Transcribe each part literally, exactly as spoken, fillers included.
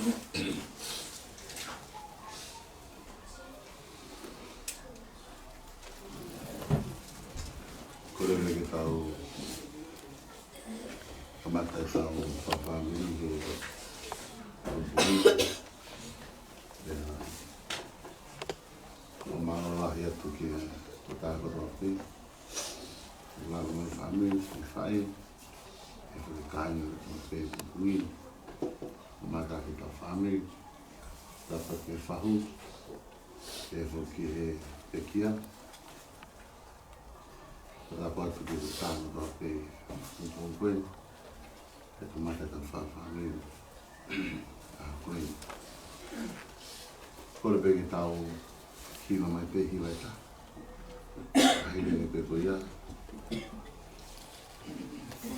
Kole ke tau kamata ʻetau fakafāmili he ʻaho ni. ʻIo, ʻoku mālō lahi atu ki he tokotaha kotoa pē. Lalo mai fāmili, ki he faʻē, e fai kāinga kotoa pē ʻoku ui. ʻO mata ki he fāmili, tapu ki he fahu, e foki he pekia. Tapu atu ki he tangata pē ʻoku ui. He kamata ʻetau fakafāmili ʻaho ko eni. Kole pē ke tau hiva mai pē hiva ʻe taha. ʻA e hiva ni pē ko ia.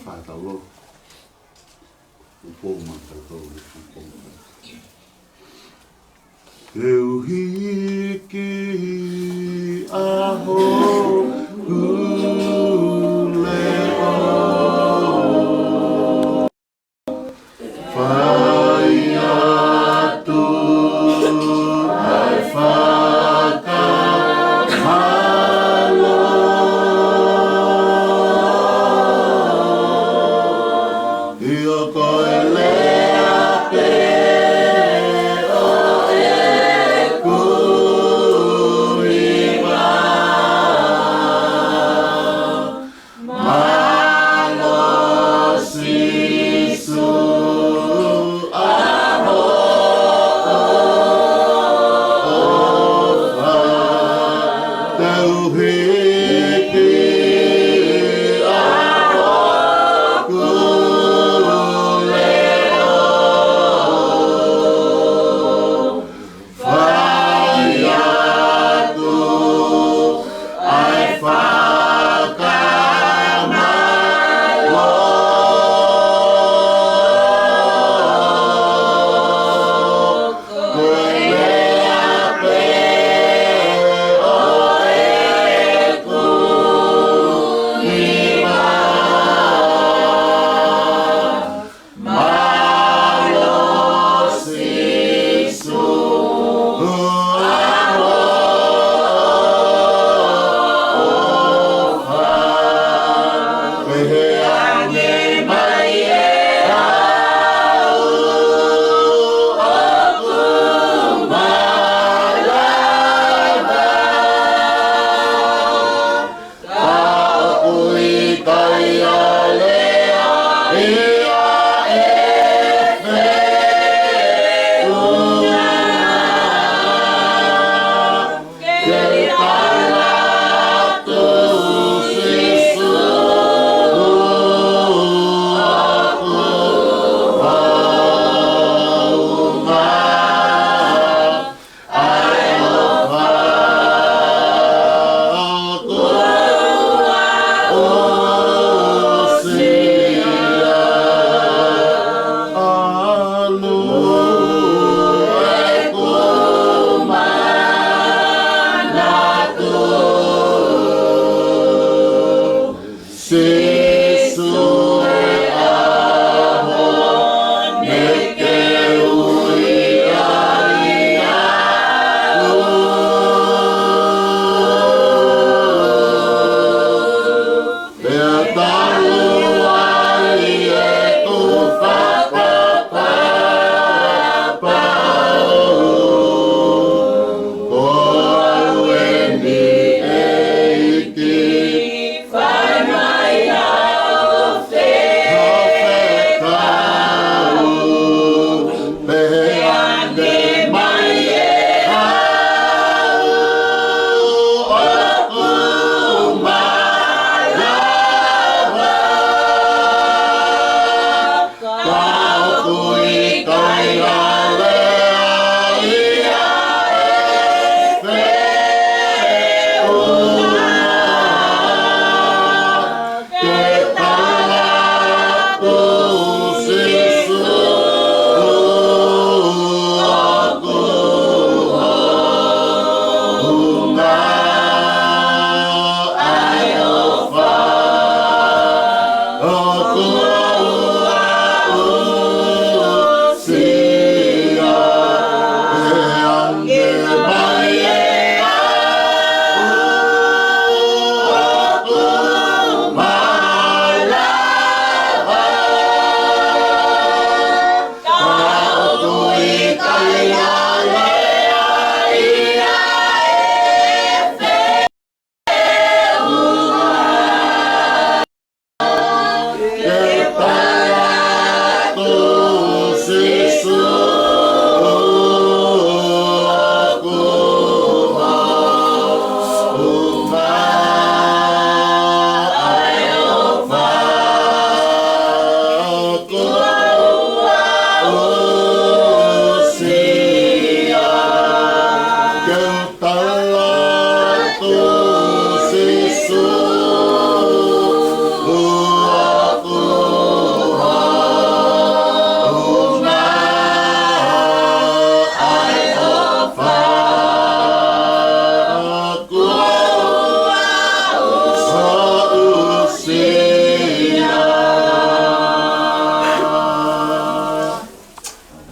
Fai ʻetau lotu. Upo ma tautolu ni upo ma. Ke u hiki ʻaho kuleʻo. Fai atu ai fakamālō. ʻIo ko e lea pē ʻo ʻeku hiva.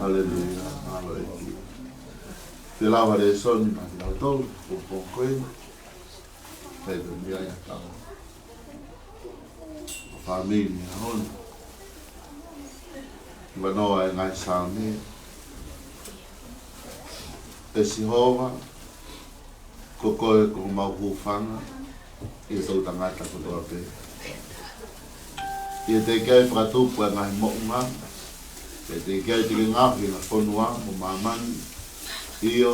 Haleluia, mālō ʻEiki. Te lau ha lēsoni maʻa kitautolu, pongipongi ko eni. Pea ko e meʻa ia ʻa e kau fāmili ʻaho ni. Ki he vanoa ʻo e ngaahi Saame. ʻE Sihova, ko koe ko homau hūfanga ʻi he toʻutangata kotoa pē. ʻI he teʻeki ai fakatupu ʻa e ngaahi moʻunga, ʻi he teʻeki ai te ke ngaohi ʻa e fonua mo māmani. ʻIo,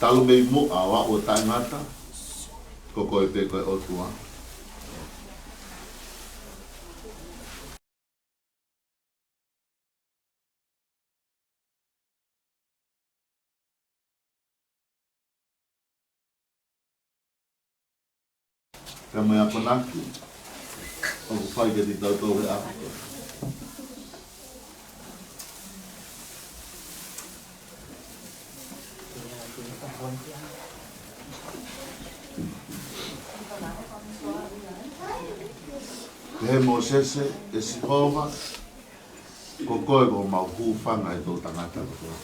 talu mei muʻa ʻo aʻu ʻo taʻengata, ko koe pē ko e ʻOtua. Ka mo e akonaki ʻoku fai kiate kitautolu he ʻaho. Pehē ʻe Mōsese, ʻE Sihova, ko koe ko homau hūfanga ʻi he toʻutangata kotoa.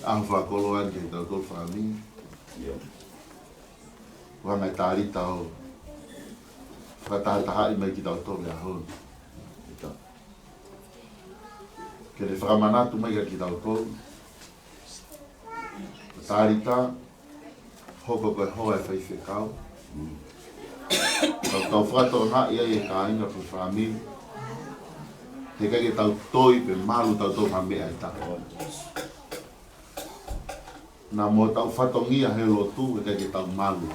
ʻAho fakakoloa eni kiate kitautolu fāmili. ʻIo. Ko e ngaahi talita ʻoku fakatahatahaʻi mai kiate kitautolu he ʻaho ni. Ke ne fakamanatu mai kiate kitautolu. Talita, hoko ko e hoa ʻo e faifekau. Tau, tau fakatokangaʻi ai e kāinga pe fāmili. He ʻikai ke tau toi pe malu tautolu ha meʻa ʻe taha. Naʻa mo hotau fatongia he lotu, he ʻikai ke tau malu.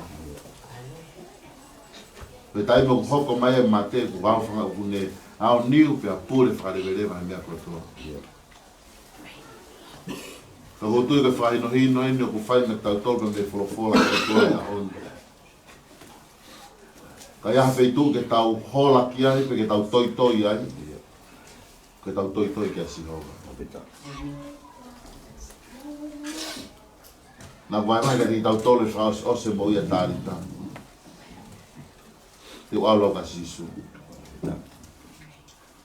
Pea taimi ʻoku hoko mai e mate, kuo aofanga ʻoku ne aoniu pea pule fakaleveleva he meʻa kotoa. Ka ʻoku ou tui ko e fakahinohino eni ʻoku fai maʻa kitautolu mei he folofola kotoa he ʻaho ni. ʻIkai ha feituʻu ke tau hola ki ai, pe ke tau toitoi ai. Ke tau toitoi kia Sihova. Naʻa ku vahevahe kiate kitautolu e fakaʻosi, ʻosi e moʻui ʻa Talita. Te u ʻalu au kia Sīsū.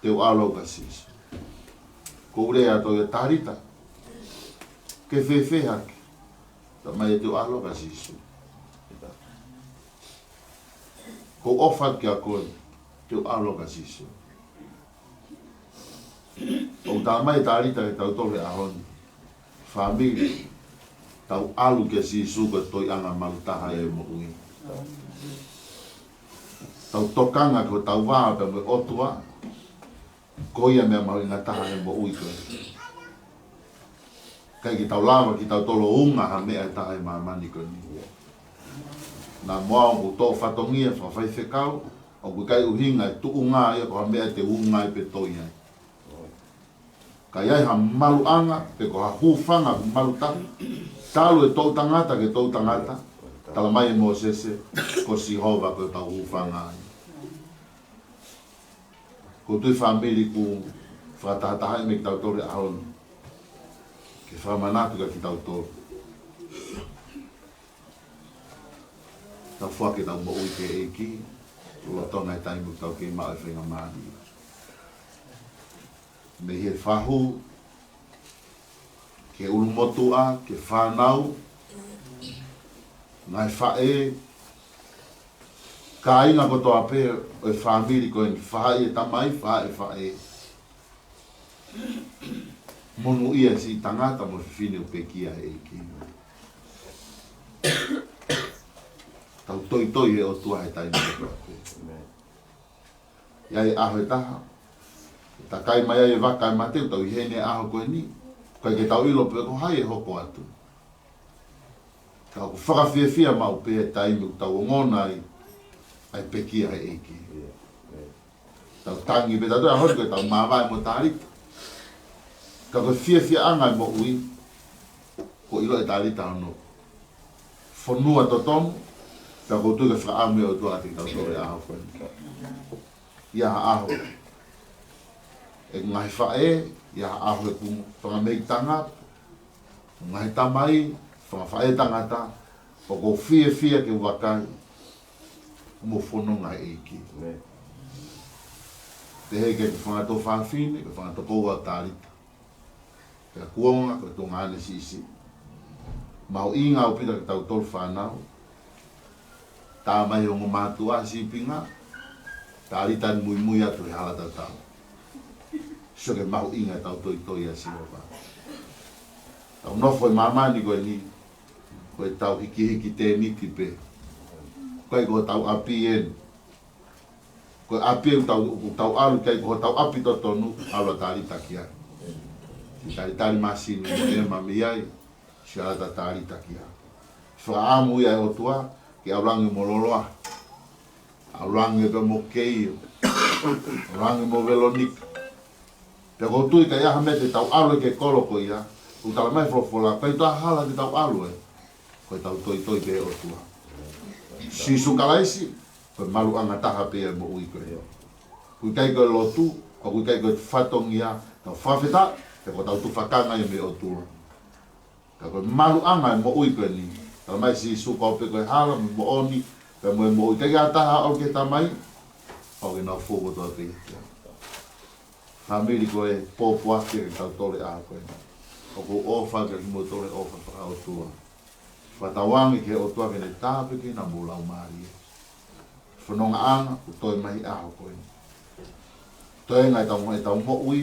Te u ʻalu au kia Sīsū. Ko u lea atu kia Talita. Ke fēfē hake. Talamai ʻe ia te u ʻalu au kia Sīsū. Ko u ʻofa atu kia koe. Te u ʻalu au kia Sīsū. ʻOku talamai ʻe Talita kiate kitautolu he ʻaho ni. Fāmili, tau ʻalu kia Sīsū ko e toiʻanga malu taha ʻi he moʻui. Tau tokanga ki hotau vā pea mo e ʻOtua. Ko ia meʻa mahuʻinga taha he moʻui ko eni. ʻIkai ke tau lava kitautolu ʻo unga ha meʻa ʻe taha he māmani ko eni. Naʻa mo au ʻoku ou fatongia fakafaifekau, ʻoku ʻikai ʻuhinga e tuʻunga ia ko ha meʻa te u unga ai pe toi ai. Ka ʻi ai ha maluʻanga, pe ko ha hūfanga ʻoku malu taha. Talu e toʻutangata ki he toʻutangata, talamai ʻe Mōsese, ko Sihova ko ʻetau hūfanga ai. Ko e tui fāmili ʻoku fakatahatahaʻi mai kiate kitautolu he ʻaho ni. Ke fakamanatu kiate kitautolu. Tau foaki ʻetau moʻui ki he ʻEiki, lolotonga e taimi ʻoku tau kei maʻu ai e faingamālie. Mei he fahu, ki he ʻulumotuʻa, ki he fānau, ngaahi faʻē, kāinga kotoa pē ʻo e fāmili ko eni, faʻē e tamai, faʻē e faʻē. Monūʻia e siʻi tangata mo e fefine ʻoku pekia ʻe he ʻEiki. Tau toitoi he ʻOtua he taimi kotoa pē. ʻI ai e ʻaho ʻe taha, takai mai ai e vaka ʻa e mate, ʻoku tau ʻi heni he ʻaho ko eni, ʻikai ke tau ʻilo pe ko hai ʻe hoko atu. Ka ʻoku fakafiefia maʻu pē e taimi ʻoku tau ongona ai ʻa e pekia ʻe he ʻEiki. Tau tangi pē tautolu he ʻaho ni ko ʻetau māvae mo Talita. Ka ko e fiefiaʻanga e moʻui, kuo ʻilo ʻe Talita hono fonua totonu, pea ʻoku ou tui ko e fakaʻamu ia ʻa e ʻOtua kiate kitautolu he ʻaho ko eni. ʻI ai ha ʻaho ʻeku ngaahi faʻē, ʻi ai ha ʻaho ʻeku fanga meitanga, ngaahi tamai, fanga faʻē tangata, ʻoku ou fiefia ke u vakai, mo fononga he ʻEiki. ʻĒmeni. Pehē ki he fanga tuofāfine, ki he fanga tokoua ʻo Talita. Pea kuonga ko e tuongaʻane siʻisiʻi. Mahuʻinga ʻaupito ke tau tolu fānau. Tā mai ongo mātuʻa sīpinga. Talita ni muimui atu he hala tatau. Sio ki he mahuʻinga ʻetau toitoi ʻia Sihova. Tau nofo ʻi māmani ko eni, ko ʻetau hikihiki tēniti pē. ʻIkai ko hotau ʻapi eni. Ko e ʻapi ʻoku tau, ʻoku tau ʻalu ki ai, ko hotau ʻapi totonu, ʻalu ʻa Talita ki ai. Siʻi talitali māsini mo ʻEma mei ai, siʻi ʻalu ʻa Talita ki ai. Fakaʻamu ia ʻa e ʻOtua ke ʻalu ange mo Loloa. ʻAlu ange pē mo Keio. ʻAlu ange mo Velonika. Pea ʻoku ou tui ʻikai ha meʻa te tau ʻalu ki he kolo ko ia, ʻoku talamai ʻe he folofola, ʻikai toe ʻi ai ha hala te tau ʻalu ai. Ko ʻetau toitoi ki he ʻOtua. Sīsū Kalaisi, ko e maluʻanga taha pē ia ʻo e moʻui ko eni. ʻOku ʻikai ko e lotu, ʻoku ʻikai ko e fatongia, tau fakafetaʻi, pea ko ʻetau tufakanga ia mei he ʻOtua. Ka ko e maluʻanga ʻo e moʻui ko eni. Talamai ʻe Sīsū, ko au pē ko e hala mo e moʻoni, pea mo e moʻui. ʻIkai ha taha ʻalu ki he Tamai, ʻoua ke nau fou kotoa pē ia. Fāmili, ko e pōpoaki ke tau tole ʻa ko ē. ʻOku ou ʻofa kiate kimoutolu he ʻofa fakaʻotua. Fakatauange ki he ʻOtua ke ne tāpuekina homou laumālie. Fonongaʻanga ʻoku toe mai he ʻaho ko ē. Toenga ʻetau, ʻetau moʻui,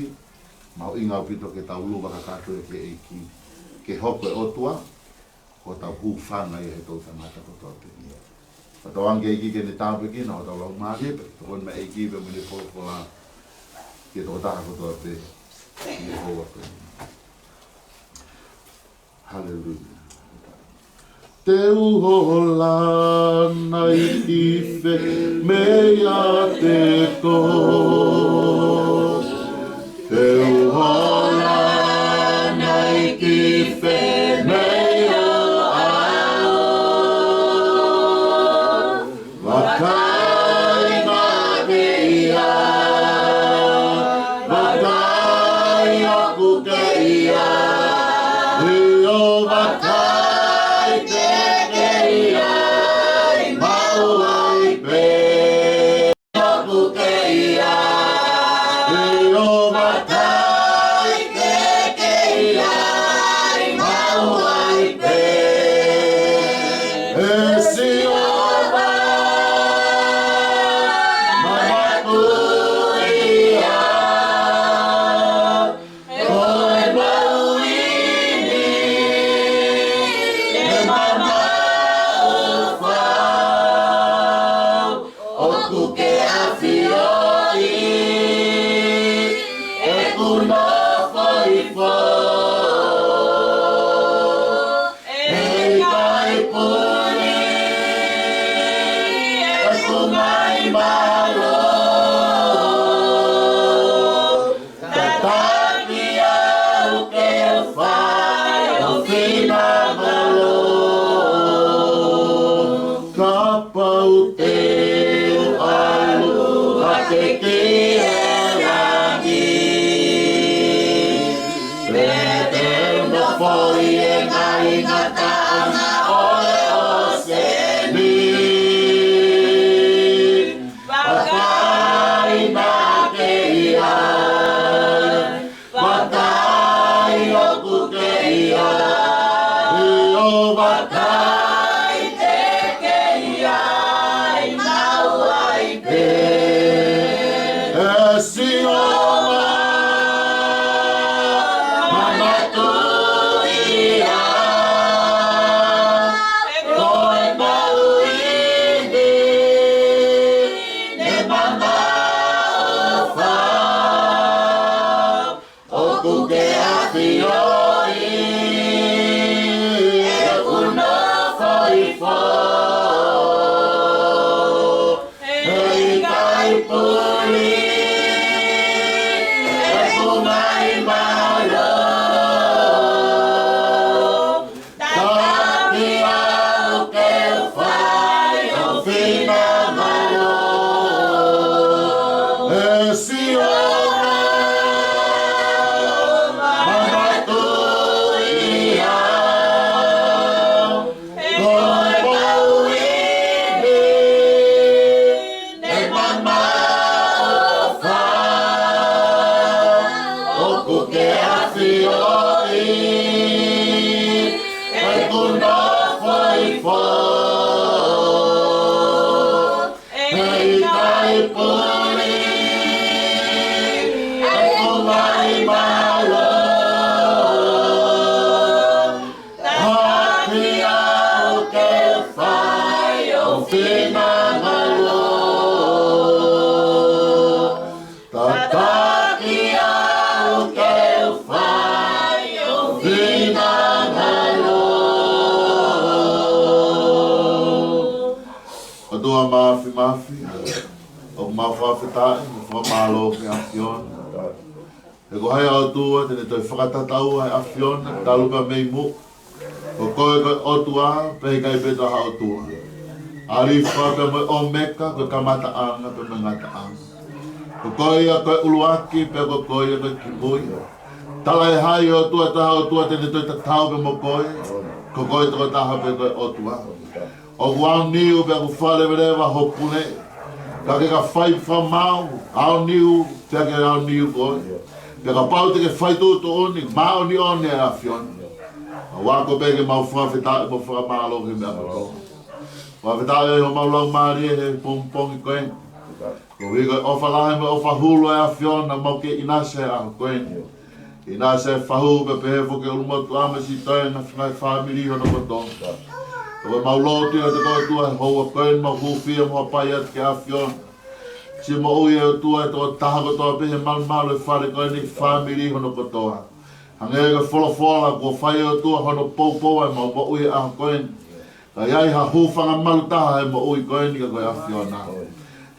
mahuʻinga ʻaupito ke tau luva kakato ia ki he ʻEiki. Ke hoko e ʻOtua ko hotau hūfanga ia he toʻutangata kotoa pē. Fakatauange ki he ʻEiki ke ne tāpuekina hotau laumālie pea tokoni mai e ʻEiki pea mo ʻene folofola ki he tokotaha kotoa pē. ʻI he ʻaho ko eni. Haleluia. Te u hola nai ki fē meiate koe? Te u hola nai ki fē meiate koe? Vakai mai ke ʻi ai, vakai ʻoku ke ʻi ai, ʻio vakai te ke ʻi ai, maʻu ai pē. ʻOku ke ʻi ai, ʻio vakai te ke ʻi ai, maʻu ai pē. ʻE Sihova, manatuʻi au, ko e moʻui ni, ʻe mamaʻo fau, ʻoku ke ʻafioʻi ʻeku nofo hifo. ʻE ʻikai puli ʻeku ngaahi mālō. Tataki au ke fai ho finangalo. Kapau te u ʻalu hake ki he langi, pe te u nofo ʻi he ngaahi ngataʻanga ʻo e ʻōseni, vakai naʻa ke ʻi ai, vakai ʻoku ke ʻi ai, ʻio vakai te ke ʻi ai, maʻu ai pē. ʻE Sihova, manatuʻi au, ko e moʻui ni, ʻe mamaʻo fau, ʻoku ke ʻafioʻi ʻeku nofo hifo. ʻE ʻikai puli ʻeku ngaahi mālō. Tataki au ke fai ho finangalo. ʻE Sihova, manatuʻi au, ko e moʻui ni, ʻe mamaʻo fau, Tataki au ke u fai ho finangalo. ʻOtua Māfimafi, ʻoku mau fakafetaʻi mo fakamālō ki he ʻAfiona. He ko hai ʻa e ʻOtua te ne toe fakatataua ʻa e ʻAfiona, talu pē mei muʻa. Ko koe ko e ʻOtua, pea ʻikai pē toe ha ʻOtua. ʻAlifa pea mo e ʻOmeka, ko e kamataʻanga pea mo e ngataʻanga. Ko koe ia ko e ʻuluaki, pea ko koe ia ko e kimui. Talaʻehai ʻOtua, toe ha ʻOtua te ne toe tatau pē mo koe. Ko koe tokotaha pē ko e ʻOtua. ʻOku aoniu pea ʻoku faleveleva ho pule. Ka ke ka fai fakamaau, aoniu pea ke aoniu koe. Pea kapau te ke fai tuʻutuʻuni, māʻoniʻoni ʻa e ʻAfiona. ʻOku ʻaʻau pē ke mau fakafetaʻi mo fakamālō ki he meʻa kotoa. Fakafetaʻi ʻi homau laumālie he pongipongi ko eni. Koeʻuhi ko e ʻofa lahi mo e ʻofa hulu ʻa e ʻAfiona mau kei ʻinasi he ʻaho ko eni. ʻInasi he fahu pea pehē foki ʻulumotuʻa mo e siʻi toenga fāmili hono kotoa. Ko ʻemau lotu ia ʻOtua kotoa he houa ko eni mau hūfia mo hapai atu ki he ʻAfiona. Siʻi moʻui ʻOtua ʻa e tokotaha kotoa pē he malumalu ʻo e fale ko eni, fāmili hono kotoa. Hangē ko e folofola kuo fai ʻOtua hono poupou ʻa ʻemau moʻui he ʻaho ko eni. Ka ʻi ai ha hūfanga malu taha he moʻui ko eni ka ko e ʻAfiona.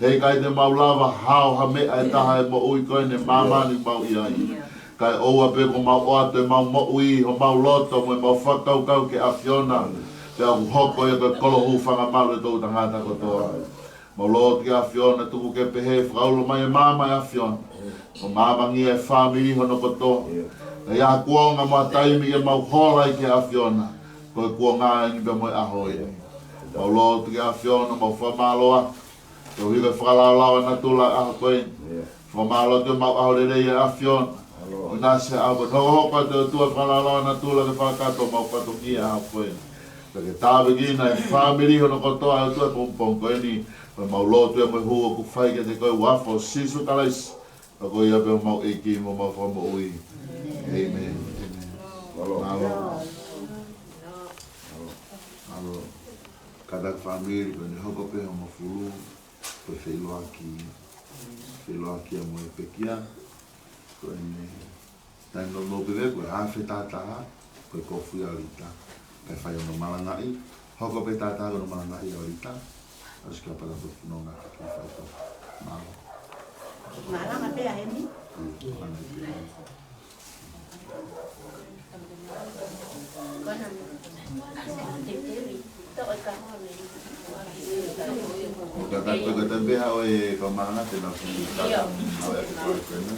Heʻikai te mau lava hao ha meʻa ʻe taha he moʻui ko eni ʻi māmani ʻoku mau ʻi ai. Kae ʻoua pē kuo mau ʻoatu ʻemau moʻui, homau loto mo ʻemau fakakaukau ki he ʻAfiona. Pea ʻoku hoko ia ko e kolo hūfanga malu ʻo e toʻutangata kotoa. Mau lotu ki he ʻAfiona tuku ke pehē fakaulo mai e maama ʻa e ʻAfiona. Ko e maamangia e fāmili hono kotoa. ʻI ai ha kuonga mo ha taimi ke mau hola ai ki he ʻAfiona. Ko e kuonga eni pea mo e ʻaho ia. Mau lotu ki he ʻAfiona, mau fakamālō atu. Koeʻuhi ko e fakalaolao ʻa natula ʻa e ʻaho ko eni. Fakamālō atu ʻemau ʻaho lelei ʻa e ʻAfiona. ʻOku ʻinasi he ʻaho ko eni. Hokohoko atu ʻOtua fakalaolao ʻa natula ke fakakakato ʻemau fatongia ʻa e ʻaho ko eni. Pea ke tāpuekina e fāmili hono kotoa ʻOtua he pongipongi ko eni. Ko ʻemau lotu ia mo e hū ʻoku fai kiate koe ʻi he huafa ʻo Sīsū Kalaisi. Ka ko ia pē homau ʻEiki mo homau Fakamoʻui. ʻĒmeni. ʻĒmeni. Mālō. Mālō. Kātaki fāmili, ko ʻene hoko pē hono fulu, ko e feʻiloaki, feʻiloaki ia mo e pekia, ko ʻene taimi nounou pē ko e haafe tātā, ko e kofu ia ʻa Lita, kae fai hono malangaʻi, hoko pē tātā ko hono malangaʻi ʻa Lita, ʻosi ka pala ko e fononga ke fai ko. Mālō. Malanga pē ʻa heni. Mm, malanga pē. Ka tā ko e ka tā pē haʻo e ka malanga te nau sini ka haʻo e ka kena.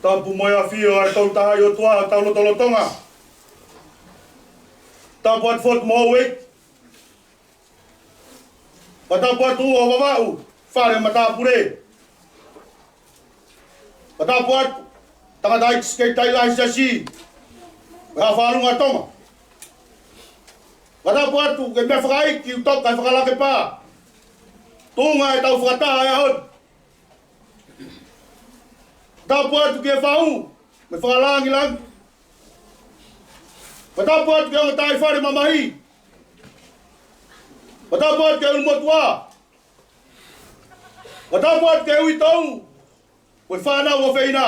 Tapu mo e ʻafio ʻa e Tolu Tahaʻi ʻOtua ʻi hotau lotolotonga. Tapu atu foki mo houʻeiki. Fakatapu atu ʻa Vavaʻu, fale matāpule. Fakatapu atu, tangataʻeiki sekelitali lahi siasi, ʻa e Haʻa Fakalunga Tonga. Fakatapu atu ki he meʻafakaiʻi, ʻUtoka ʻi he Fakalake Pā. Tuʻunga ʻetau fakataha he ʻaho ni. Fakatapu atu ki he fahu mo e fakalāngilangi. Fakatapu atu ki he ongo taʻi fale mamahi. Fakatapu atu ki he ʻulumotuʻa. Fakatapu atu ki he uitou mo e fānau ʻofeina.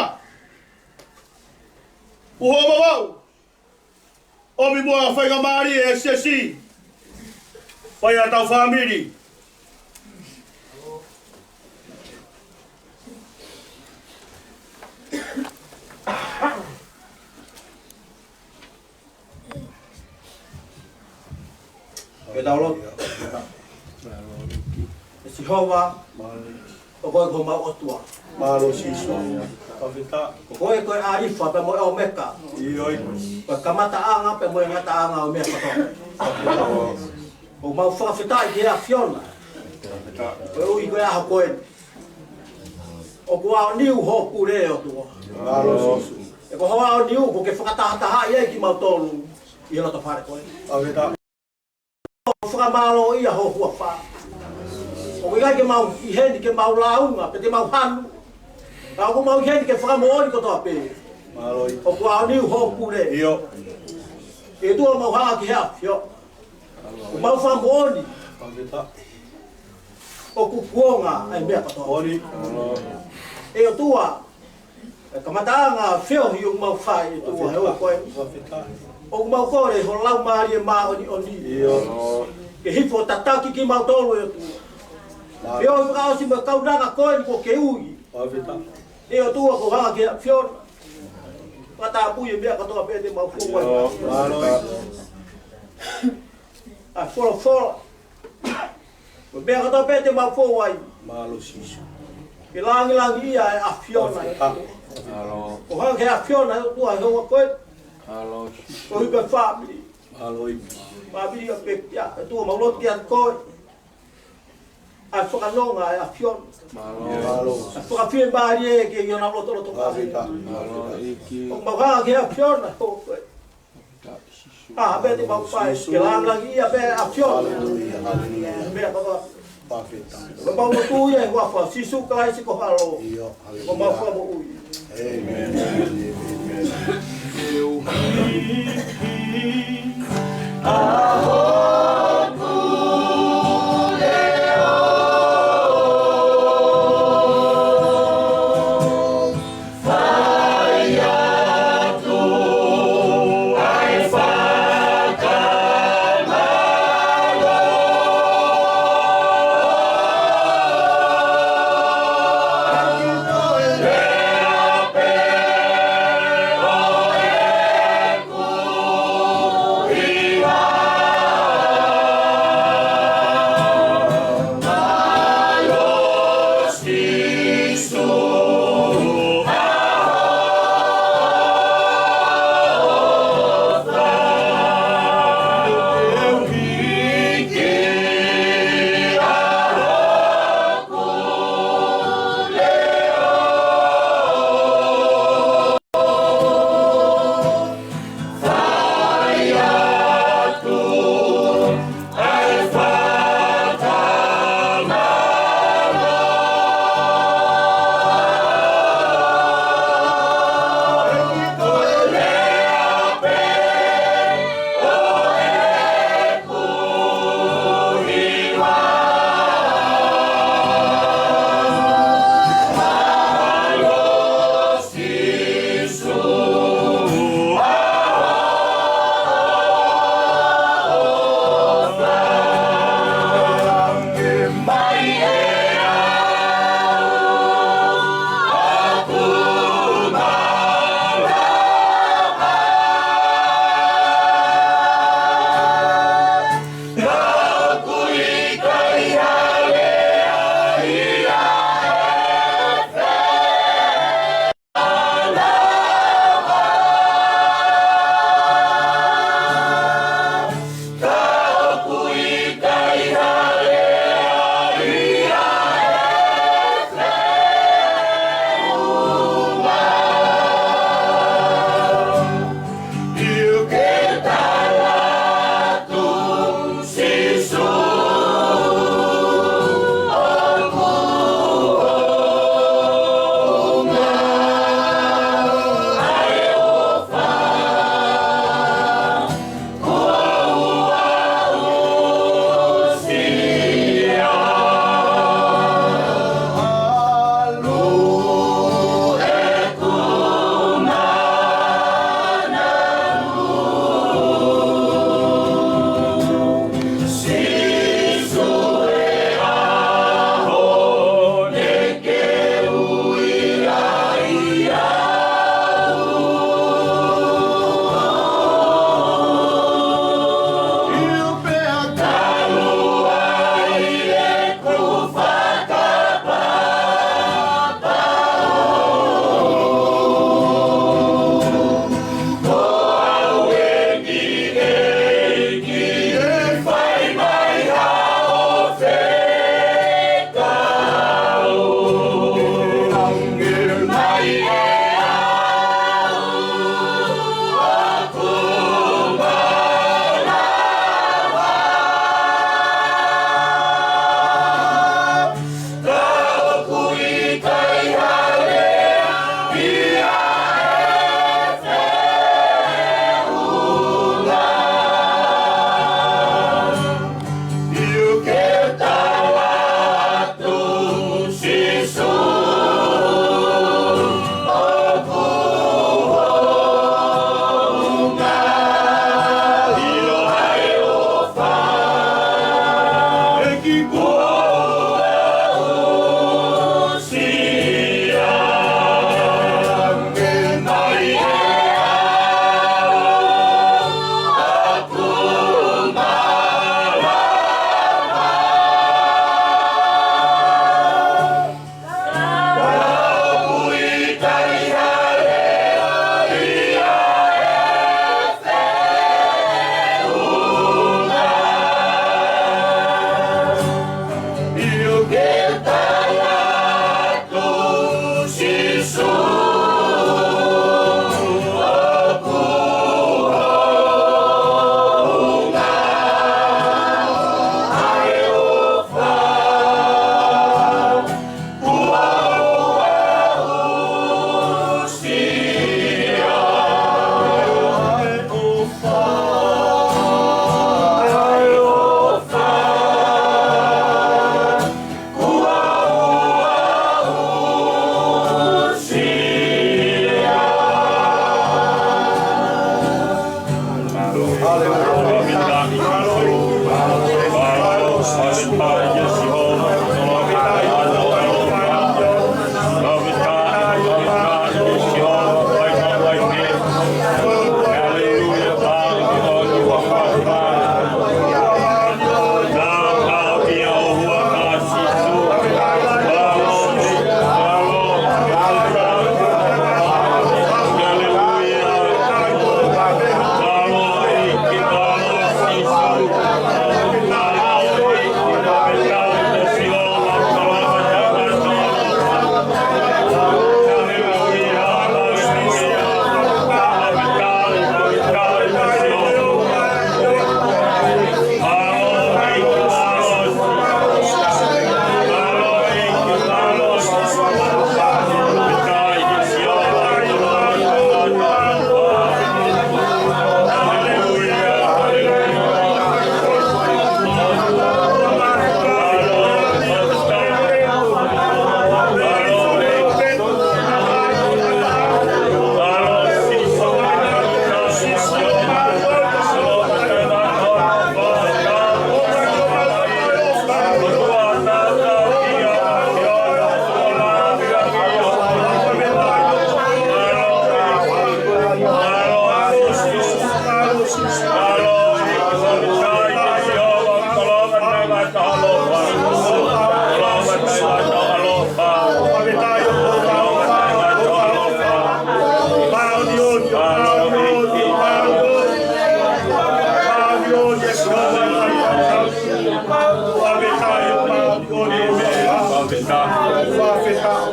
Uho Vavaʻu, ʻomi muʻa faingamālie ʻa e siasi, fai ʻetau fāmili. Ke tau lotu. ʻE Sihova, ʻo koe ko homau ʻOtua. Mālō Sīsū. Ko koe ko e ʻAlifa pea mo e ʻOmeka. ʻIo. Ko e kamataʻanga pea mo e ngataʻanga ʻo e meʻa kotoa. ʻOku mau fakafetaʻi ki he ʻAfiona. Koeʻuhi ko e ʻaho ko eni ʻoku aoniu hoʻo pule ʻOtua. Mālō Sīsū. ʻE ko hoʻo aoniu ʻoku ke fakatahatahaʻi ai kimautolu ʻi he loto fale ko eni. ʻAmeni. ʻOku fakamālō ʻi hoʻo huafa. ʻOku ʻIkai ke mau ʻi heni ke mau lāunga, pe te mau hanu. Ka ʻoku mau ʻi heni ke fakamoʻoni kotoa pē. Mālō. ʻOku ʻaoniu hoʻo pule. ʻIo. ʻE ʻOtua mau hanga ki he ʻAfio. ʻOku mau fakamoʻoni. Fakafetaʻi. ʻOku kuonga ʻa e meʻa kotoa. Moʻoni. ʻE ʻOtua, ʻe kamataʻanga feohi ʻoku mau fai ʻe ʻOtua he ʻoku koe. Fakafetaʻi. ʻOku mau kole ho Laumālie Māʻoniʻoni. ʻIo. Ke hifo tataki kimautolu ʻe ʻOtua. Mālō. Feohi fakaʻosi mo e kaunanga ko eni kuo ke ui. Fakafetaʻi. ʻE ʻOtua ko e hanga ki he ʻAfiona. Fakatapui e meʻa kotoa pē te mau fou ai. Mālō. ʻA e folofola. Ko e meʻa kotoa pē te mau fou ai. Mālō Sīsū. Ke langilangiʻia e ʻAfiona. Mālō. Ko e hanga ki he ʻAfiona ʻe ʻOtua he ʻoku koe. Mālō Sīsū. Ko e ʻuhi pē fāmili. Mālō. Fāmili ʻa e pekia, ʻe ʻOtua mau lotu kiate koe. ʻA e fakanonga ʻa e ʻAfiona. Mālō. Mālō. ʻA e fakafiemālie ke ʻi hona lotolotonga. Mālō. ʻOku mau hanga ki he ʻAfiona he ʻoku koe. ʻA, pea te mau fai, ke langilangiʻia pē ʻa e ʻAfiona. Haleluia, haleluia. Meʻa kotoa. Fakafetaʻi. Mau lotu ia he huafa ʻo Sīsū Kalaisi ko ho ʻAlo. ʻIo, haleluia. Ko homau Fakamoʻui. ʻĒmeni. ʻĒmeni.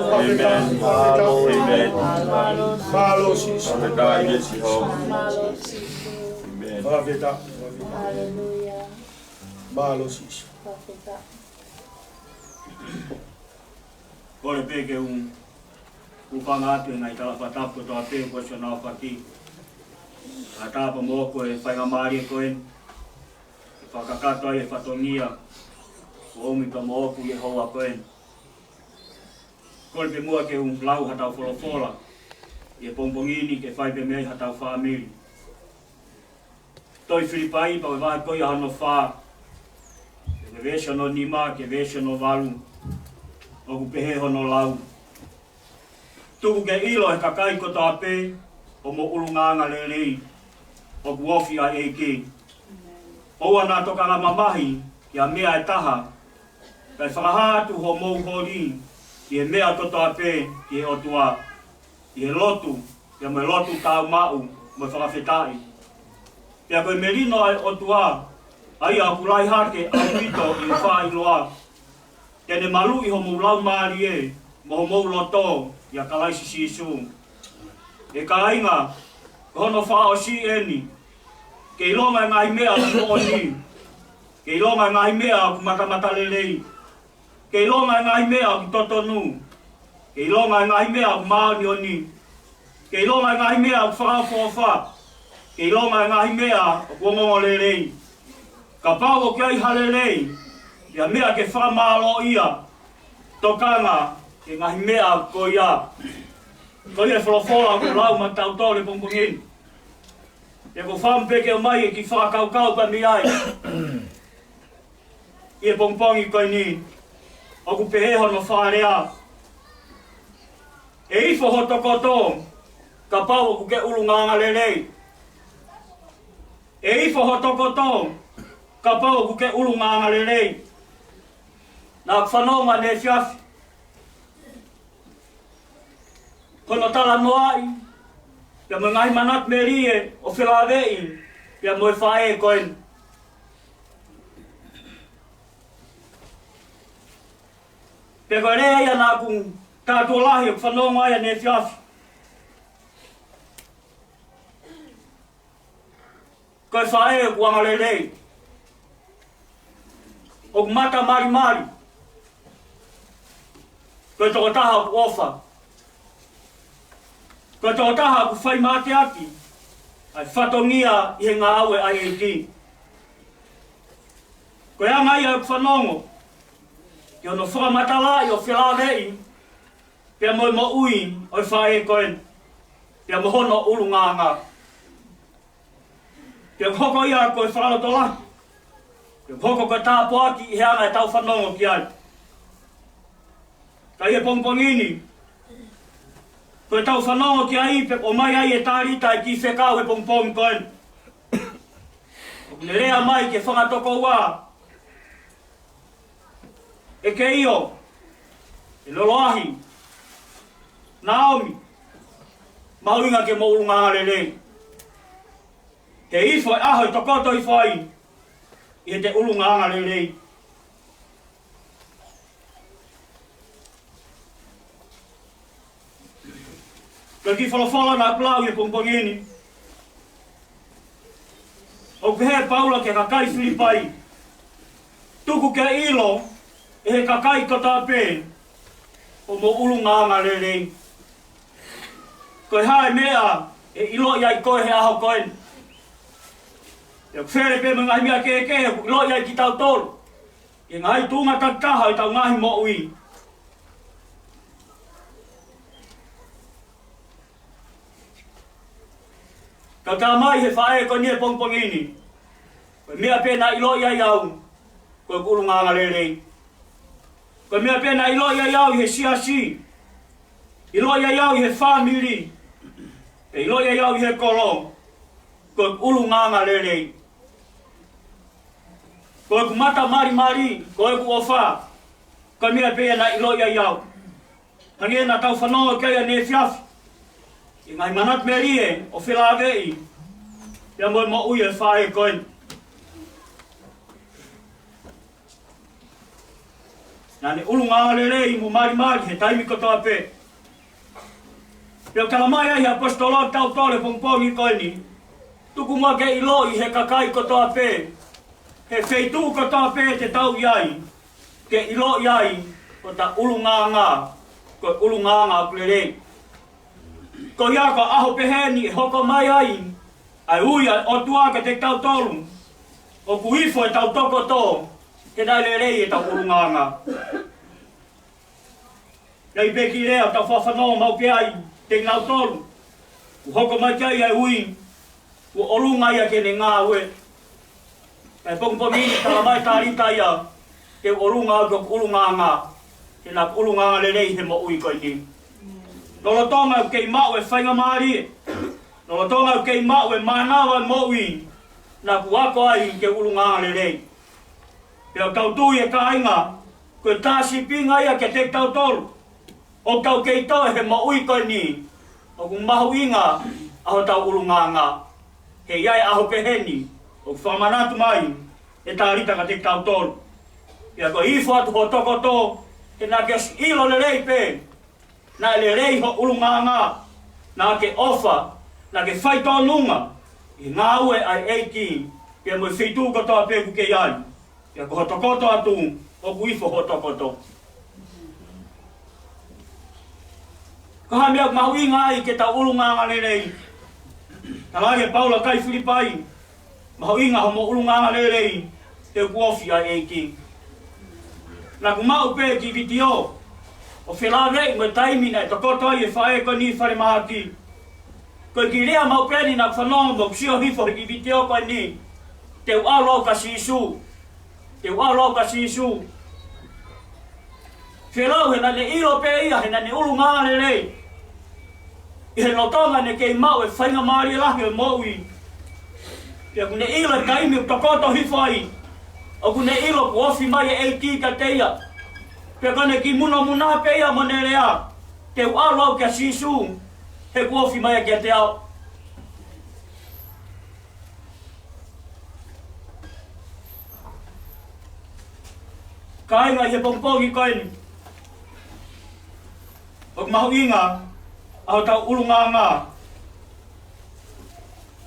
Amen. Amen. Mālō Sīsū. Fakafetaʻi Sihova. Amen. Fakafetaʻi. Mālō Sīsū. Kole pē ke u hūfanga atu he ngaahi tala fakatapu kotoa pē kuo ʻosi hono aofaki. Kae ʻatā pē moʻoku e faingamālie ko eni ke fakakakato ai e fatongia kuo ʻomi pē moʻoku ʻi he houa ko eni. Kole pē muʻa ke u lau haʻatau folofola ʻi he pongipongi ni ke fai pē mei ai haʻatau fāmili. Tohi Filipai, pea ko e vahe ko ia hono fā, pea ko e veesi hono nima ki he veesi hono valu, ʻoku pehē hono lau: Tuku ke ʻilo ʻe he kakai kotoa pē hoʻomou ʻulungaanga lelei ʻoku ofi ʻa e ʻEiki. ʻOua naʻa tokanga mamahi ki ha meʻa ʻe taha, kae fakahā atu hoʻomou holi ʻi he meʻa kotoa pē ki he ʻOtua, ʻi he lotu, pea mo e lotu tāumaʻu mo e fakafetaʻi. Pea ko e melino ʻa e ʻOtua, ʻa ia ʻoku lahi hake ʻaupito ʻi he faʻa ʻiloa, te ne maluʻi homou laumālie mo homou loto ʻia Kalaisi Sīsū. ʻE kāinga, ko hono fakaʻosi eni, ke ʻilonga e ngaahi meʻa ʻoku moʻoni, ke ʻilonga e ngaahi meʻa ʻoku matamatalelei, ke ʻilonga e ngaahi meʻa ʻoku totonu, ke ʻilonga e ngaahi meʻa ʻoku māʻoniʻoni, ke ʻilonga e ngaahi meʻa ʻoku fakaʻofoʻofa, ke ʻilonga e ngaahi meʻa ʻoku ongoongolelei. Kapau ʻoku ʻi ai ha lelei, pea meʻa ke fakamālōʻia, tokanga ki he ngaahi meʻa ko ia. Ko ia e folofola ʻoku lau maʻatautolu he pongipongi ni. Pea ʻoku ou fakaʻamu pē ke ʻomai e kiʻi fakakaukau pē mei ai ʻi he pongipongi ko eni. ʻOku pehē hono fakalea: ʻE ifo ho tokoto kapau ʻoku ke ʻulungaanga lelei. ʻE ifo ho tokoto kapau ʻoku ke ʻulungaanga lelei. Naʻa ku fanongo ʻaneefiafi hono talanoaʻi pea mo e ngaahi manatu melie ʻo felāveʻi pea mo e faʻē ko eni. Pea ko e lea ia naʻa ku tātuʻo lahi ʻo fanongo ai ʻaneefiafi. Ko e faʻē ʻoku angalelei, ʻoku matamalimali, ko e tokotaha ʻoku ʻofa, ko e tokotaha ʻoku fai mateaki ʻa e fatongia ʻi he ngāue ʻa e ʻEiki. Ko e anga ia ʻeku fanongo ki hono fakamatalaʻi ʻo felāveʻi pea mo e moʻui ʻo e faʻē ko eni, pea mo hono ʻulungaanga. Pea ʻoku hoko ia ko e fakalotolahi, pea ʻoku hoko ko e tāpuaki ʻi he anga ʻetau fanongo ki ai. Ka ʻi he pongipongi ni, ko ʻetau fanongo ki ai pea ʻomai ai e talita e kiʻi fekau he pongipongi ko eni. ʻOku ne lea mai ki he fanga tokoua, ʻe Keio, ʻe Loloahi, Naomi, mahuʻinga ke mou ʻulungaanga lelei. He ifo e ʻaho ʻe tokoto ifo ai ʻi heʻete ʻulungaanga lelei. Ko e kiʻi folofola naʻa ku lau ʻi he pongipongi ni, ʻoku pehē ʻe Paula ki he kakai Filipai: Tuku ke ʻilo ʻe he kakai kotoa pē hoʻomou ʻulungaanga lelei. Ko e hā e meʻa ʻe ʻiloʻi ai koe he ʻaho ko eni? ʻOku fele pē mo e ngaahi meʻa kehekehe ʻoku ʻiloʻi ai kitautolu ʻi he ngaahi tuʻunga takitaha ʻo ʻetau ngaahi moʻui. Ka ʻoku talamai ʻe he faʻē ko eni he pongipongi ni: Ko e meʻa pē naʻe ʻiloʻi ai au ko ʻeku ʻulungaanga lelei. Ko e meʻa pē naʻe ʻiloʻi ai au ʻi he siasi, ʻiloʻi ai au ʻi he fāmili, pea ʻiloʻi ai au ʻi he kolo, ko ʻeku ʻulungaanga lelei. Ko ʻeku matamalimali, ko ʻeku ʻofa, ko e meʻa pē ia naʻe ʻiloʻi ai au. Hangē naʻa tau fanongo ki ai ʻaneefiafi, ʻi he ngaahi manatu melie ʻo felāveʻi pea mo e moʻui ʻo e faʻē ko eni. Naʻa ne ʻulungaanga lelei mo malimali he taimi kotoa pē. Pea ʻoku talamai ai ʻe he ʻaposetolo kiate kitautolu he pongipongi ko eni, tuku muʻa ke ʻiloʻi ʻe he kakai kotoa pē, he feituʻu kotoa pē te tau ʻi ai, ke ʻiloʻi ai hota ʻulungaanga, ko e ʻulungaanga ʻoku lelei. Ko ia ko e ʻaho pehē ni ʻe hoko mai ai ʻa e ui ʻa e ʻOtua kiate kitautolu, ʻoku ifo ʻetau tokoto, he naʻe lelei ʻetau ʻulungaanga. Naʻe ʻi ai pē kiʻi lea ʻoku tau fakafanongo maʻu pē ai kiate kinautolu ʻoku hoko mai ki ai ʻa e ui, kuo ʻolunga ia ki heʻene ngāue. Ka ʻi he pongipongi ni talamai ʻe Talita ia, te u ʻolunga au ki hoku ʻulungaanga, he naʻa ku ʻulungaanga lelei he moʻui ko eni. Lolotonga ʻeku kei maʻu e faingamālie, lolotonga ʻeku kei maʻu e mānava e moʻui, naʻa ku ako ai ke ʻulungaanga lelei. Pea ʻoku tau tui ʻe kāinga, ko e tā sīpinga ia kiate kitautolu ʻoku tau kei toʻe he moʻui ko eni, ʻoku mahuʻinga ʻa hotau ʻulungaanga. He ʻi ai e ʻaho pehē ni ʻoku fakamanatu mai ʻe Talita kiate kitautolu. Pea ko e ifo atu ho tokoto, he naʻa ke ʻosi ʻilo lelei pē naʻe lelei ho ʻulungaanga, naʻa ke ʻofa, naʻa ke faitōnunga ʻi he ngāue ʻa e ʻEiki, pea mo e feituʻu kotoa pē ʻoku ke ʻi ai. Pea ko ho tokoto atu, ʻoku ifo ho tokoto. Ko e hā e meʻa ʻoku mahuʻinga ai ke tau ʻulungaanga lelei? Talaange ʻe Paula ki he kakai Filipai, mahuʻinga hoʻomo ʻulungaanga lelei, he ʻoku ofi ʻa e ʻEiki. Naʻa ku maʻu pē kiʻi vitiō ʻo felāveʻi mo e taimi naʻe tokoto ai e faʻē ko eni falemahaki. Ko e kiʻi lea maʻu pē eni naʻa ku fanongo mo sio hifo he kiʻi vitiō ko eni, te u ʻalu au kia Sīsū. Te u ʻalu au kia Sīsū. Felau he naʻa ne ʻilo pē ia, he naʻa ne ʻulungaanga lelei. ʻI he lolotonga ʻene kei maʻu e faingamālie lahi ʻo e moʻui, pea ʻoku ne ʻilo e taimi ʻoku tokoto hifo ai, ʻoku ne ʻilo kuo ofi mai e ʻEiki kiate ia. Pea ko ʻene kiʻi munomuna pē ia mo ʻene lea, te u ʻalu au kia Sīsū, he kuo ofi mai ia kiate au. Kāinga, ʻi he pongipongi ko eni, ʻoku mahuʻinga ʻa hotau ʻulungaanga,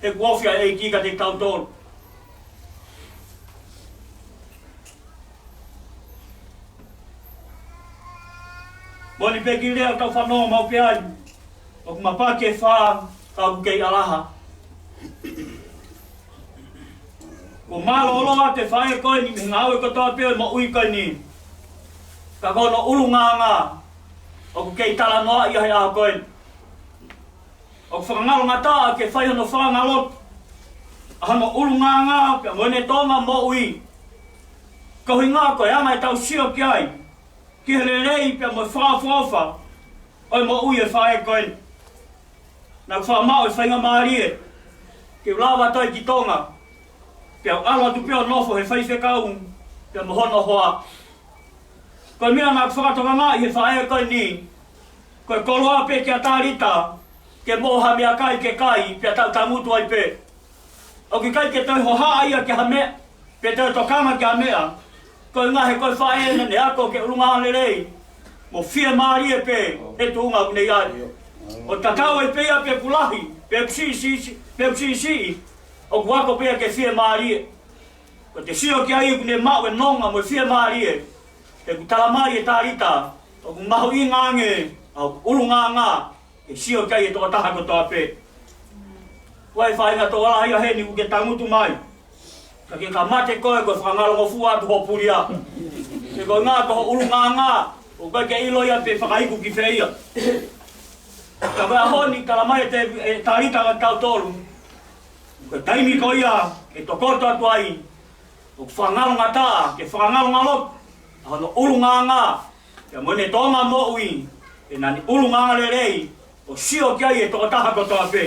he kuo ofi ʻa e ʻEiki kiate kitautolu. Moʻoni pē kiʻi lea ʻoku tau fanongo maʻu pē ai, ʻoku mapaki e fā, ka ʻoku kei ʻalaha. Kuo mālōlō atu e faʻē ko eni mei he ngāue kotoa pē ʻo e moʻui ko eni. Ka ko hono ʻulungaanga, ʻoku kei talanoaʻi ia he ʻaho ko eni. ʻOku fakangalongataʻa ke fai hono fakangalotu ʻa hono ʻulungaanga pea mo ʻene tōʻonga moʻui. Ko e ʻuhinga ko e anga ʻetau sio ki ai, ki he lelei pea mo e fakaʻofoʻofa ʻo e moʻui e faʻē ko eni. Naʻa ku faʻa maʻu e faingamālie ke u lava atu ai ki Tonga, pea u ʻalu atu pē ʻo nofo he faifekau pea mo hono hoa. Ko e meʻa naʻa ku fakatokangaʻi he faʻē ko eni, ko e koloa pē kia Talita ke moʻua ha meʻakai ke kai pea tau tangutu ai pē. ʻOku ʻikai ke toe hohaʻa ia ki ha meʻa, pe toe tokanga ki ha meʻa. Ko e ʻuhinga he ko e faʻē naʻa ne ako ke ʻulungaanga lelei mo fiemālie pē he tuʻunga ʻoku ne ʻi ai. ʻOku tatau ai pē ia pe ʻoku lahi, pe ʻoku siʻisiʻi, pe ʻoku siʻisiʻi, ʻoku ako pē ia ke fiemālie. Ko ʻete sio ki ai ʻoku ne maʻu e nonga mo e fiemālie. He ʻoku talamai ʻe Talita, ʻoku mahuʻinga ange ʻa hoku ʻulungaanga, ke sio ki ai e tokotaha kotoa pē. Ko e faʻahinga tokolahi ia heni ʻoku ke tangutu mai, ka ke ka mate koe ko e fakangalongofua atu ho pulia. He ko e ʻuhinga ko hoʻo ʻulungaanga, ʻoku ʻikai ke ʻilo ia pe fakaiku ki fē ia. Ka ko e ʻaho ni talamai ʻe Te-, ʻe Talita kiate kitautolu, ko e taimi ko ia ke tokoto atu ai, ʻoku fakangalongataʻa ke fakangalongalotu ʻa hono ʻulungaanga pea mo ʻene tōʻonga moʻui, he naʻa ne ʻulungaanga lelei ʻo sio ki ai e tokotaha kotoa pē.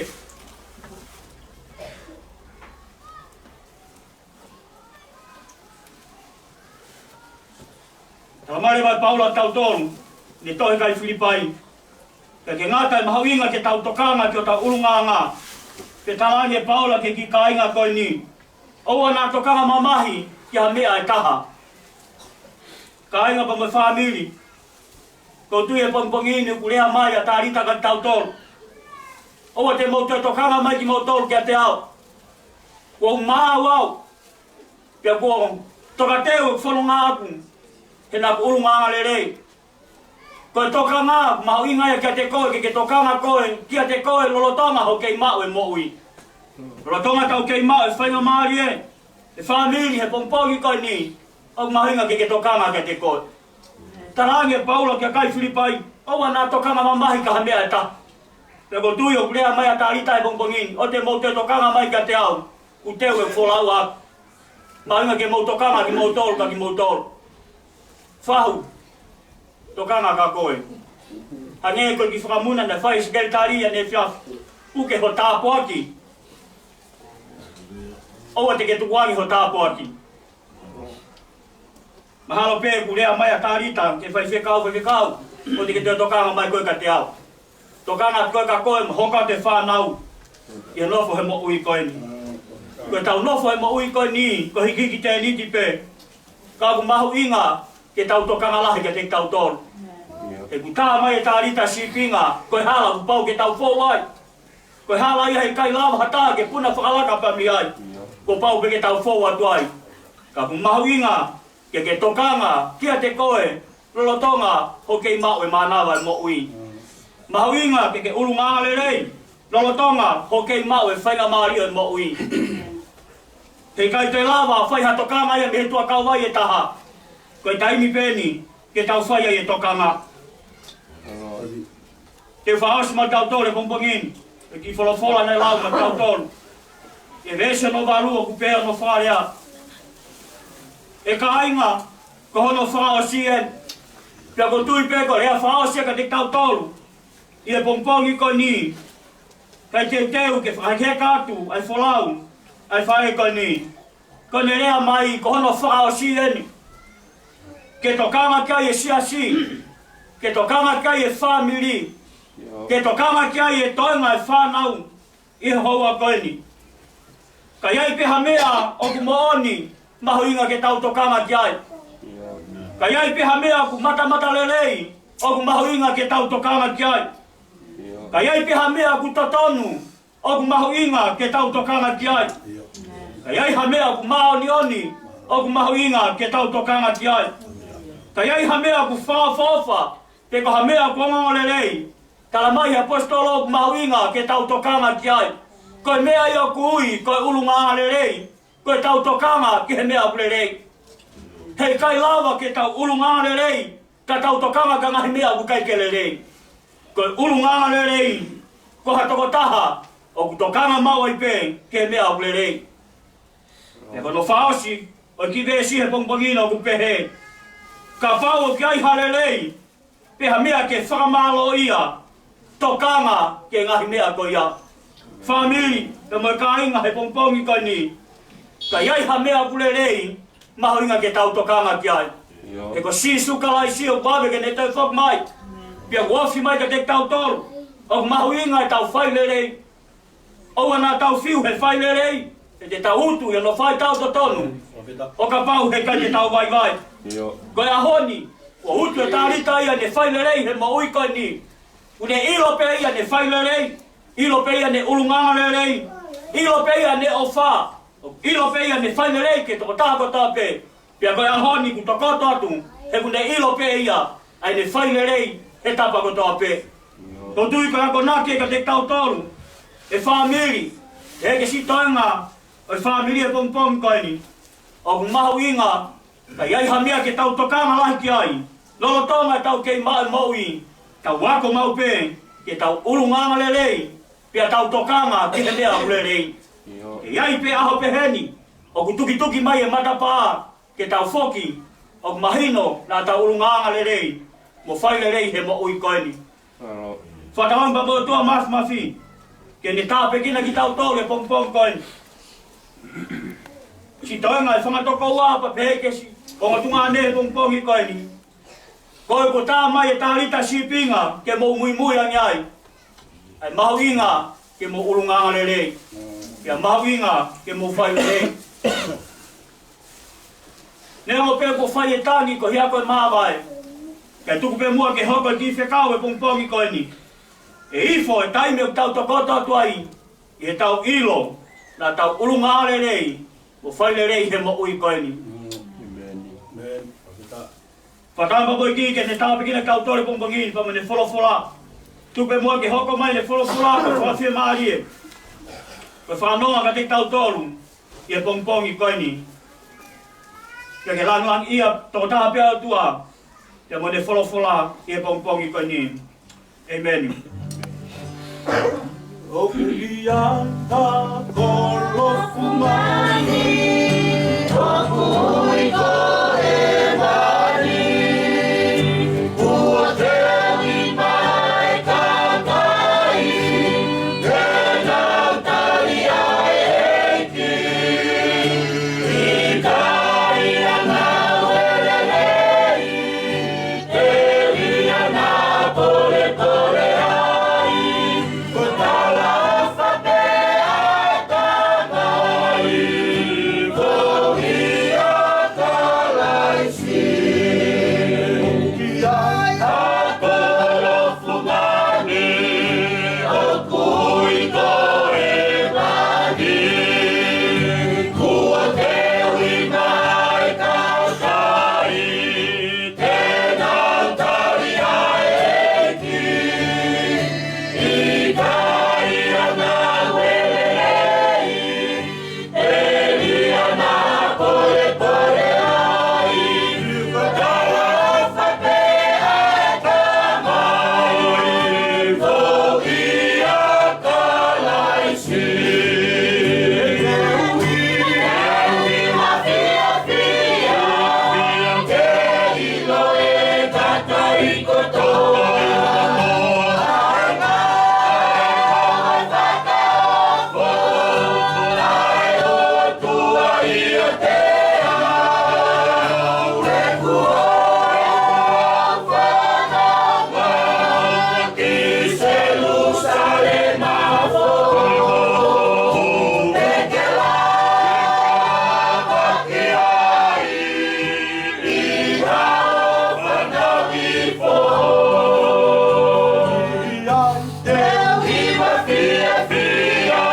Talamai leva ʻe Paula kiate kitautolu ʻi heʻene tohi ki he kakai Filipai, ʻikai ke ngata e mahuʻinga ke tau tokanga ki hotau ʻulungaanga, pea talaange ʻe Paula ki he kiʻi kāinga ko eni, ʻoua naʻa tokanga mamahi ki ha meʻa ʻe taha. Kāinga pea mo e fāmili, ʻoku ou tui he pongipongi ni ʻoku lea mai ʻa Talita kiate kitautolu. ʻOua te mou toe tokanga mai kimoutolu kiate au. Kuo u maau au, pea kuo tokateu e fononga ʻaʻaku, he naʻa ku ʻulungaanga lelei. Ko e tokanga, mahuʻinga ia kiate koe, ke ke tokanga koe, kiate koe, lolotonga hoʻo kei maʻu e moʻui. Lolotonga ʻetau kei maʻu e faingamālie, e fāmili, he pongipongi ko eni, ʻoku mahuʻinga ke ke tokanga kiate koe. Talaange ʻe Paula kia kakai Filipai, ʻoua naʻa tokanga mamahi ki ha meʻa ʻe taha. Pea ʻoku ou tui ʻoku lea mai ʻa Talita he pongipongi ni, ʻoua te mou toe tokanga mai kiate au, kuo teu e folau ʻaʻaku. Mahuʻinga ke mou tokanga kimoutolu kia kimoutolu. Fahu, tokanga kia koe. Hangē ko e kiʻi fakamuna naʻe fai ʻe he sekelitali ʻanenai, puke ho tāpuaki. ʻOua te ke tukuange ho tāpuaki. Mahalo pē ʻoku lea mai ʻa Talita ki he faifekau, faifekau, ʻoua te ke toe tokanga mai koe kiate au. Tokanga atu koe kia koe mo hoʻo kau fānau ʻi he nofo he moʻui ko eni. Ko ʻetau nofo he moʻui ko eni, ko e hikihiki tēniti pē. Ka ʻoku mahuʻinga ke tau tokanga lahi kiate kitautolu. He ʻoku tā mai ʻe Talita sīpinga, ko e hala kuo pau ke tau fou ai. Ko e hala ia he ʻikai lava ha taha ke puna fakalaka pē mei ai. Kuo pau pē ke tau fou atu ai. Ka ʻoku mahuʻinga ke ke tokanga kiate koe, lolotonga hoʻo kei maʻu e mānava e moʻui. Mahuʻinga ke ke ʻulungaanga lelei, lolotonga hoʻo kei maʻu e faingamālie e moʻui. He ʻikai toe lava fai ha tokanga ia mei he tuʻa kauvai ʻe taha. Ko e taimi pē eni ke tau fai ai e tokanga. Te u fakaʻosi maʻa kitautolu he pongipongi ni e kiʻi folofola naʻe lau maʻa kitautolu. ʻI he veesi hono valu ʻoku pehē hono fakalea: ʻE kāinga, ko hono fakaʻosi eni. Pea ʻoku ou tui pē ko e lea fakaʻosi ia kiate kitautolu ʻi he pongipongi ko eni. Kae teuteu ke fakahekeheka atu ʻa e folau ʻa e faʻē ko eni. Ko ʻene lea mai, ko hono fakaʻosi eni. Ke tokanga ki ai e siasi, ke tokanga ki ai e fāmili, ke tokanga ki ai e toenga e fānau ʻi he houa ko eni. Ka ʻi ai pē ha meʻa ʻoku moʻoni, mahuʻinga ke tau tokanga ki ai. Ka ʻi ai pē ha meʻa ʻoku matamatalelei, ʻoku mahuʻinga ke tau tokanga ki ai. Ka ʻi ai pē ha meʻa ʻoku totonu, ʻoku mahuʻinga ke tau tokanga ki ai. Ka ʻi ai ha meʻa ʻoku māʻoniʻoni, ʻoku mahuʻinga ke tau tokanga ki ai. Ka ʻi ai ha meʻa ʻoku fakaʻofoʻofa, pe ko ha meʻa ʻoku ongoongolelei, tala mai ʻe he ʻaposetolo ʻoku mahuʻinga ke tau tokanga ki ai. Ko e meʻa ia ʻoku ui ko e ʻulungaanga lelei, ko ʻetau tokanga ki he meʻa ʻoku lelei. He ʻikai lava ke tau ʻulungaanga lelei ka tau tokanga ki he ngaahi meʻa ʻoku ʻikai ke lelei. Ko e ʻulungaanga lelei ko ha tokotaha ʻoku tokanga maʻu ai pē ki he meʻa ʻoku lelei. Pea ko hono fakaʻosi ʻo e kiʻi veesi he pongipongi ni ʻoku pehē: Kapau ʻoku ʻi ai ha lelei, pe ha meʻa ke fakamālōʻia, tokanga ki he ngaahi meʻa ko ia. Fāmili, pea mo e kāinga he pongipongi ko eni, ka ʻi ai ha meʻa ʻoku lelei, mahuʻinga ke tau tokanga ki ai. He ko Sīsū Kalaisi ʻoku ʻave ke ne toe foki mai, pea ʻoku ofi mai kiate kitautolu. ʻOku mahuʻinga ʻetau fai lelei. ʻOua naʻa tau fiu he fai lelei, he te tau utu ʻi hono fai taʻu totonu, ʻo kapau he ʻikai te tau vaivai. Ko e ʻaho ni, kuo utu ʻe Talita ia ʻene fai lelei he moʻui ko eni. Kuo ne ʻilo pē ia ʻene fai lelei, ʻilo pē ia ʻene ʻulungaanga lelei, ʻilo pē ia ʻene ʻofa, ʻilo pē ia ʻene fai lelei ki he tokotaha kotoa pē. Pea ko e ʻaho ni kuo tokoto atu, he kuo ne ʻilo pē ia ʻa ʻene fai lelei he tapa kotoa pē. ʻOku ou tui ko e akonaki kiate kitautolu, e fāmili, he ko e siʻi toenga ʻo e fāmili he pongipongi ko eni, ʻoku mahuʻinga, ka ʻi ai ha meʻa ke tau tokanga lahi ki ai, lolotonga ʻetau kei maʻu e moʻui, tau ako maʻu pē ke tau ʻulungaanga lelei, pea tau tokanga ki he meʻa ʻoku lelei. Ke ʻi ai pē ʻaho pehē ni ʻoku tukituki mai e matapā, ke tau foki ʻo mahino naʻa tau ʻulungaanga lelei mo fai lelei he moʻui ko eni. Fakatauange pea mo e ʻOtua Māfimafi ke ne tāpuekina kitautolu he pongipongi ko eni. Siʻi toenga e fanga tokoua pea pehē ki he siʻi ongo tuongaʻane he pongipongi ko eni. Ko e kuo tā mai ʻe Talita sīpinga ke mou muimui ange ai. ʻA e mahuʻinga ke mou ʻulungaanga lelei. Pea mahuʻinga ke mou fai lelei. Neongo pē kuo fai e tangi ko e hia ko e māvae, kae tuku pē muʻa ke hoko e kiʻi fekau he pongipongi ko eni. ʻE ifo e taimi ʻoku tau tokoto atu ai ʻi heʻetau ʻilo naʻa tau ʻulungaanga lelei mo fai lelei he moʻui ko eni. Fakataha mo e ʻEiki ke ne tāpuekina kitautolu he pongipongi ni pea mo ʻene folofola. Tuku pē muʻa ke hoko mai ʻene folofola ko e fakafiemālie, ko e fakanonga kiate kitautolu ʻi he pongipongi ko eni. Ke ke lāngilangiʻia tokotaha pē ʻOtua pea mo ʻene folofola ʻi he pongipongi ko eni. ʻĒmeni. ʻOku ʻi ai ha kolo fungani, ʻoku ui ko hēvani, kuo teuʻi mai e kakai te nau tali ʻa e ʻEiki. ʻIkai ha ngāue lelei, telia naʻa polepole ai, ko e talaʻofa pē ʻa e Tamai, ko ia Kalaisi. ʻOku ʻi ai ha kolo fungani, ʻoku ui ko hēvani, kuo teuʻi mai e kakai te nau tali ʻa e ʻEiki. ʻIkai ha ngāue lelei, telia naʻa polepole ai, ko e talaʻofa pē ʻa e Tamai, ko ia Kalaisi. Teuʻi, teuʻi mafiefia, ke ʻilo ʻe he kakai kotoa ʻa e ngāue fakaofo ʻa e ʻOtua ʻiate au, he kuo u fanongo ki Selūsalema foʻou, te ke lava ki ai ʻi haʻo fanauʻi foʻou. Teuʻi mafiefia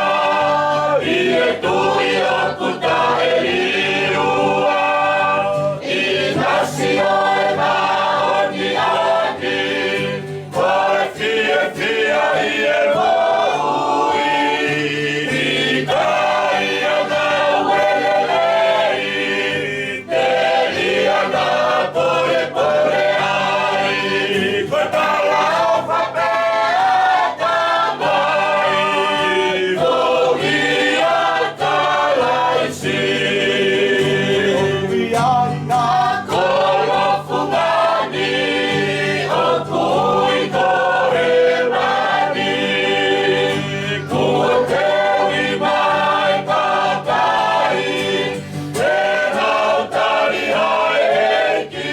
ʻi he tui ʻoku taʻeliua, ʻi he ʻinasi ʻo e māʻoniʻoni, ko e fiefia ʻi he moʻui. ʻIkai ha ngāue lelei, telia naʻa polepole ai, ko e talaʻofa pē ʻa e Tamai, ko ia Kalaisi. ʻOku ʻi ai ha kolo fungani, ʻoku ui ko hēvani, kuo teuʻi mai e kakai te nau tali ʻa e ʻEiki.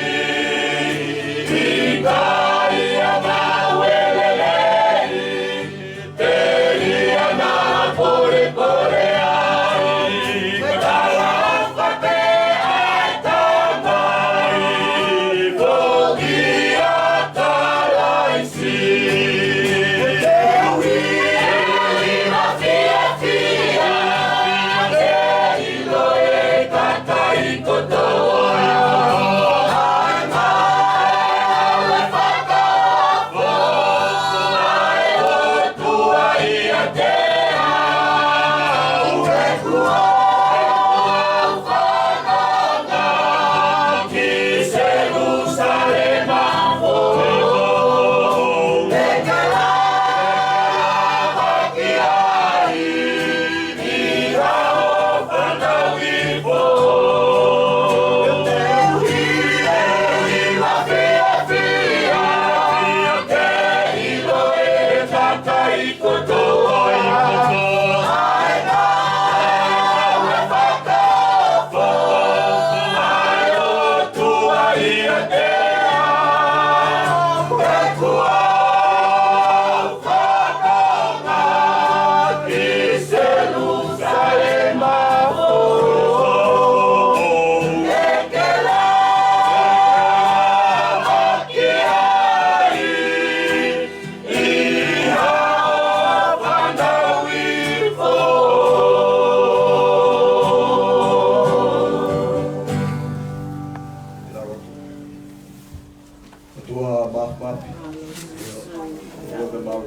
ʻIkai ha ngāue lelei, telia naʻa polepole ai, ko e talaʻofa pē ʻa e Tamai, ko ia Kalaisi. Teuʻi, teuʻi mafiefia, ke ʻilo ʻe he kakai kotoa ʻa e ngāue fakaofo ʻa e ʻOtua ʻiate au, he kuo u fanongo ki Selūsalema foʻou, te ke lava ki ai ʻi haʻo fanauʻi foʻou. Teuʻi, teuʻi mafiefia, ke ʻilo ʻe he kakai kotoa ʻa e ngāue fakaofo ʻa e ʻOtua ʻiate au, he kuo u fanongo ki Selūsalema foʻou, te ke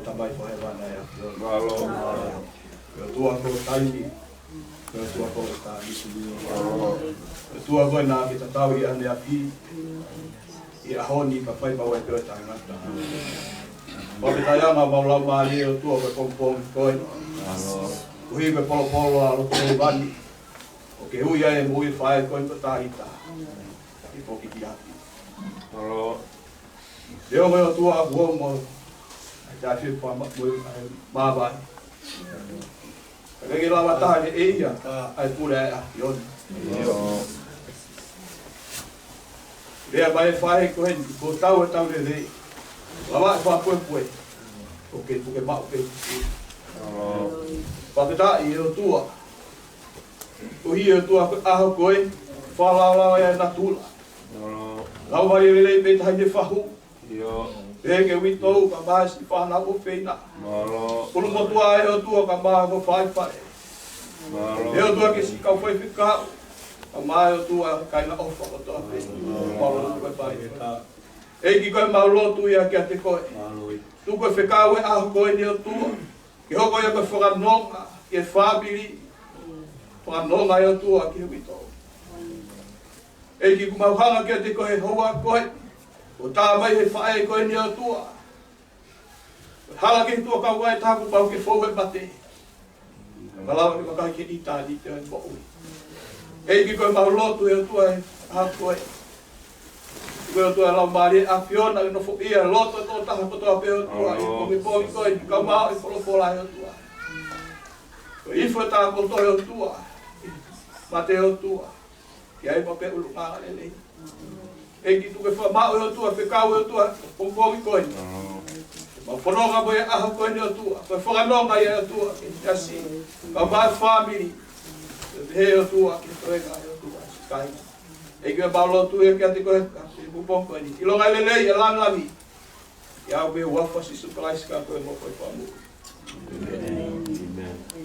Tamai ko hēvani ʻa e ʻAfiona. Mālō. Ko e ʻOtua ko e taimi. Ko e ʻOtua ko e taimi. Mālō. Ko e ʻOtua ko ē naʻa ke tatau ʻi ʻaneafi, ʻi he ʻaho ni, ka fai pau ai pē ʻo taʻengata. Ko e taʻeʻaonga ʻemau laumālie ʻOtua ko e pongipongi ko eni. Mālō. Koeʻuhi ko e polopolo ʻa loto hēvani, ʻoku ke ui ai e moʻui faʻē ko eni ko Talita ke foki ki ʻapi. Mālō. Leʻo ko e ʻOtua ʻoku ongo ʻa e taʻefepa ma-, mo e, ʻa e māvae. Ka ke lava taha ke ʻe ia ʻa e pule ʻa e ʻAfiona. Lea mai e faʻē ko eni, kuo tau e tau lelei. Lava e fakapuepue. ʻOku ke, ʻoku ke maʻu pē. Fakafetaʻi ʻe ʻOtua. Koeʻuhi ʻe ʻOtua ko e ʻaho ko ē, fakalaolao ʻa e natula. Laumālie lelei pē taha ʻi he fahu. ʻIo. Pehē ki he uitou kae ʻumaʻā siʻi fānau ʻofeina. Mālō. ʻUlumotuʻa ʻe ʻOtua kae ʻumaʻā ko e faifai. Mālō. ʻE ʻOtua ki siʻi kau faifekau. Kae ʻumaʻā ʻe ʻOtua kāinga ʻofa kotoa pē. Mālō. Mālō ko e faifai. ʻEiki ko ʻemau lotu ia kiate koe. Mālō. Tuku e fekau ʻo e ʻaho ko eni ʻOtua. Ke hoko ia ko e fakanonga ki he fāmili. Fakanonga ʻe ʻOtua ki he uitou. ʻEiki, ʻoku mau hanga kiate koe he houa ko ē, ʻo tā mai he faʻē ko eni ʻOtua. Hala ki he tuʻa kaungā ʻe taha kuo pau ke fou he mate, ka lava ke vakai ki he ʻitāniti ʻo e moʻui. ʻEiki, ko ʻemau lotu ʻe ʻOtua he ʻaho ko ē. Ko e ʻOtua e Laumālie ʻo e ʻAfiona ke nofoʻia e loto ʻo e tokotaha kotoa pē ʻOtua, ʻi he pongipongi ko eni, kae ʻumaʻā e folofola ʻe ʻOtua. Ko e ifo e tākoto ʻe ʻOtua, mate ʻOtua. Ke ʻi ai pē ʻulungaanga lelei. ʻEiki, tuku ke fakamaʻu ʻe ʻOtua, fekau ʻe ʻOtua, pongipongi ko eni. Mau fononga mo e ʻaho ko eni ʻOtua, ko e fakanonga ia ʻOtua, ke siasi, kae ʻumaʻā e fāmili. Pehē ʻOtua, ki he toenga ʻe ʻOtua, siʻi kāinga. ʻEiki, mau lotu ia kiate koe, he pongipongi ko eni. ʻIlonga e lelei, e langilangi. ʻI he huafa ʻo Sīsū Kalaisi ko homau Fakamoʻui. ʻĒmeni.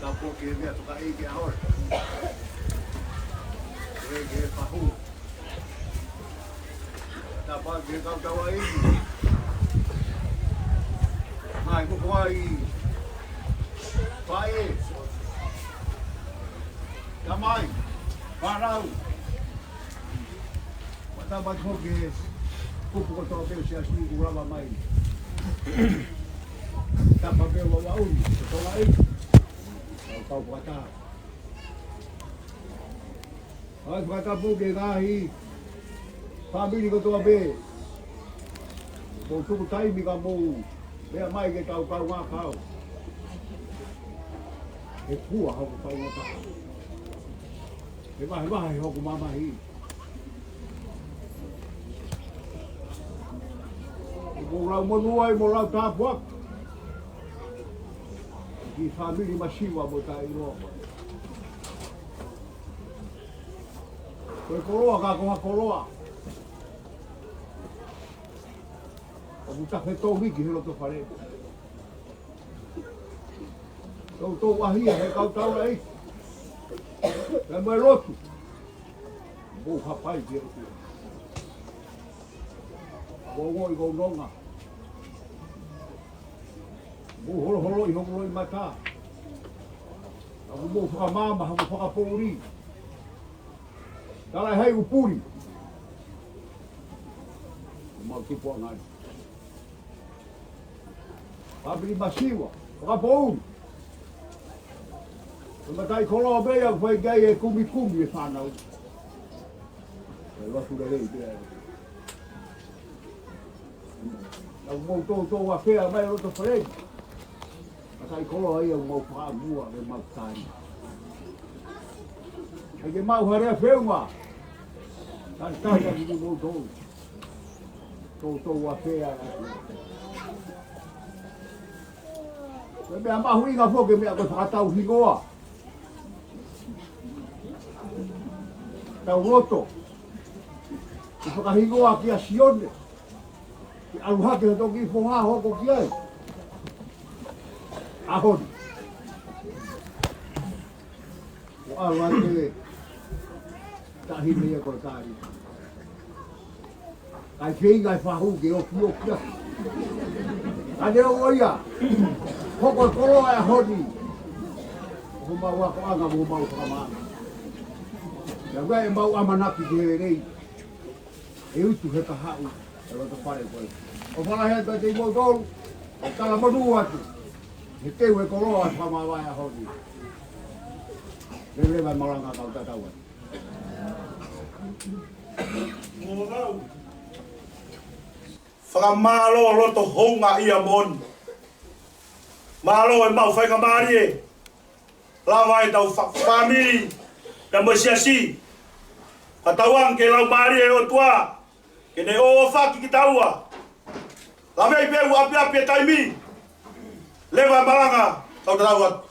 Tapu ki he meʻatokoni ki he ʻaho ni. Ke ke pahu. Tapu ki he kau tau ai. Mai, ko ko ai. Faʻē. Tamai. Fānau. Mata mai ko ke kupu kotoa pē ʻo e siasi kuo lava mai. Tapu pē ʻa e vaʻu ni, ko Tonga ē. Kau kau fakataha. ʻOi, fakatapu ki he ngaahi fāmili kotoa pē. Mou tuku taimi ka mou meʻa mai ke tau kaungā kau. He fua hoku faingataʻa. He vahevahe hoku mamahi. Mou lau monū ai, mou lau tāpuaki ki he fāmili masiva mo taʻeʻiloa. Ko e koloa ka ko ha koloa. ʻOku tafe tō miki he loto fale. Toutou ʻaʻahi ʻa e kau taulaʻeiki. Pea mo e lotu. Mou hapai ki he ʻOtua. Mou ongoʻi ʻeku nonga. Mou holoholoʻi hoku loʻimata. Ka mou fakamaama hoku fakapoʻuli. Talaʻehai ʻoku puli. Mau tupu angai. Fāmili masiva, fakapoʻuli. Ko e mataʻikoloa pē ia ʻoku fai ki ai e kumikumi e fānau. Ko e lotu lelei pē ia. Naʻa mou toutou afea mai loto fale ni. Mataʻikoloa ia ʻoku mau fakaʻamua ke mau tali. ʻAi ke mau harea feʻunga. Talitali atu ki mou toutou. Toutou afea. Ko e meʻa mahuʻinga foki e meʻa ko e fakatau hingoa. Tau loto. Ko e fakahingoa kia Sione. Ke ʻalu hake ha toki foha hoko ki ai. ʻAho ni. ʻO ʻalu ai ke taʻahine ia ko e kāinga. Kae feinga e fahu ke okioki atu. Ka neongo ia, hoko e koloa e ʻaho ni ʻo homau akoʻanga mo homau fakamaama. Pea ʻoku ʻi ai ʻemau ʻamanaki ki he lelei ʻe utu he kahaʻu e loto fale ko ē. ʻOfa lahi atu kiate kimoutolu, ʻo talamonū atu he teu e koloa e fakamaama e ʻaho ni. Leleva e malanga, kau tatau atu. Fakamālō loto houngaʻia moʻoni. Mālō e maʻu faingamālie. Lava e tau fa-, fāmili, pea mo e siasi. Fakatauange ke lau mālie e ʻOtua ke ne ʻofa ki kitaua. Lava ai pē ʻoku ʻapiʻapi e taimi. Leva e malanga, kau tatau atu.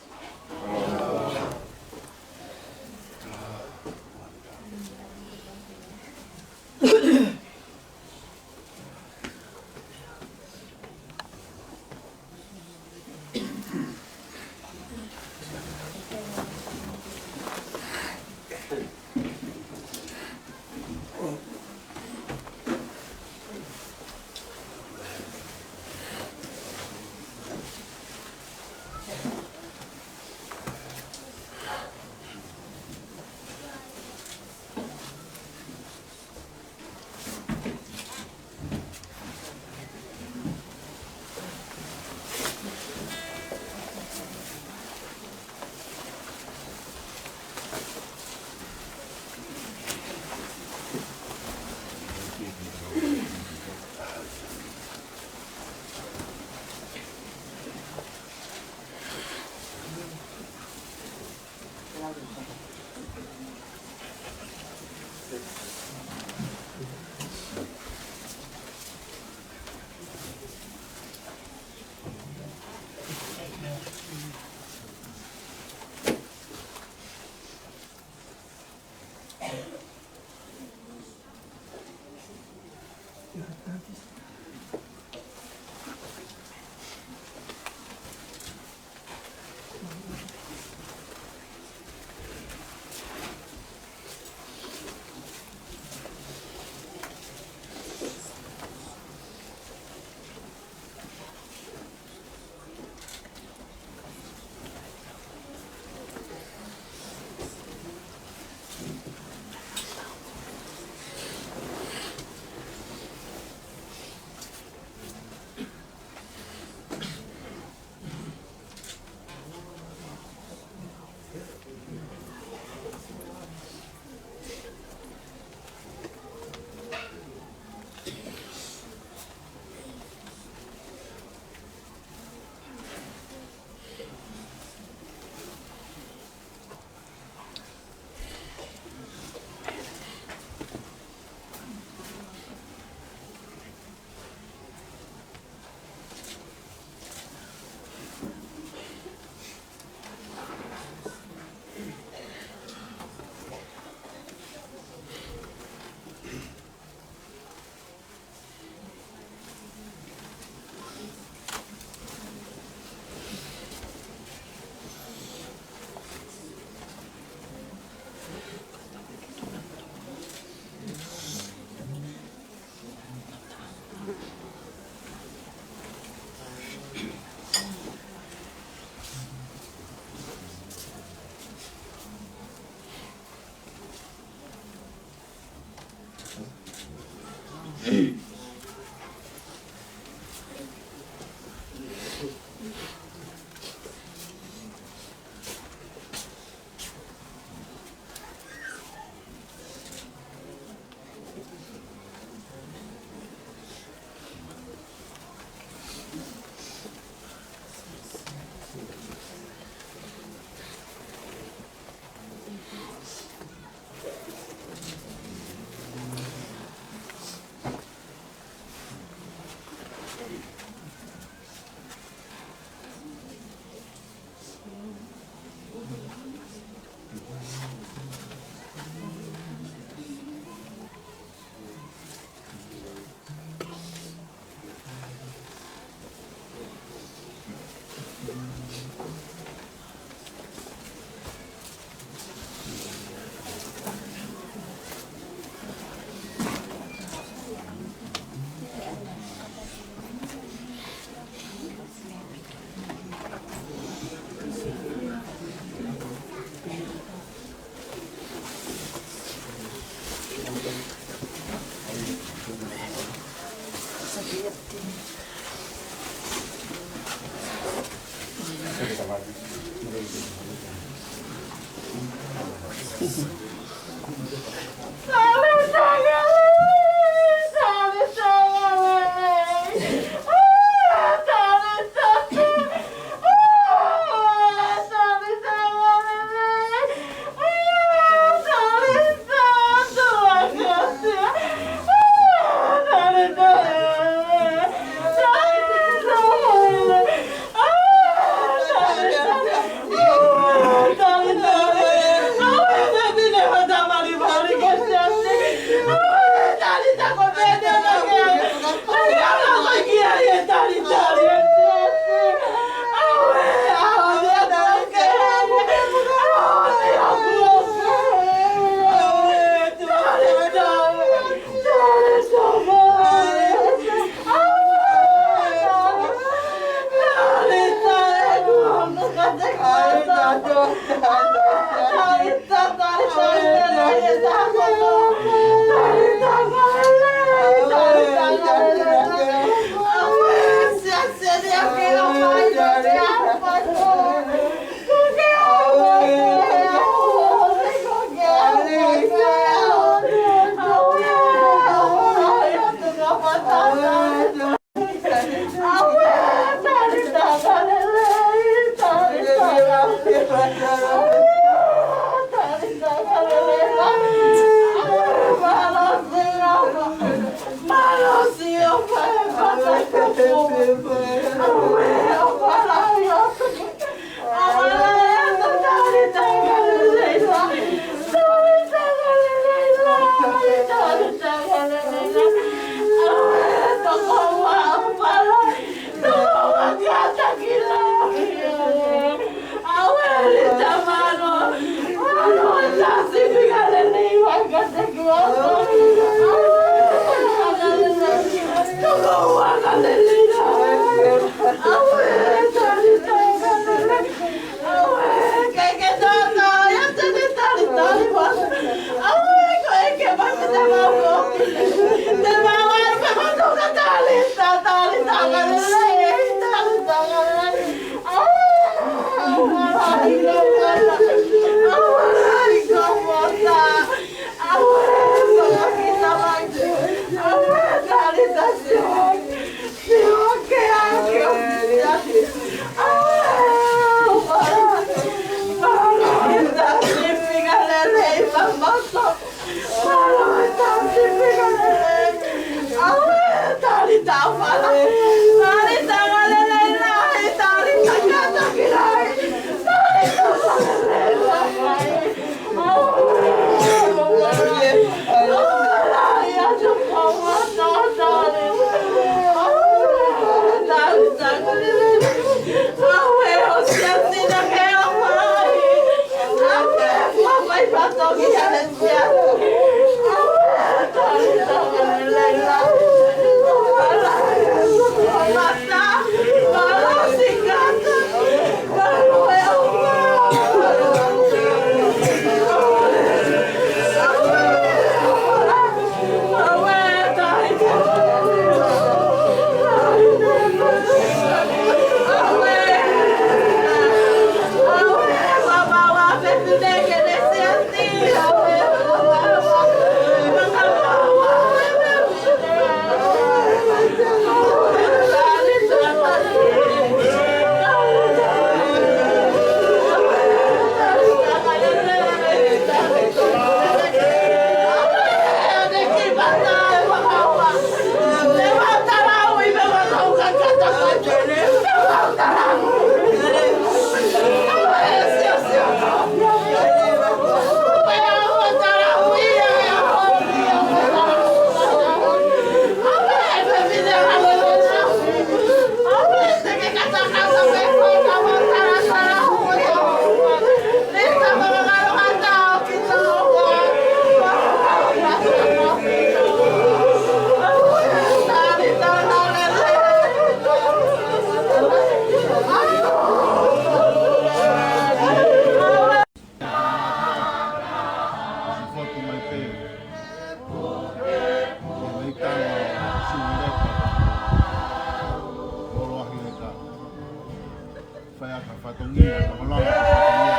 Fai ʻaki ha fatongia, ka malanga ha fatongia.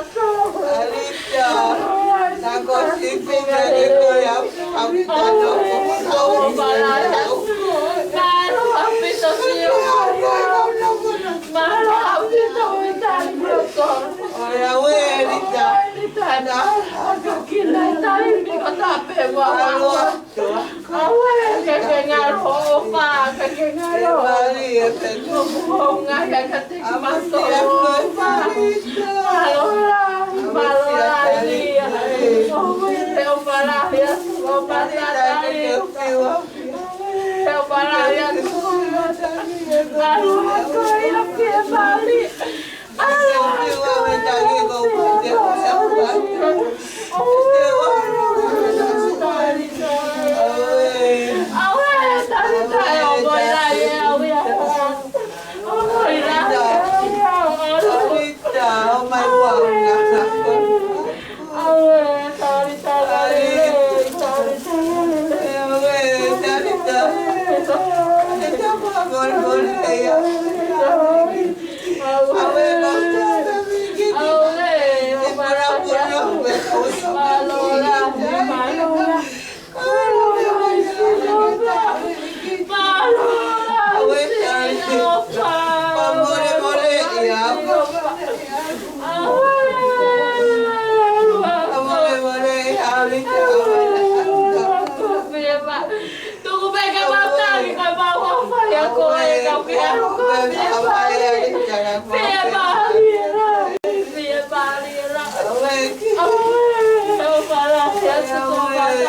ʻAlita, na ko siku mea ke ko ia, ʻaupito no ko. Mālō ʻaupito Sihova. Mālō ʻaupito ʻEiki. ʻOiauē ʻAlita. ʻAlita na. Ka kila taimi ko tape mālō. Aue, ke ke ngalo ʻofa, ke ke ngalo. Ke mali e petu. Onga ke ke tiki mato ʻofa. Mālō lahi, mālō lahi. Aue, te ʻofa lahi atu, ʻofa lahi. Te ʻofa lahi atu. Aue, ko ia ke mali. Tuku pē ke mau tali, ka mau ʻofa ʻia koe, ka ke ʻalu koe, pea pali ʻa e, pea pali ʻa e, pea pali ʻa e. Aue, ʻofa lahi atu, ʻofa lahi.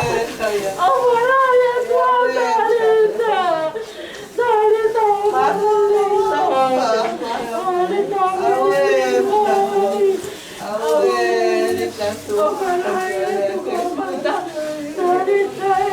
ʻOfa lahi atu, ʻofa lahi atu. Tali, tali, tali, tali, tali, tali.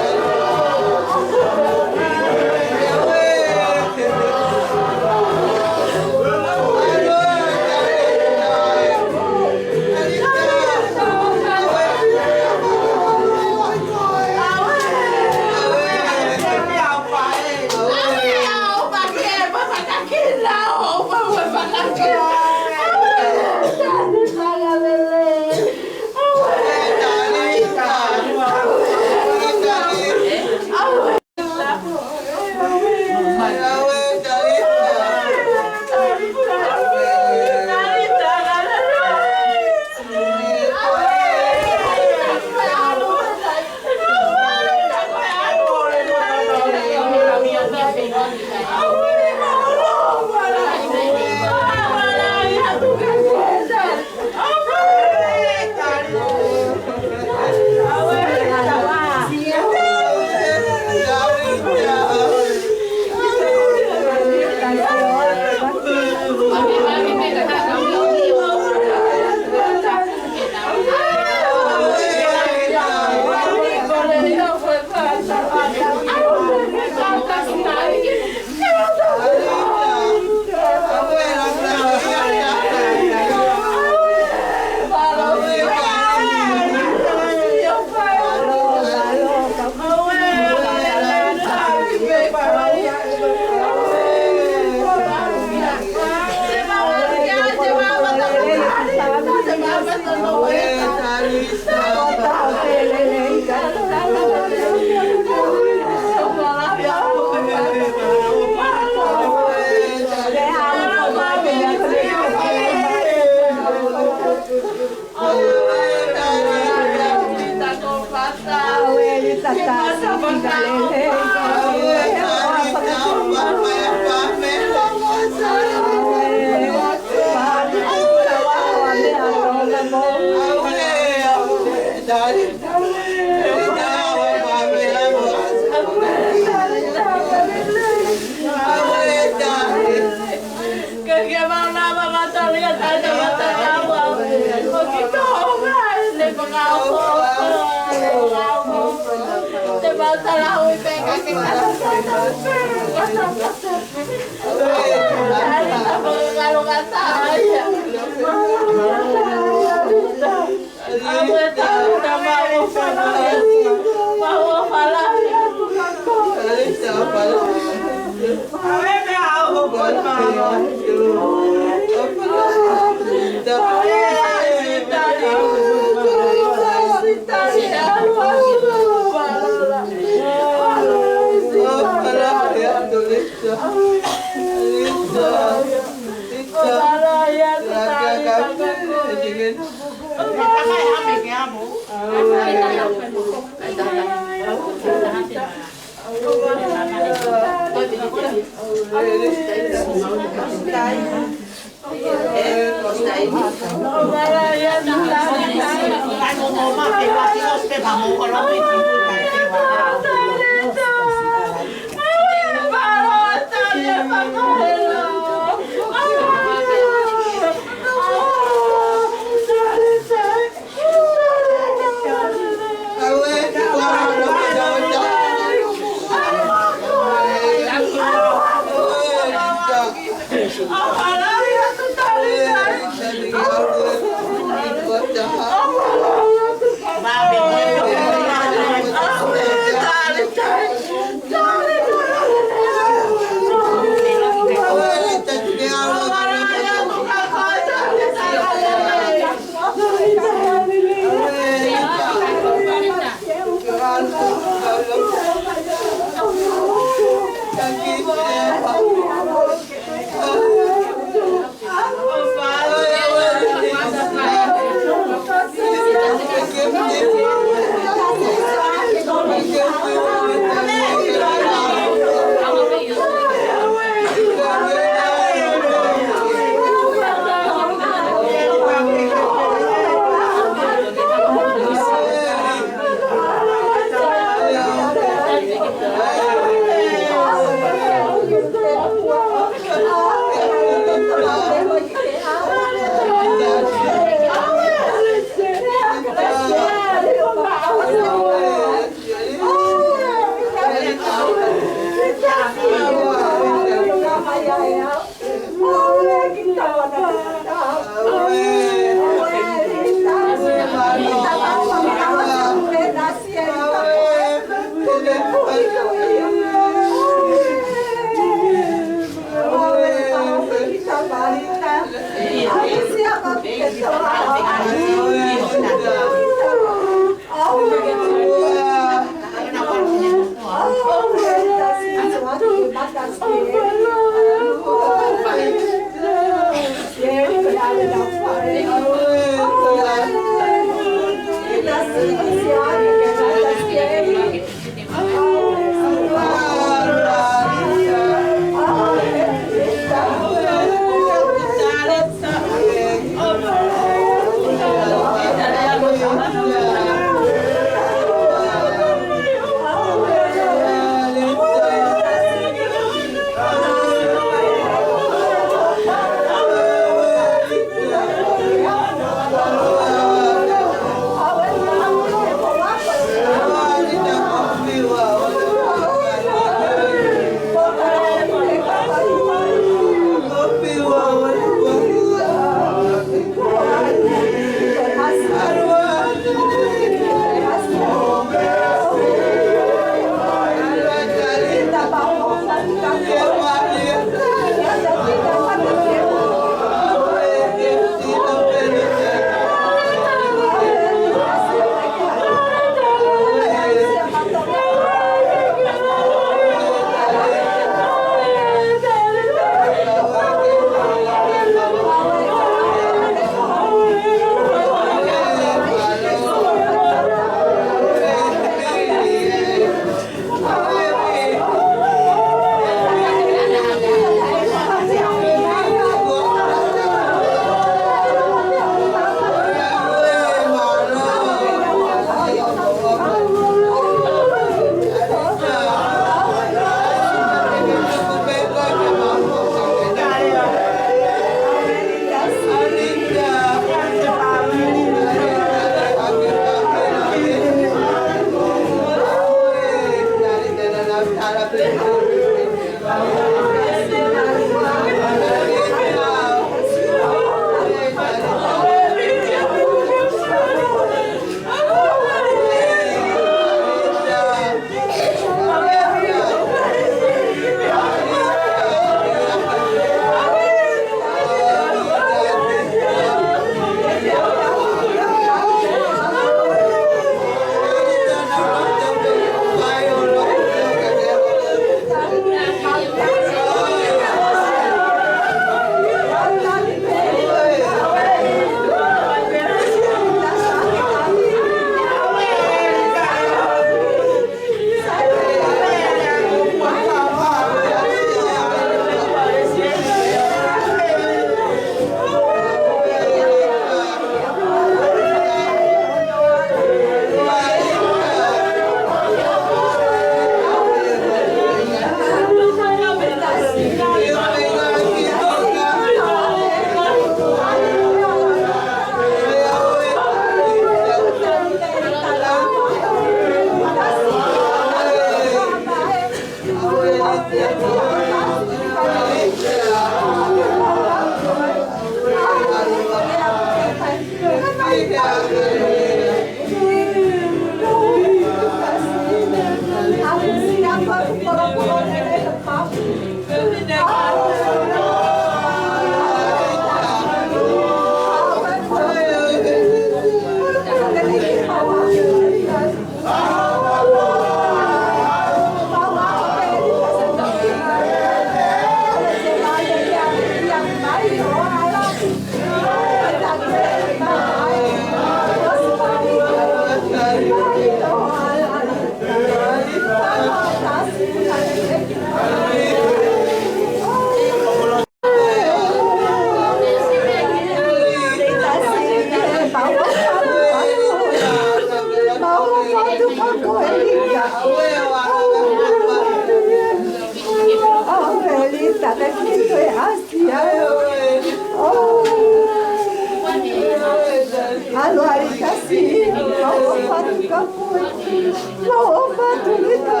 Mau ʻofa atu Lita.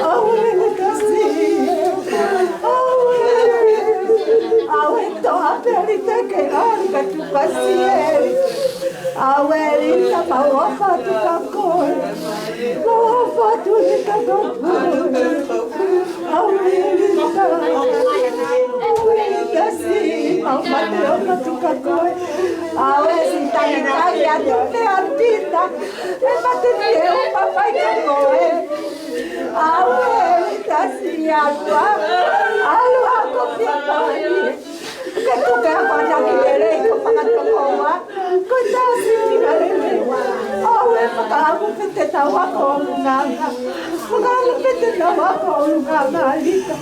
ʻAuē Lita siʻi. ʻAuē. ʻAuē toʻa pē Lita ke ʻalu ka tuku ʻa Sieli. ʻAuē Lita, mau ʻofa atu kia koe. Mau ʻofa atu Lita kia koe. ʻAuē Lita. ʻAuē Lita siʻi, mau mate ʻofa atu kia koe. ʻAuē siʻi, talitali atu pē ʻa Lita. ʻE mate pē ʻo papai kia koe. ʻAuē Lita siʻi, ʻalu ā. ʻAlu ā ko Lita. Ke tuku ʻa e akonaki lelei ko Fakatokoua. Ko e tasi ki lale. ʻAuē, fakaʻamu pē te tau ako ʻulungaanga. Fakaʻamu pē te tau ako ʻulungaanga Lita.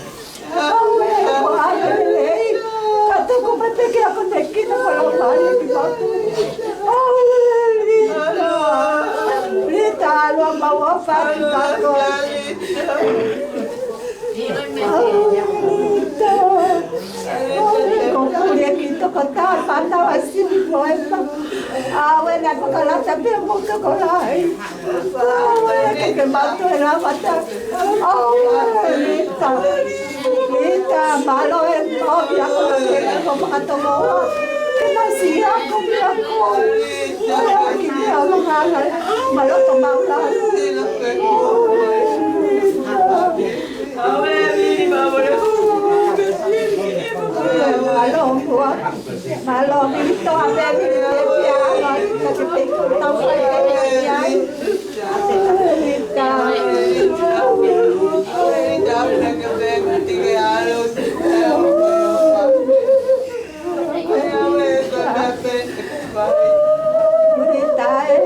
ʻAuē, ko e ʻaho lelei. Ka tuku mai pē ke akonekina ko Laumālie kimautolu. ʻAuē Lita. Lita, ʻalu ā, mau ʻofa atu kia koe. ʻAuē Lita. ʻAuē, ko Pule ki toko taha fānau ʻa Simi Moepa. ʻAuē, naʻe fakalata pē mo tokolahi. ʻAuē, ke ke maʻu toe lāunga. ʻAuē Lita. Lita, mālō e moʻui ako ke ko Fakatokoua. Ke mau siʻi ako pē ʻa koe. Mālō ki te ʻulungaanga. Mālō ko mau lāunga. ʻAuē Lita. Mālō ua. Mālō Lita, ʻa pē Lita, pea ʻalu ā Lita ke tau fai pē ai. Lita ē.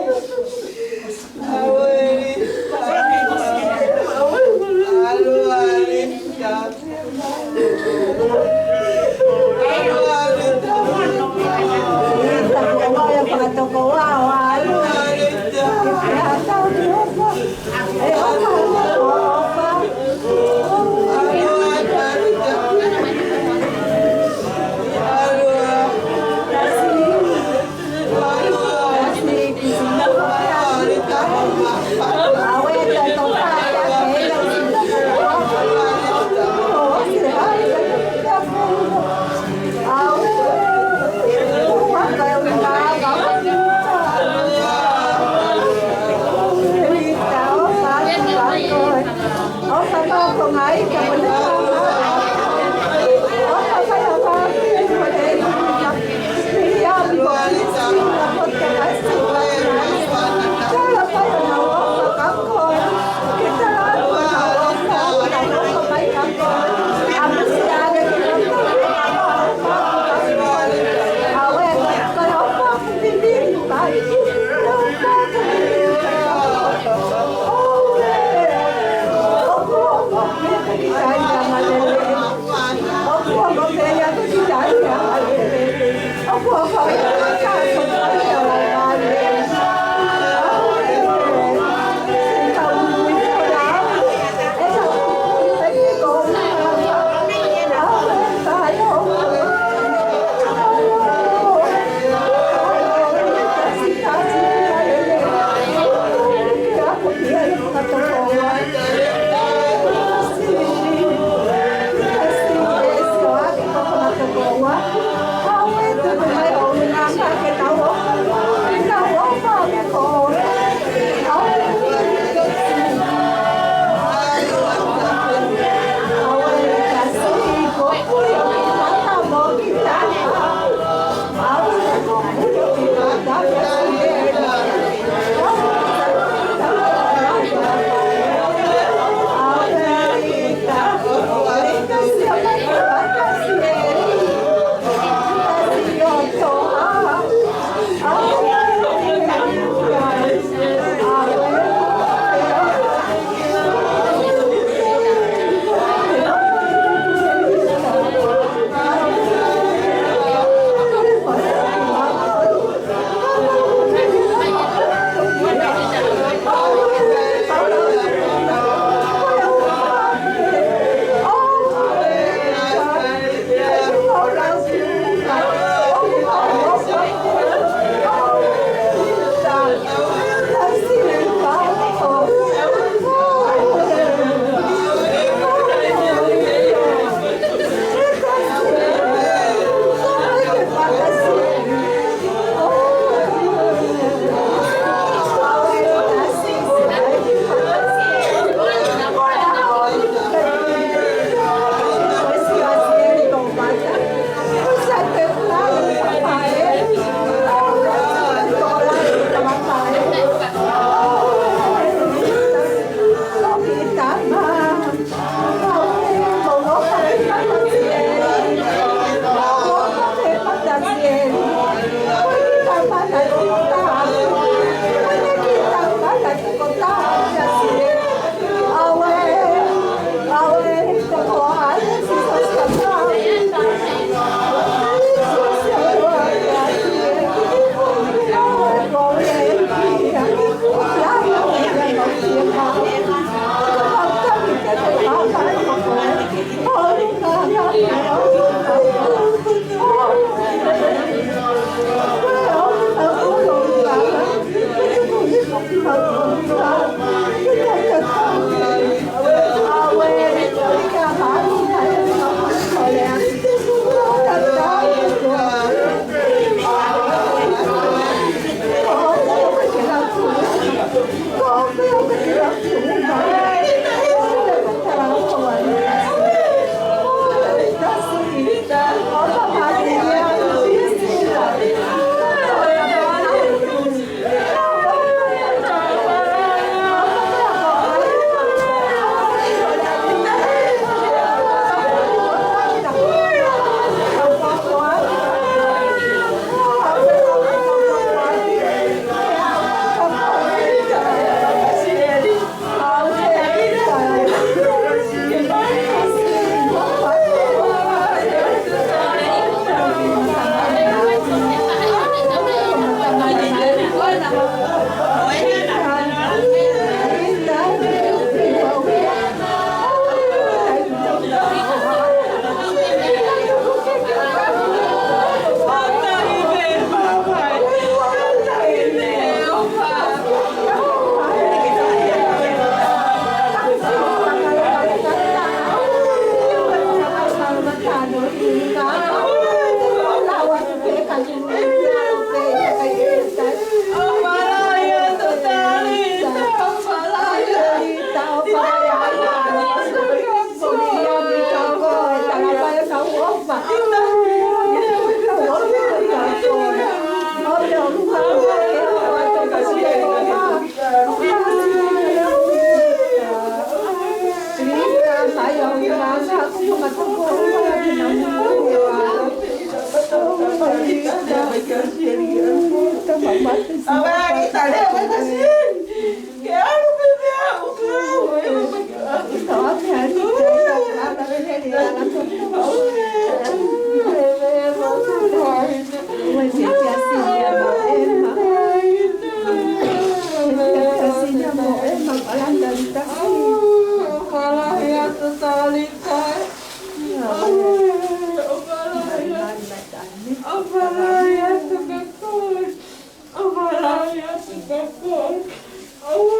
Auē,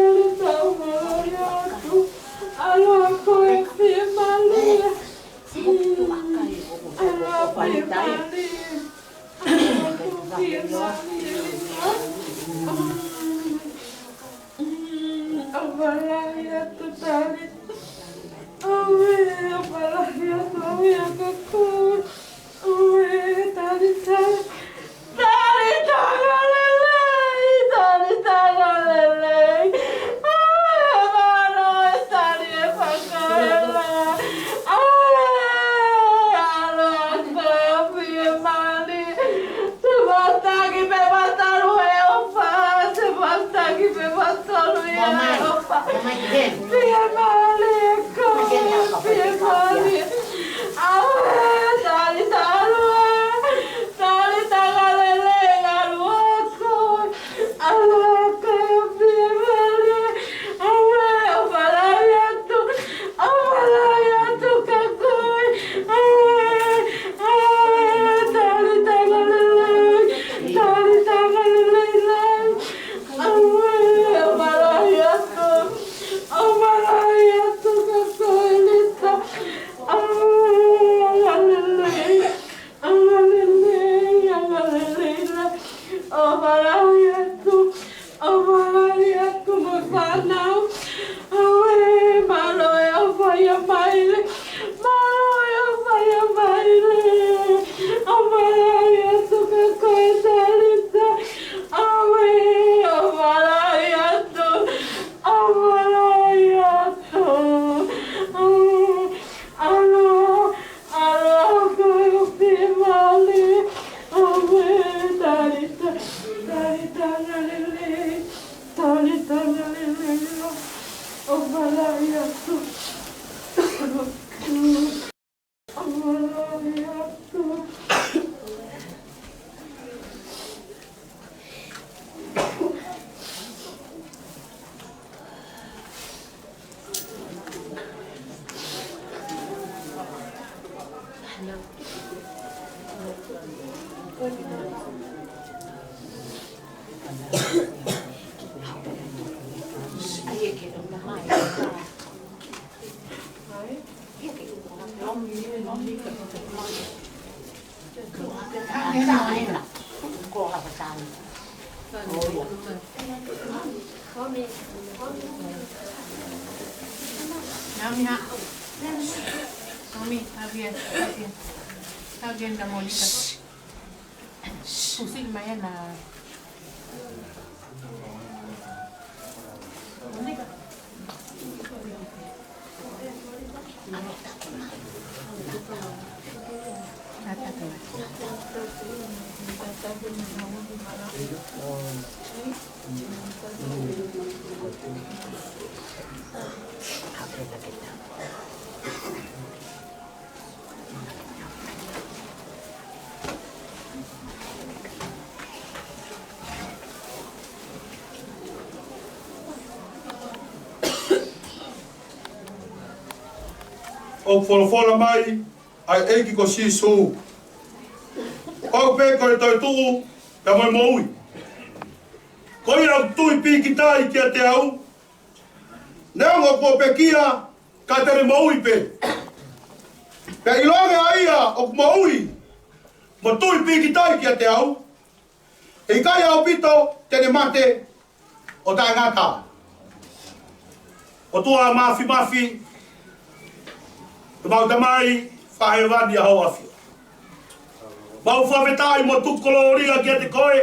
ʻoku tau mālōlō atu. ʻAloʻofa koe, fiemālie. ʻAloʻofa fiemālie. ʻAloʻofa fiemālie. ʻOfa lahi atu, Talita. Auē, ʻofa lahi atu, ʻauē, ʻa koe. Auē, Talita. Talita, takalelei, Talita, takalelei. Auē, mālō e tali e fakaela. Auē, ʻaloʻofa koe, fiemālie. Te u taki pē matalu he ʻofa, te u taki pē matalu he ʻofa. Fiemālie koe, fiemālie. Auē, Talita, ʻalu ā. Talita, takalelei, ʻalu ā koe. ʻAloʻofa koe, fiemālie. Auē, ʻofa lahi atu. ʻOfa lahi atu kia koe. Auē, auē, Talita, takalelei. Talita, takalelei. Auē, ʻofa lahi atu. ʻOfa lahi atu kia koe, Lita. Auē, takalelei. Takalelei, takalelei. ʻOfa lahi atu. ʻOfa lahi atu mo e fānau. Auē, mālō e ʻofa ʻa Maile. Mālō e ʻofa ʻa Maile. ʻOfa lahi atu kia koe, Talita. Auē, ʻofa lahi atu. ʻOfa lahi atu. ʻAloʻofa, ʻaloʻofa koe, fiemālie. Auē, Talita, Talita, takalelei. Talita, takalelei. ʻOfa lahi atu. ʻOfa lahi atu. Naomi, ha. Naomi, Javier, Javier. Javier, ka Monica. Kusi mai na. ʻOku folofola mai ʻa e ʻEiki ko Sīsū. Ko au pē ko e toetuʻu pea mo e moʻui. Ko ia ʻoku tui pīkitai kiate au, neongo kuo pekia, ka te ne moʻui pē. Pea ʻilonga ʻa ia ʻoku moʻui mo tui pīkitai kiate au, ʻe ʻikai ʻaupito te ne mate ʻo taʻengata. ʻOtua Māfimafi, ʻemau Tamai fakahēvani, ʻa hoʻo ʻAfio, mau fakafetaʻi mo tuku kolōlia kiate koe.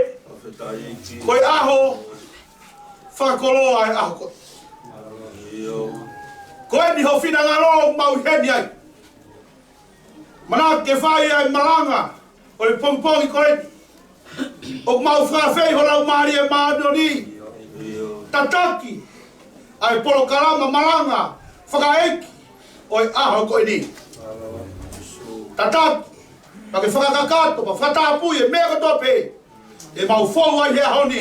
Ko e ʻaho fakakoloa ʻa e ʻaho ko eni. Ko eni ho finangalo ʻoku mau ʻi heni ai. Manako ke fai ʻa e malanga ʻo e pongipongi ko eni. ʻOku mau fakaafeʻi ho Laumālie Māʻoniʻoni, tataki ʻa e polokalama malanga fakaʻeiki ʻo e ʻaho ko eni. Tataki, pea ke fakakakato, pea fakatapui e meʻa kotoa pē ʻemau fou ai he ʻaho ni.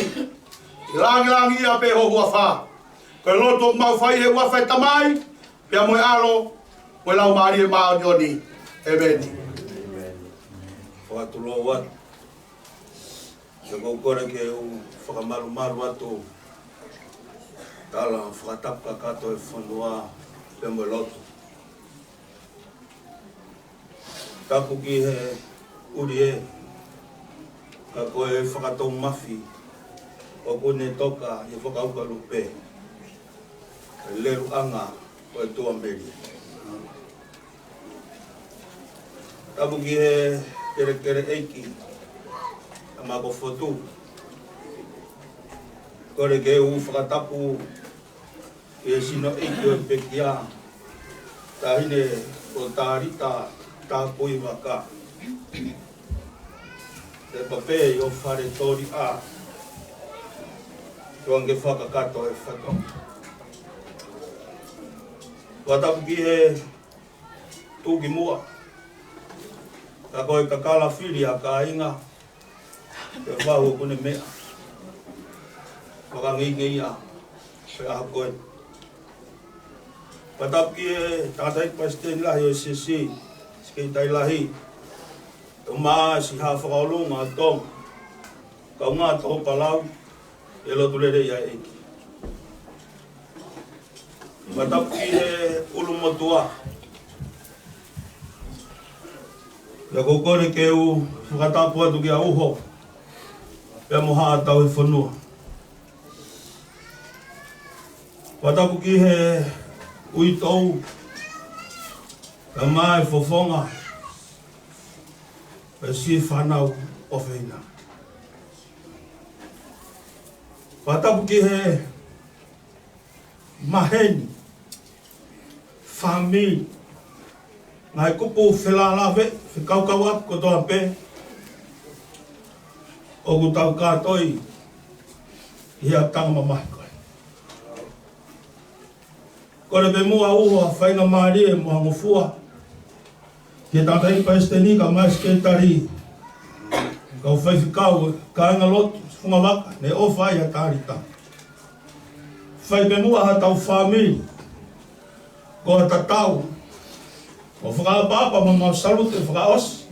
ʻE langilangiʻia pē ho huafa. Ko e lotu ʻoku mau fai he huafa ʻo e Tamai, pea mo e ʻAlo, mo e Laumālie Māʻoniʻoni. ʻEmeni. Fakatulou atu. Ko e kole ke u fakamalumalu atu, tala fakatapu kakato e fonua pea mo e lotu. Tapu ki he ʻuli ē, ka ko e fakatoumafi ʻoku ne toka ʻi he fakaukalupe e leluʻanga ʻo e tuʻamelie. Tapu ki he kelekele ʻeiki, ʻa Makofotu. Kole ke u fakatapu ki he sino ʻeiki ʻo e pekia, Taʻahine ko Talita Tapuivaka. Te pape ʻi ʻo fale toli a, tuange fakakato e fatonga. Fakatapu ki he tuʻukimuʻa, ka ko e kakala fili ʻa kāinga, ke fau ʻoku ne meʻa. Fakangeingeia, pe ʻaho ko ē. Fakatapu ki he tangataʻeiki palesiteni lahi ʻo e C C, sekelitali lahi, ʻo Maʻasi ha fakaolunga ʻo Tonga, kaungā tō palau, ʻe lotu lelei ʻa e ʻEiki. Fakatapu ki he ʻulumotuʻa. Pea ko e kole ke u fakatapu atu kia uho, pea mo haʻa tauhi fonua. Fakatapu ki he uitou, kae ʻumaʻā e fofonga, pea siʻi fānau ʻofeina. Fakatapu ki he maheni, fāmili, ngaahi kupu felālāveʻi, fekauʻaki kotoa pē, ʻoku tau kātoi ʻi he ʻaho mamahi ko ē. Kole pē muʻa uho ha faingamālie mo ha ngofua, ki he tangataʻeiki palesiteni kae ʻumaʻā e sekelitali, kau faifekau, kāingalotu, fungavaka, ne ʻofa ai ʻa Talita. Fai pē muʻa ha tau fāmili, ko ha tatau, ʻo fakaʻapaʻapa mo mau salute fakaʻosi.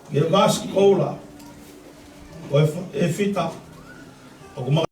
Ki he Vasikoula, ko e fa-, e fita, ʻoku ma-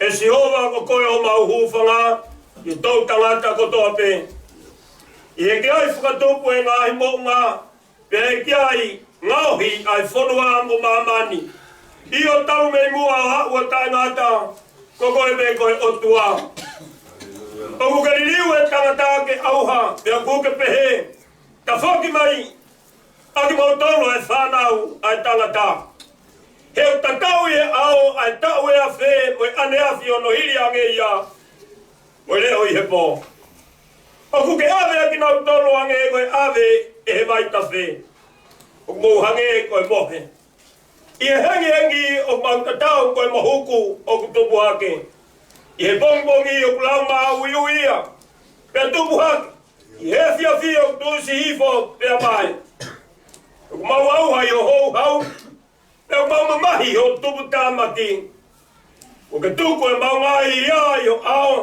ʻE Sihova, ko koe homau hūfanga ʻi he toʻutangata kotoa pē. ʻI he ʻikai fakatupu ʻa e ngaahi moʻunga, pea ʻe ʻikai ngaohi ʻa e fonua mo māmani. ʻIo, talu mei muʻa ʻo aʻu ʻo taʻengata, ko koe pē ko e ʻOtua. ʻOku ke liliu e tangata ke ʻauha, pea ʻoku ke pehē, tafoki mai ʻa kimoutolu ʻa e fānau ʻa e tangata. He ʻoku tatau ʻi he ʻao ʻa e taʻu ʻe afe mo e ʻaneafi ʻo hono hili ange ia, mo e leʻo ʻi he pō. ʻOku ke ʻave ʻa kinautolu hangē ko e ʻave ʻe he vaitafe. ʻOku mou hangē ko e mohe ʻi he hengihengi, ʻoku mou tatau ko e mohuku ʻoku tupu hake. ʻI he pongipongi ʻoku lau māuiui ia, pea tupu hake. ʻI he efiafi ʻoku tuʻusi hifo pea mae. ʻOku mou ʻauha ʻi ho houhau, pea ʻoku mou mamahi ʻi ho tuputāmaki. ʻOku ke tuku ʻemau ngaahi hia ʻi ho ʻao,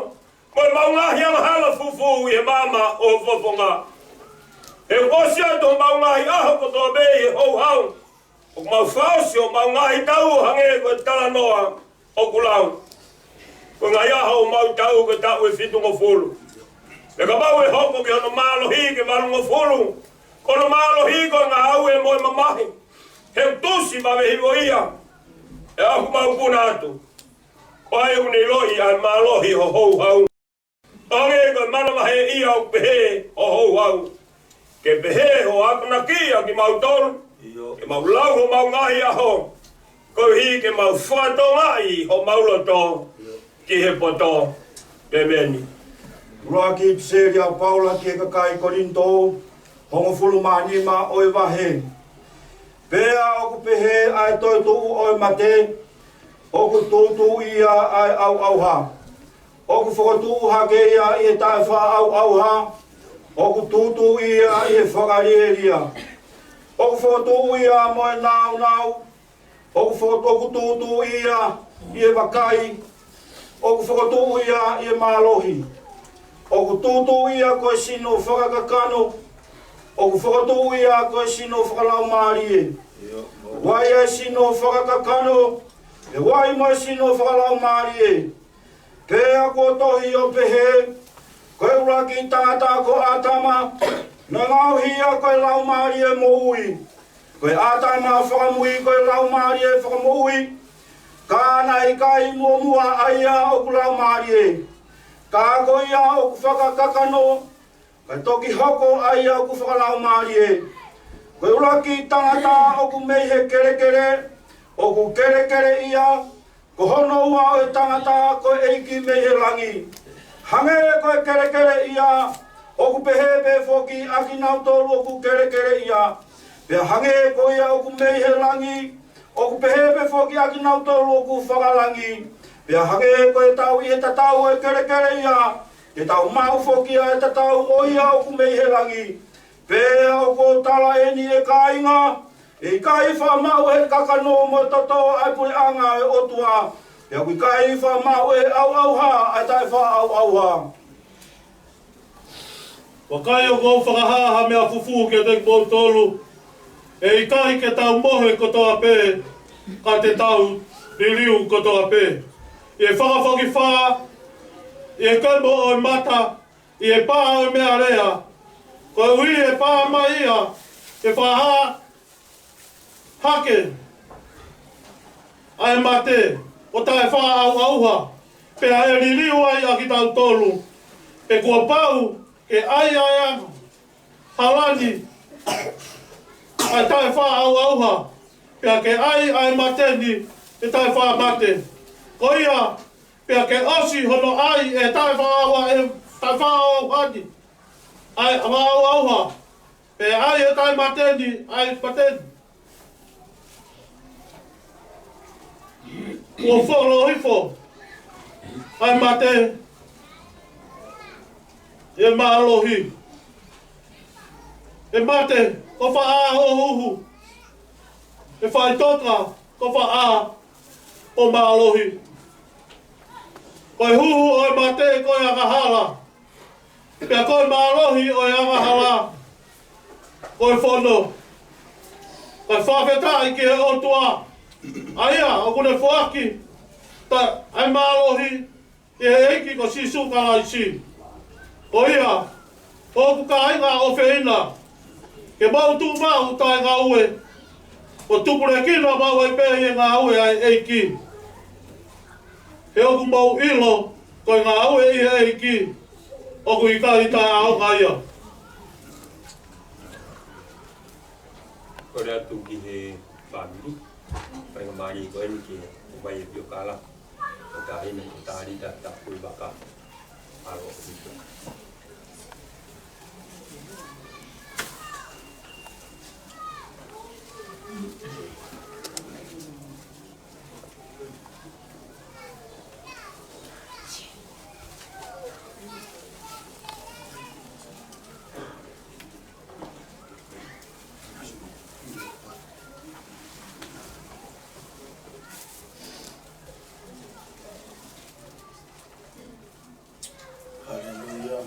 mo ʻemau ngaahi angahala fufū ʻi he maama ʻo ho fofonga. He ʻoku ʻosi atu homau ngaahi ʻaho kotoa pē ʻi he houhau. ʻOku mau fakaʻosi homau ngaahi taʻu hangē ko e talanoa ʻoku lau. Ko e ngaahi ʻaho ʻo homau taʻu ko e taʻu ʻe fitungofulu. Pea kapau ʻe hoko ki hono mālohi ke valungofulu, ko hono mālohi ko e ngāue mo e mamahi, he ʻoku tuʻusi vave hifo ia. ʻE ʻaho ʻoku mau puna atu, ko hai ʻoku ne ʻiloʻi ʻa e mālohi ʻo ho houhau? ʻO hangē ko e manavahē ia ʻoku pehē ho houhau. Ke pehē ho akonaki ʻa kimautolu, ke mau lau homau ngaahi ʻaho, koeʻuhi ke mau fakatokangaʻi homau loto ki he poto. ʻEmeni. ʻUluaki ʻipiseli ʻa Paula ki he kakai Kolinitō, hongofulu mā nima ʻo e vahe. Pea ʻoku pehē ʻa e toetuʻu ʻo e mate, ʻoku tūtuuʻi ia ʻa e ʻauʻauha. ʻOku fokotuʻu hake ia ʻi he taʻefaʻaʻauʻauha, ʻoku tūtuuʻi ia ʻi he fakalielia. ʻOku fokotuʻu ia mo e nāunau, ʻoku fokotuʻu, ʻoku tūtuuʻi ia ʻi he vakai, ʻoku fokotuʻu ia ʻi he mālohi. ʻOku tūtuuʻi ia ko e sino fakakakano, ʻoku fokotuʻu ia ko e sino fakalaumālie. ʻOku ai ʻa e sino fakakakano, ʻoku ai mo e sino fakalaumālie. Pea kuo tohi ʻo pehē, ko e ʻuluaki tangata ko ʻĀtama, naʻe ngaohi ia ko e laumālie moʻui. Ko e ʻĀtama fakamui ko e laumālie fakamoʻui. Ka naʻe ʻikai muʻomuʻa ʻa ia ʻoku laumālie, ka ko ia ʻoku fakakakano, kae toki hoko ʻa ia ʻoku fakalaumālie. Ko e ʻuluaki tangata ʻoku mei he kelekele, ʻoku kelekele ia, ko hono ua ʻo e tangata ko e ʻEiki mei he langi. Hangē ko e kelekele ia, ʻoku pehē pē foki ʻa kinautolu ʻoku kelekele ia. Pea hangē ko ia ʻoku mei he langi, ʻoku pehē pē foki ʻa kinautolu ʻoku fakalangi. Pea hangē ko e tau ʻi he tatau ʻo e kelekele ia, te tau maʻu foki ʻa e tatau ʻo ia ʻoku mei he langi. Pea ʻoku ou tala eni, ʻe kāinga, ʻe ʻikai faʻa maʻu ʻe he kakano mo e toto ʻa e puleʻanga ʻo e ʻOtua, pea ʻoku ʻikai faʻa maʻu ʻe he ʻauʻauha ʻa e taʻefaʻaʻauʻauha. Vakai, ʻoku ou fakahā ha meʻa fufū kiate kimoutolu. ʻE ʻikai ke tau mohe kotoa pē, ka te tau liliu kotoa pē. ʻI he fakafokifā, ʻi he kemo ʻo e mata, ʻi he pā ʻo e meʻalea, koeʻuhi ʻe pā mai ia ke fakahā hake ʻa e mate ʻo taʻefaʻaʻauʻauha, pea ʻe liliu ai ʻa kitautolu. Pea kuo pau ke ʻai ʻa e angahala ni ʻa e taʻefaʻaʻauʻauha, pea ke ʻai ʻa e mate ni ʻe taʻefaʻamate. Ko ia, pea ke ʻosi hono ʻai ʻe taʻefaʻaʻauha, ʻe taʻefaʻaʻauha ni ʻa e faʻaʻauʻauha, pea ʻai ʻe taʻemate ni ʻa e mate ni. Kuo folo hifo ʻa e mate ʻi he mālohi. ʻE mate, ko fē ʻa hoʻo huhu? ʻE faʻitoka, ko fē ʻa hoʻo mālohi? Ko e huhu ʻo e mate ko e angahala, pea ko e mālohi ʻo e angahala ko e fono. Kae fakafetaʻi ki he ʻOtua, ʻa ia ʻoku ne foaki ʻa e mālohi ʻi he ʻEiki ko Sīsū Kalaisi. Ko ia, ʻoku kāinga ʻofeina, ke mou tuʻu maʻu ʻo taʻengaue, ʻo tupulekina maʻu ai pē ʻi he ngāue ʻa e ʻEiki. He ʻoku mou ʻilo, ko e ngāue ʻi he ʻEiki, ʻoku ʻikai taʻeʻaonga ia. Kole atu ki he fāmili, faingamālie ko eni ke ʻomai e piokala ʻo e taʻahine ko Talita Tapui Vaka. Mālō ʻaupito. Haleluia.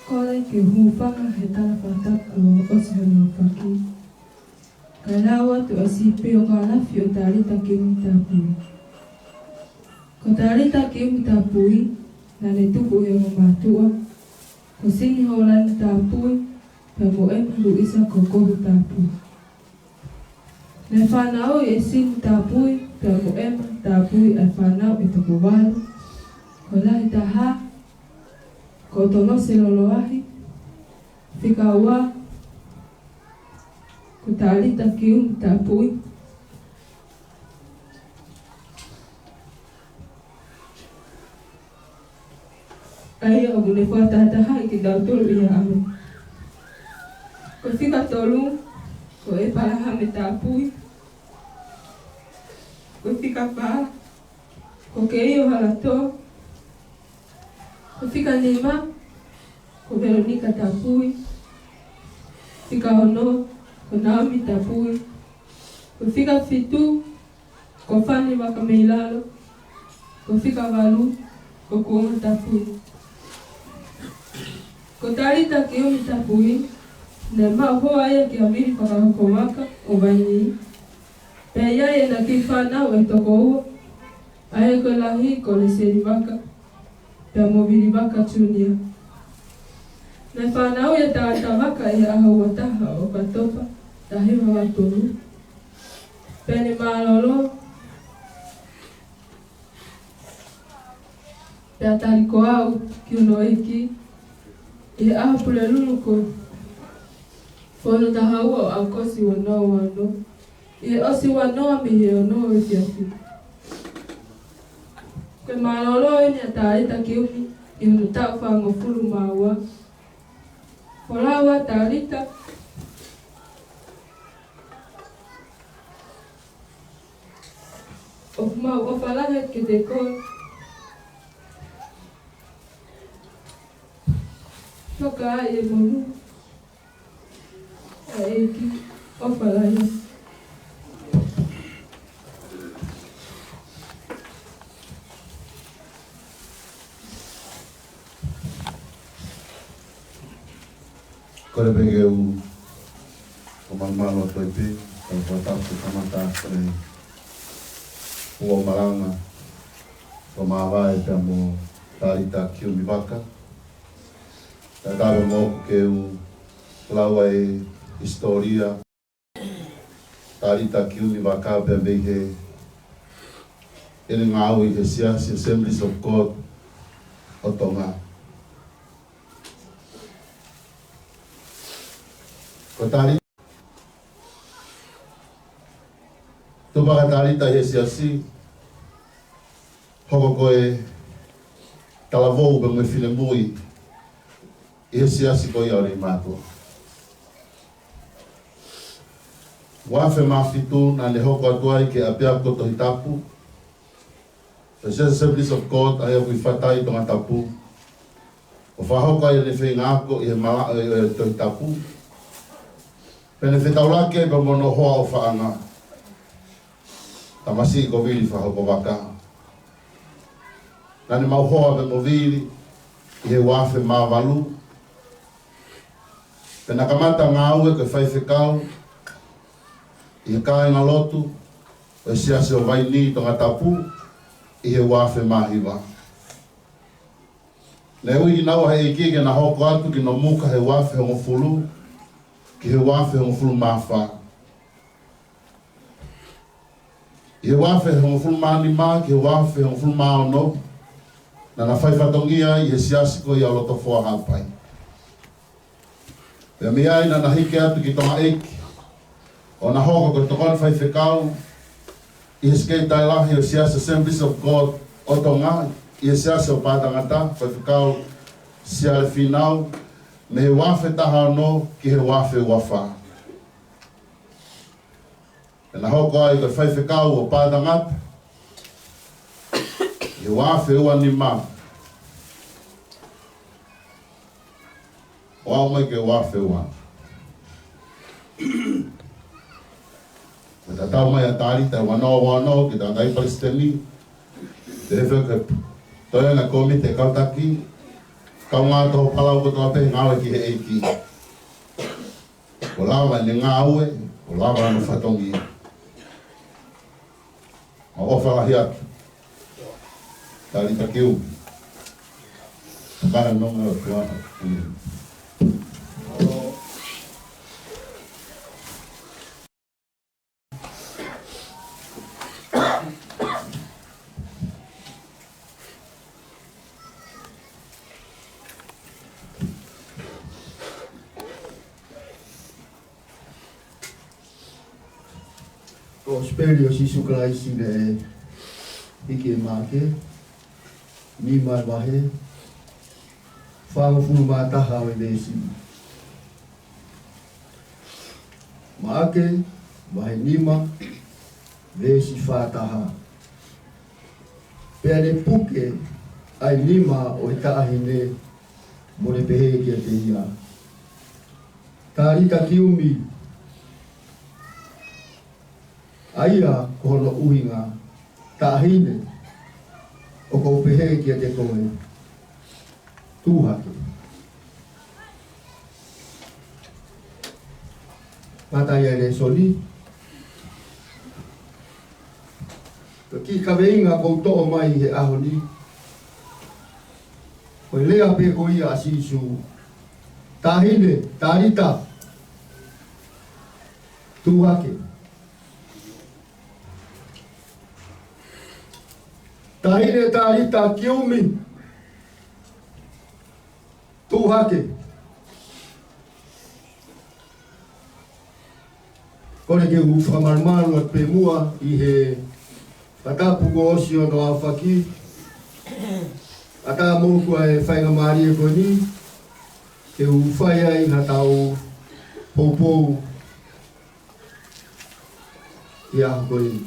Kole ke u hūfanga he tala fakatapu kuo ʻosi hono aofaki, kae lau atu ʻa e sipi ʻoku ʻalu ʻo fai ʻo Talita Kiumi Tapui. Ko Talita Kiumi Tapui, naʻa ne tupu ʻi he ongo mātuʻa ko Sini Hōlani Tapui pea mo ʻEma Luisa Kokohu Tapui. Naʻe fanauʻi ʻe Sini Tapui pea mo ʻEma Tapui ʻa e fānau ʻe toko valu. Ko e lahi taha ko ʻOtonose Loloahi, fika ua ko Talita Kiumi Tapui, ʻa ia ʻoku ne fakatahatahaʻi kitautolu ʻi he ʻaho. Ko e fika tolu ko ʻEpalahame Tapui. Ko e fika fā ko Keio Halatō. Ko e fika nima ko Velonika Tapui. Fika ono ko Naomi Tapui. Ko e fika fitu ko Fani Vakameilalo. Ko e fika valu ko Kuonga Tapui. Ko Talita Kiumi Tapui, naʻe maʻu hoa ia kia Vili Fakahokovaka ʻo Vainī. Pea ʻi ai ʻena kiʻi fānau ʻe toko ua, ʻa ia ko e lahi ko Leseli Vaka pea mo Vili Vaka Junior. Naʻe fanauʻi ʻa Talita Vaka ʻi he ʻaho ua taha ʻo ʻOkatopa, taha hiva ua tolu. Pea ne mālōlō, pea tali ko au ki hono ʻEiki ʻi he ʻaho Pulelulu ko e ono taha ua ʻo ʻAokosi ua noa ua ono, ʻi he ʻosi ua noa mei he ono ʻo e efiafi. Ko e mālōlō eni ʻa Talita Kiumi ʻi hono taʻu fāngofulu mā ua. Folau ʻa Talita. ʻOku mau ʻofa lahi atu kiate koe. Toka ai e monū ʻa e ʻEiki, ʻofa lahi. Kole pē ke u ʻomai e mālō atu ai pē, kae fakatapu ki he kamata ko eni ʻo e malanga, ko e māvae pea mo Talita Kiumi Vaka. Kae ʻatā pē moʻoku ke u lau ʻa e hisitōlia Talita Kiumi Vaka pea mei he ʻene ngāue ʻi he Siasi Assemblies of God ʻo Tonga. Ko Tali-, tupu ʻa Talita ʻi he Siasi, hoko ko e talavou pea mo e finemui ʻi he Siasi ko ia ʻo Leimātuʻa. Ua afe mā fitu naʻa ne hoko atu ai ki he ʻapiako Tohi Tapu, ʻo e Siasi Assemblies of God ʻa ia ʻoku ʻi Fatai, Tongatapu, ʻo fakahoko ai ʻene feinga ako ʻi he malaʻe ʻo e Tohi Tapu. Pea ne fetaulaki ai pea mo hono hoa ʻofaʻanga, tamasiʻi ko Vili Fakahokovaka. Naʻa ne maʻu hoa pea mo Vili ʻi he ua afe mā valu, Pea naʻá na kamata ngāue ko e faifekau ʻi he kāingalotu ʻo e Siasi ʻo Vainī Tongatapu ʻi he ua afe mā hiva. Naʻe ui kinaua ʻe he ʻEiki ke na hoko atu ki Nomuka he ua afe hongofulu ki he ua afe hongofulu mā fā. ʻI he ua afe hongofulu mā nima ki he ua afe hongofulu mā ono, naʻá na fai fatongia ʻi he siasi ko ia ʻo Lotofoa Haʻapai. Pea mei ai naʻá na hiki atu ki Tonga ʻEiki, ʻo na hoko ko e tokoni faifekau ʻi he Sekelitali Lahi ʻo e Siasi Assemblies of God ʻo Tonga, ʻi he Siasi ʻo Pātangata, Faifekau Siale Fīnau, mei he ua afe taha ono ki he ua afe ua fā. Pea na hoko ai ko e faifekau ʻo Pātangata ʻi he ua afe ua nima ʻo aʻu mai ki he ua afe ua. Pea tatau mai ʻa Talita ʻi he ua noa ua ono ke tau tangataʻeiki palesiteni, te he feke toenga komiti kau taki, kaungā tō palau kotoa pē ngāue ki he ʻEiki. Kuo lava ʻene ngāue, kuo lava hono fatongia. ʻOfa lahi atu. Talita Kiumi. Tokanga nonga o tua. Kosipeli ʻo Sīsū Kalaisi naʻe hiki ʻe Maʻake, nima vahe, fāngofulu mā taha ʻo e veesi. Maʻake, vahe nima, veesi fā taha. Pea ne puke ʻa e nima ʻo e taʻahine, mo ne pehē kiate ia, Talita Kiumi, ʻa ia ko hono ʻuhinga, Taʻahine, ʻoku ou pehē kiate koe, tuʻu hake. Ngata ai e lēsoni. Ko e kiʻi kaveinga ʻoku ou toʻo mai he ʻaho ni, ko e lea pē ko ia ʻa Sīsū, Taʻahine, Talita, tuʻu hake. Taʻahine, Talita Kiumi, tuʻu hake. Kole ke u fakamalumalu atu pē muʻa ʻi he fakatapu kuo ʻosi hono aofaki, ʻatā moʻoku ʻa e faingamālie ko eni, ke u fai ai haʻatau poupou ʻi he ʻaho ko eni.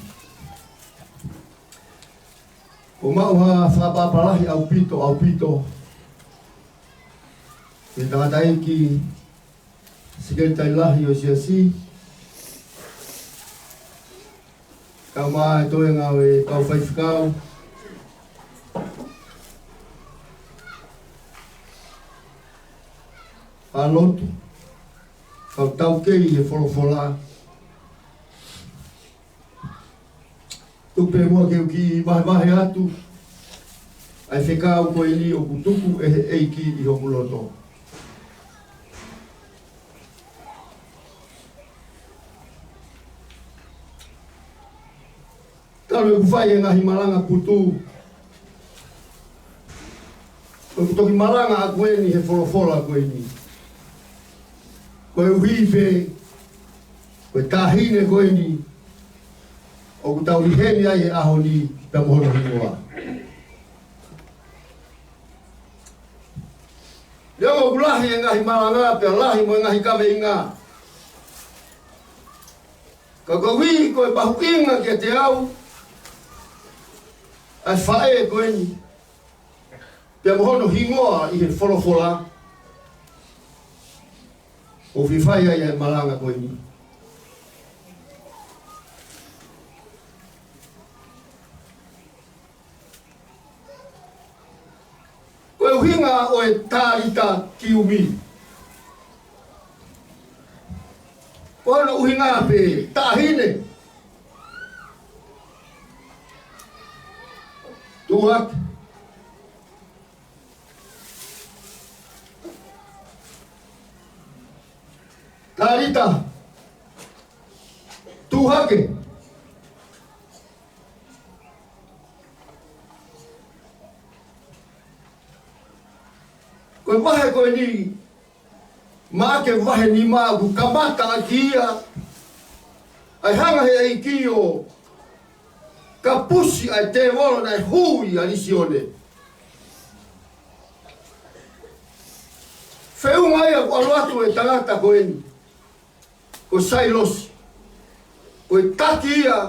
ʻOku ou maʻu ha fakaʻapaʻapa lahi ʻaupito, ʻaupito, ki he tangataʻeiki Sekelitali Lahi ʻo e Siasi, kae ʻumaʻā e toenga ʻo e kau faifekau, ʻa e lotu, kau taukei he folofola. Tuku pē muʻa ke u kiʻi vahevahe atu ʻa e fekau ko eni ʻoku tuku ʻe he ʻEiki ʻi hoku loto. Talu ʻeku fai e ngaahi malanga putu, ʻoku toki malanga ʻaku eni he folofola ko eni. Koeʻuhi pē ko e taʻahine ko eni ʻoku tau ʻi heni ai he ʻaho ni pea mo hono hingoa. Neongo ʻoku lahi e ngaahi malanga pea lahi mo e ngaahi kaveinga, ka koeʻuhi ko e mahuʻinga kiate au ʻa e faʻē ko eni pea mo hono hingoa ʻi he folofola, ʻoku ou fie fai ai ʻa e malanga ko eni. Ko e ʻuhinga ʻo e Talita Kiumi. Ko hono ʻuhinga pē, taʻahine, tuʻu hake. Talita, tuʻu hake. Ko e vahe ko eni, Maʻake vahe nima, ʻoku kamata ʻaki ia ʻa e hanga he ʻEiki ʻo kapusi ʻa e tēvolo naʻe hū ʻia Lisione. Feʻunga ia ʻoku ʻalu atu e tangata ko eni, ko Sailosi. Ko e taki ia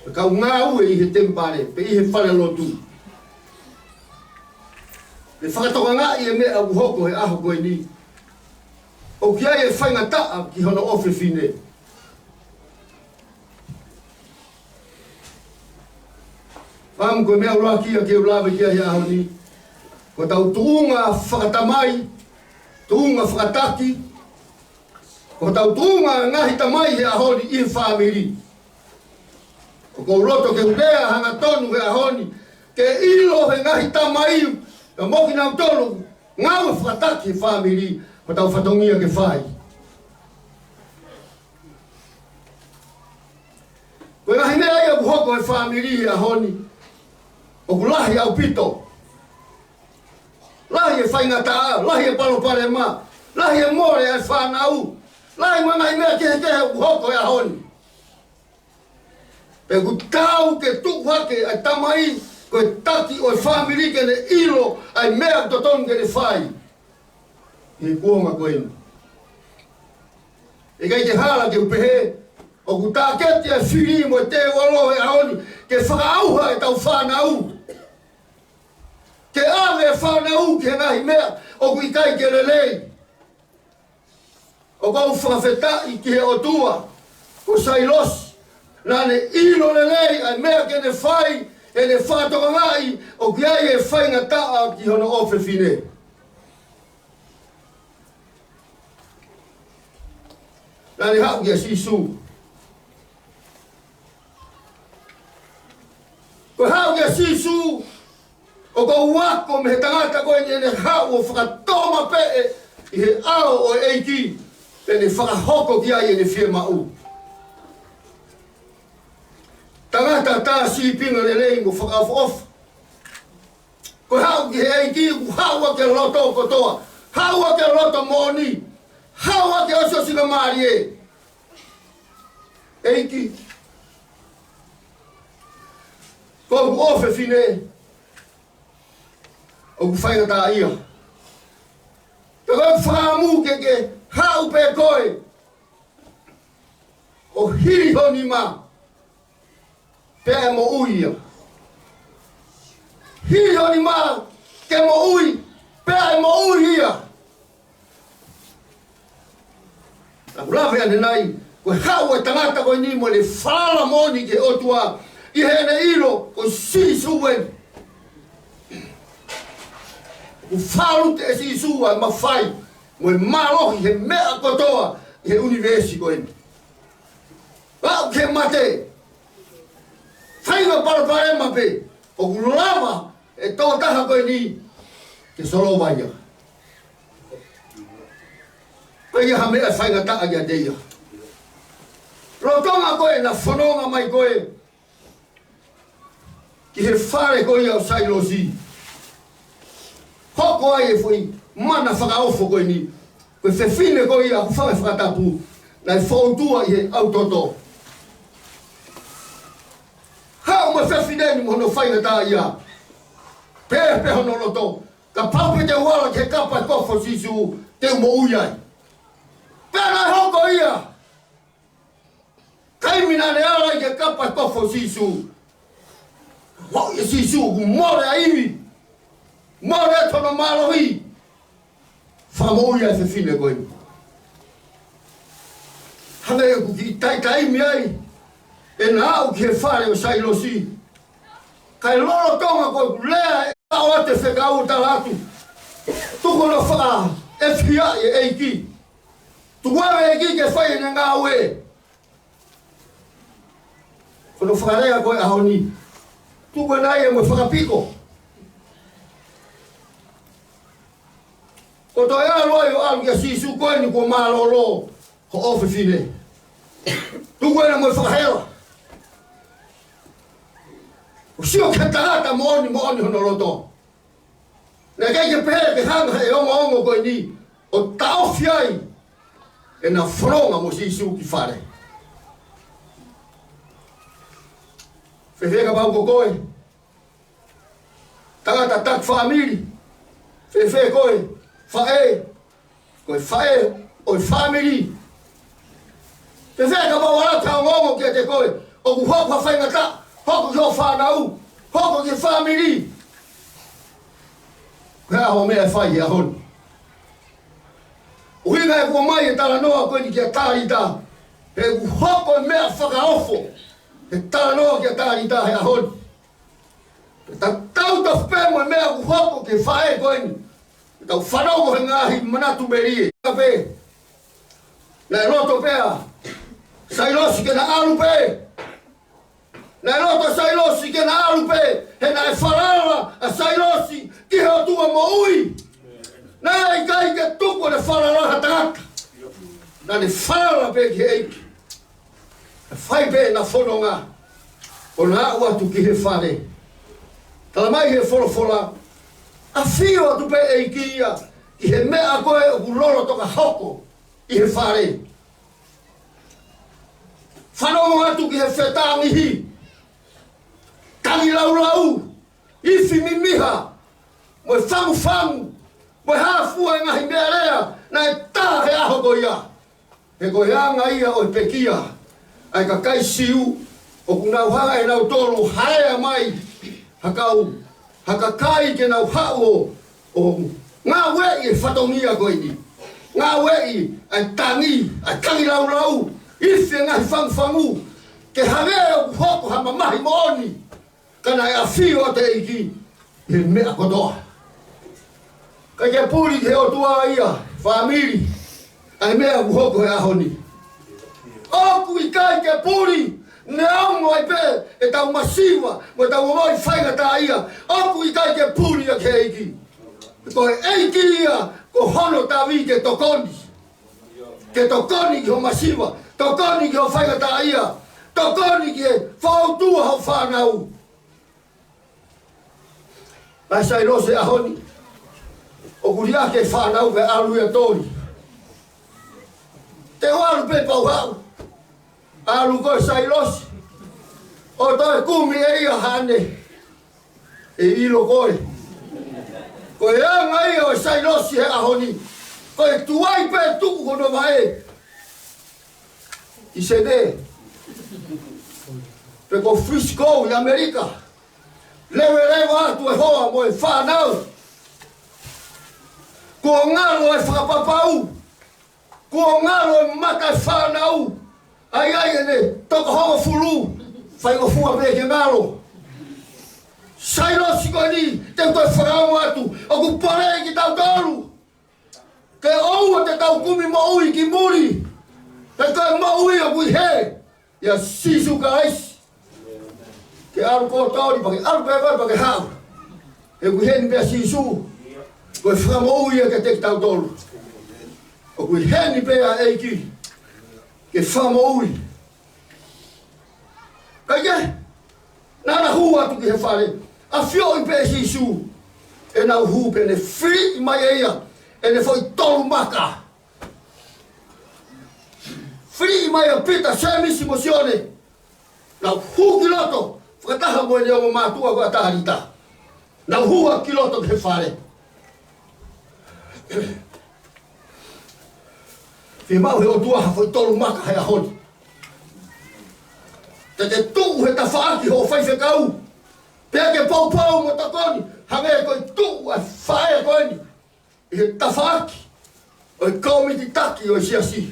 ʻo e kau ngāue ʻi he temipale, pe ʻi he fale lotu. Ne fakatokangaʻi e meʻa ʻoku hoko he ʻaho ko eni. ʻOku ʻi ai e faingataʻa ki hono ʻofefine. Pea mo e meʻa ʻuluaki ia ke u lave ki ai he ʻaho ni. Ko hotau tuʻunga fakatamai, tuʻunga fakataki, ko hotau tuʻunga ngaahi tamai he ʻaho ni ʻi he fāmili. ʻOku ou loto ke u lea hangatonu he ʻaho ni, ke ʻilo he ngaahi tamai, pea mo kinautolu, ngāue fakataki he fāmili, ko hotau fatongia ke fai. Ko e ngaahi meʻa ia ʻoku hoko he fāmili he ʻaho ni, ʻoku lahi ʻaupito. Lahi e faingataʻa, lahi e palopalema, lahi e mole ʻa e fānau, lahi mo e ngaahi meʻa kehekehe ʻoku hoko he ʻaho ni. Pea ʻoku taau ke tuʻu hake ʻa e tamai, ko e taki ʻo e fāmili ke ne ʻilo ʻa e meʻa totonu ke ne fai. ʻI he kuonga ko eni. ʻIkai ke hala ke u pehē, ʻoku tāketi ʻa e fili mo e tēvolo he ʻaho ni, ke fakaʻauha ʻetau fānau. Ke ʻave e fānau ki he ngaahi meʻa ʻoku ʻikai ke lelei. ʻOku ou fakafetaʻi ki he ʻOtua, ko Sailosi, naʻa ne ʻilo lelei ʻa e meʻa ke ne fai, ʻene fakatokangaʻi ʻoku ʻi ai e faingataʻa ki hono ʻofefine. Naʻa ne haʻu kia Sīsū. Ko e haʻu kia Sīsū, ʻoku ou ako mei he tangata ko eni, ʻene haʻu ʻo fakatōmapeʻe ʻi he ʻao ʻo e ʻEiki, ʻene fakahoko ki ai ʻene fiemaʻu. Tangata tā sīpinga lelei mo fakaʻofoʻofa. Ko e haʻu ki he ʻEiki, ʻoku haʻu ʻaki e loto kotoa, haʻu ʻaki e loto moʻoni, haʻu ʻaki e ʻosiʻosingamālie. ʻEiki, ko hoku ʻofefine, ʻoku faingataʻaʻia. Pea ko ʻeku fakaʻamu ke ke haʻu pē koe ʻo hili ho nima, pea ʻe moʻui ia. Hili ho nima ke moʻui, pea ʻe moʻui ia. Naʻa ku lave ʻanenai, ko e haʻu e tangata ko eni mo ʻene falala moʻoni ki he ʻOtua, ʻi heʻene ʻilo ko Sīsū eni. ʻOku fālute ʻe Sīsū ʻa e mafai mo e mālohi he meʻa kotoa ʻi he ʻunivēsi ko eni. Aʻu ki he mate, faʻahinga palopalema pē, ʻoku lava e tokotaha ko eni ke solova ia. Ko ia ha meʻa faingataʻa kiate ia. Lolotonga ko ē naʻa fononga mai ko ē ki he fale ko ia ʻo Sailosi, hoko ai e foʻi mana fakaofo ko eni. Ko e fefine ko ia ʻoku fai e fakatapu, naʻe foutua ʻi he ʻau toto. Haʻu mo e fefine ni mo hono faingataʻaʻia. Pehē pē hono loto, kapau pē te u ala ki he kapa e kofu ʻo Sīsū, te u moʻui ai. Pea naʻe hoko ia. Taimi naʻa ne ala ai ki he kapa e kofu ʻo Sīsū, ʻoku ʻi ai ʻa Sīsū, ʻoku mole ʻa e ivi, mole ʻa hono mālohi. Fakamoʻui ʻa e fefine ko eni. Hangē ʻoku kiʻi taimi ai ʻena aʻu ki he fale ʻo Sailosi. Kae lolotonga ko ʻeku lea ʻe aʻu atu e fekau ʻo tala atu, tuku hono fakaʻefiaʻi e ʻEiki. Tuku ʻa e ʻEiki ke fai ʻene ngāue. Ko hono fakalea ko ē ʻaho ni. Tuku ʻa e ngāue mo e fakapiko. Ko e toe ʻalu ai ʻo ʻalu kia Sīsū ko eni kuo mālōlō hoʻo fefine. Tuku ena mo e fakahela. ʻO sio ki he tangata moʻoni moʻoni hono loto. Naʻe ʻikai ke pehē ke hanga ʻe he ongoongo ko eni ʻo taʻofi ai ʻena fononga mo Sīsū ki fale. Fēfē kapau ko koe? Tangata taki fāmili. Fēfē koe? Faʻē. Ko e faʻē ʻo e fāmili. Fēfē kapau ʻoku ʻalu ʻo ongoongo kiate koe ʻoku hoko ha faingataʻa, hoko ki hoʻo fānau, hoko ki he fāmili? Ko e hā hoʻo meʻa ʻe fai he ʻaho ni? ʻUhinga ʻoku ʻomai e talanoa ko eni kia Talita, he ʻoku hoko e meʻa fakaofo he talanoa kia Talita he ʻaho ni. Tatau tofu pē mo e meʻa ʻoku hoko ki he faʻē ko eni. Tau fanongo he ngaahi manatu melie. Pē. Naʻe loto pē ʻa Sailosi ke na ʻalu pē. Naʻe loto ʻa Sailosi ke na ʻalu pē. He naʻe falala ʻa Sailosi ki he ʻOtua moʻui. Naʻe ʻikai ke tuku ʻene falala ha tangata. Naʻá ne falala pē ki he ʻEiki. Fai pē ʻena fononga ʻo na aʻu atu ki he fale. Talamai he folofola, ʻafio atu pē ʻEiki ia ki he meʻa ko ē ʻoku lolotonga hoko ʻi he fale. Fanongo atu ki he fetangihi, tangilaulau, ifi mimiha, mo e fangufangu, mo e hā fua e ngaahi meʻa lea naʻe tā he ʻaho ko ia. He ko e anga ia ʻo e pekia ʻa e kakai Siu, ʻoku nau hanga ʻe nautolu ʻo haea mai ha kau, ha kakai ke nau haʻu ʻo, ʻo ngāueʻi e fatongia ko eni. Ngāueʻi ʻa e tangi, ʻa e tangilaulau, ifi e ngaahi fangufangu, ke hangē ʻoku hoko ha mamahi moʻoni. Ka naʻe ʻafio ʻa e ʻEiki he meʻa kotoa. ʻIkai ke puli ki he ʻOtua ia, fāmili, ʻa e meʻa ʻoku hoko he ʻaho ni. ʻOku ʻikai ke puli, neongo ai pē ʻetau masiva mo ʻetau ongoʻi faingataʻaʻia, ʻoku ʻikai ke puli ia ki he ʻEiki. Ko e ʻEiki ia, ko hono tavi ke tokoni. Ke tokoni ki hoʻo masiva, tokoni ki hoʻo faingataʻaʻia, tokoni ki he fautua hoʻo fānau. Naʻe Sailosi he ʻaho ni, ʻoku liʻaki e fānau ke ʻalu ia ʻo toli. Te u ʻalu pē pau haʻu. ʻAlu koe Sailosi, ʻo toe kumi ʻe ia haʻane. ʻE ʻilo koe. Ko e anga ia ʻo Sailosi he ʻaho ni. Ko e tuai pē tuku hono vaʻe ʻi Senē, pe ko Frisco ʻi ʻAmelika. Leveleva atu e hoa mo e fānau. Kuo ngalo e fakapapau. Kuo ngalo e mata e fānau. ʻAi, ʻai ʻene toko hongofulu. Faingofua pē ke ngalo. Sailosi ko eni, te u toe fakaongo atu, ʻoku pole kitautolu. Ke ʻoua te tau kumi moʻui ki muli. He ko e moʻui ʻoku ʻi hē ʻia Sīsū Kalaisi. Ke ʻalu koe ʻo toli, pea ke ʻalu pē koe pea ke haʻu. He ʻoku ʻi heni pē ʻa Sīsū. Ko e fakamoʻui ia kiate kitautolu. ʻOku ʻi heni pē ʻa e ʻEiki ke fakamoʻui. Kae kehe, naʻá na hū atu ki he fale, ʻafioʻi pē ʻe Sīsū ʻenau hū pea ne fili mai ʻe ia ʻene foʻi tolu maka. Fili mai ʻa Pita, Sēmisi mo Sione. Nau hū ki loto, fakataha mo ʻene ongo mātuʻa ko ʻa Talita. Nau hū atu ki loto ki he fale. Fiemaʻu ʻe he ʻOtua ha foʻi tolu maka he ʻaho ni. Te ke tuʻu he tafaʻaki hoʻo faifekau. Pea ke poupou mo tokoni, hangē ko e tuʻu ʻa e faʻē ko eni ʻi he tafaʻaki ʻo e kōmiti taki ʻo e siasi.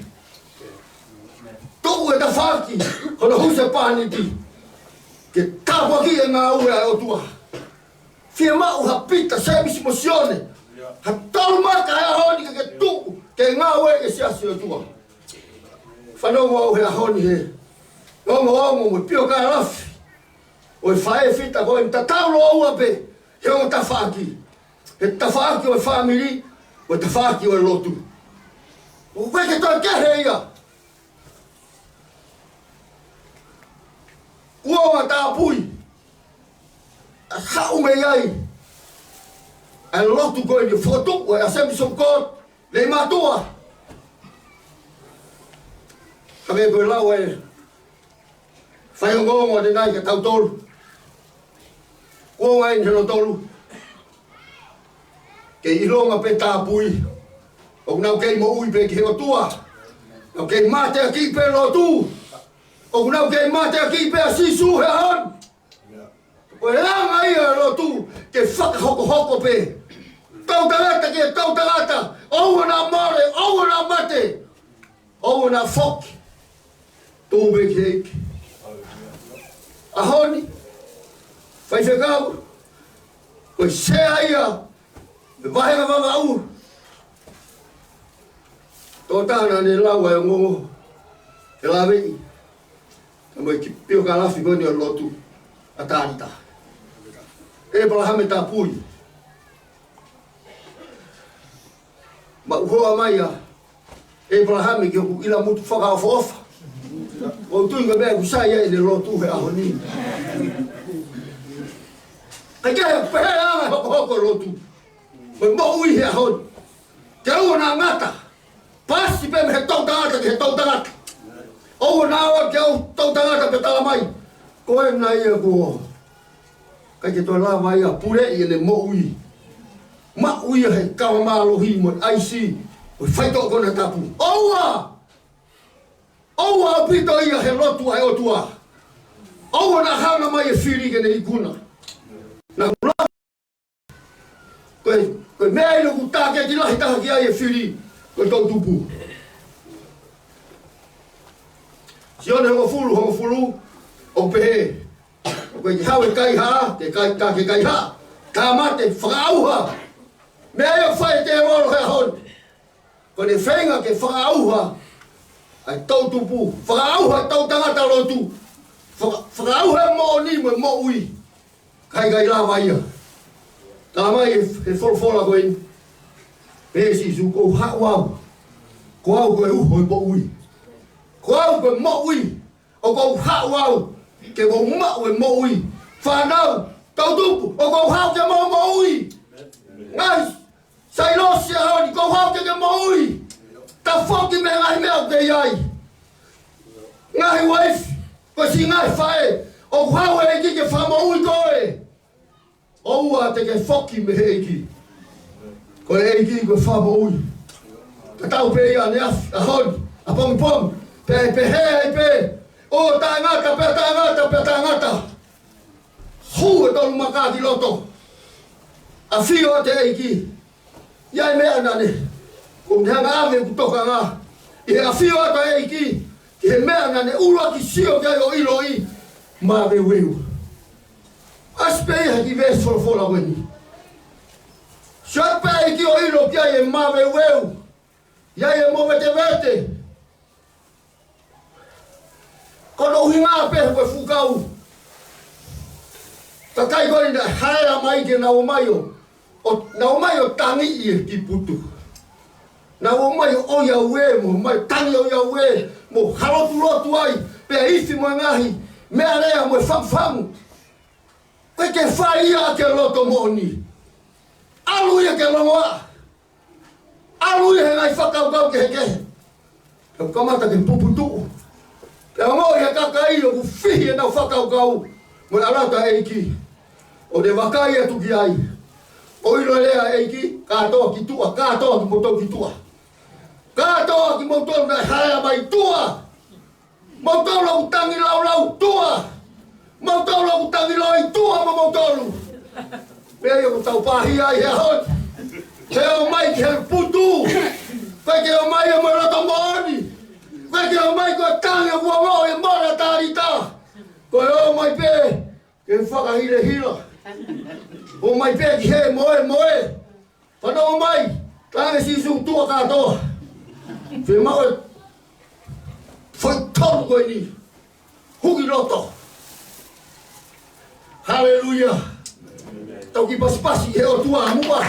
Tuʻu he tafaʻaki hono husepāniti. Ke tāpuakiʻi e ngāue ʻa e ʻOtua. Fiemaʻu ha Pita, Sēmisi mo Sione. Ha tolu maka he ʻaho ni ke ke tuʻu ke ngāue ʻi he siasi ʻo e ʻOtua. Fanongo au he ʻaho ni he ongoongo mo e piokalafi ʻo e faʻē fita ko eni, tatau lōua pē he ongo tafaʻaki. He tafaʻaki ʻo e fāmili, ʻo e tafaʻaki ʻo e lotu. ʻOku ʻikai ke toe kehe ia. Kuo ua tāpui ʻa e haʻu mei ai ʻa e lotu ko eni, fokotuʻu ʻe he Assemblies of God, Leimātuʻa. Ka me ko e lau ʻa e faiongoongo ʻanenai kia tautolu. Kuo ua eni he lotolu. Kei ʻilonga pē tāpui, ʻoku nau kei moʻui pē ki he ʻOtua. Nau kei mateaki pē lotu, ʻoku nau kei mateaki pē ʻa Sīsū he ʻaho ni. Ko e langa ia e lotu ke fakahokohoko pē. Toʻutangata ki he toʻutangata, ʻoua naʻa mole, ʻoua naʻa mate, ʻoua naʻa foki. Tuʻu pē ki he ʻEiki. ʻAho ni, faifekau, ko e sea ia ʻo e vāhenga Vavaʻu. Toʻutangata naʻa ne lau ʻa e ongoongo, ʻe laveʻi, ka mo e kiʻi piokalafi ko eni ʻo e lotu ʻa Talita. ʻĒpalahame Tapui. Maʻu hoa mai ʻa ʻĒpalahame ki hoku ʻilamutu fakaʻofoʻofa. ʻOku ou tui ko e meʻa ʻoku sai ai ʻene lotu he ʻaho ni. Kae kehe, pehē ʻa e hokohoko lotu. Ko e moʻui he ʻaho ni, ke ʻoua naʻa ngata. Pasi pē mei he toʻutangata ki he toʻutangata. ʻOua naʻa ō ki he toʻutangata pea tala mai, ko ena ia kuo ʻikai ke toe lava ia ʻo puleʻi ʻene moʻui. Maʻu ia he kava mālohi mo e ʻaisi ʻo e faitoʻo konatapu. ʻOua! ʻOua ʻaupito ia he lotu ʻa e ʻOtua. ʻOua naʻa hanga mai e fili ke ne ikuna. Naʻa ku lau, ko e, ko e meʻa ia ʻoku tāketi lahi taha ki ai e fili, ko e toʻutupu. Sione hongofulu, hongofulu, ʻoku pehē, ko e ke haʻu ʻo kaihaʻa, ke kai, ka ke kaihaʻa, ka mate, fakaʻauha. Meʻa ia ʻoku fai ʻe he tēvolo he ʻaho ni. Ko ʻene feinga ke fakaʻauha ʻa e toʻutupu, fakaʻauha ʻa e toʻutangata lotu, faka-, fakaʻauha e moʻoni mo e moʻui. Ka ʻikai lava ia. Tala mai ʻe he folofola ko eni, pehē ʻe Sīsū, ko au haʻu au. Ko au ko e uho ʻo e moʻui. Ko au ko e moʻui. ʻOku ou haʻu au ke mou maʻu e moʻui. Fānau, toʻutupu, ʻoku ou haʻu ke mou moʻui. Ngaahi sailosi ʻaho ni, ʻoku ou haʻu ke ke moʻui. Tafoki mei he ngaahi meʻa ʻoku ke ʻi ai. Ngaahi uaifi, ko e siʻi ngaahi faʻē, ʻoku haʻu e ʻEiki ke fakamoʻui koe. ʻOua te ke foki mei he ʻEiki. Ko e ʻEiki ko e fakamoʻui. Tatau pē ia ʻaneafi, ʻaho ni, ʻapongipongi, pea ʻe pehē ai pē, ʻo taʻengata, pea taʻengata, pea taʻengata. Hū e tolu maka ki loto. ʻAfio atu e ʻEiki. ʻI ai e meʻa naʻa ne, ʻoku ne hanga ʻave ʻeku tokanga ʻi he ʻafio atu e ʻEiki, ki he meʻa naʻa ne ʻuluaki sio ki ai ʻo ʻiloʻi, maveuveu. ʻAsi pē ia he kiʻi veesi folofola ko eni. Sio pē ʻEiki ʻo ʻilo ki ai e maveuveu. ʻI ai e movetevete. Ko hono ʻuhinga pē ko e fuʻu kau kakai ko eni naʻe haea mai ke nau ō mai ʻo, ʻo, nau ō mai ʻo tangi ʻi he kiʻi putu. Nau ō mai ʻo ʻoiauē, mo mai tangi ʻoiauē, mo halotulotu ai, pea ifi mo e ngaahi meʻalea mo e famufamu. ʻOku ʻikai ke fai ia ʻaki e loto moʻoni. ʻAlu ia ki he longoaʻa. ʻAlu ia he ngaahi fakakaukau kehekehe. Pea kamata ke puputuʻu. Pea ongoʻi ʻe he kakai ʻoku fihi ʻenau fakakaukau mo e ʻalu atu e ʻEiki. ʻO ne vakai atu ki ai. ʻO ʻilo e lea e ʻEiki, kātoa ki tuʻa, kātoa kimoutolu ki tuʻa. Kātoa kimoutolu naʻe haea mai, tuʻa. Moutolu ʻoku tangi laulau, tuʻa. Moutolu ʻoku tangi loi, tuʻa mo moutolu. Pea ʻoku tau pāhia ai he ʻaho ni. He ō mai ki he putu. ʻOku ʻikai ke ō mai ia mo e loto moʻoni. ʻOku ʻikai ke ō mai ko e tangi ʻoku ongoʻi ʻe Mona Talita. Ko e ō mai pē ke fakahilehila. ʻO mai pē ki he moemoe. Fanongo mai, talaange ʻe Sīsū, tuʻa kātoa. Fiemaʻu e tolu ko eni. Huki loto. Haleluia. Tau kiʻi pasipasi he ʻOtua muʻa.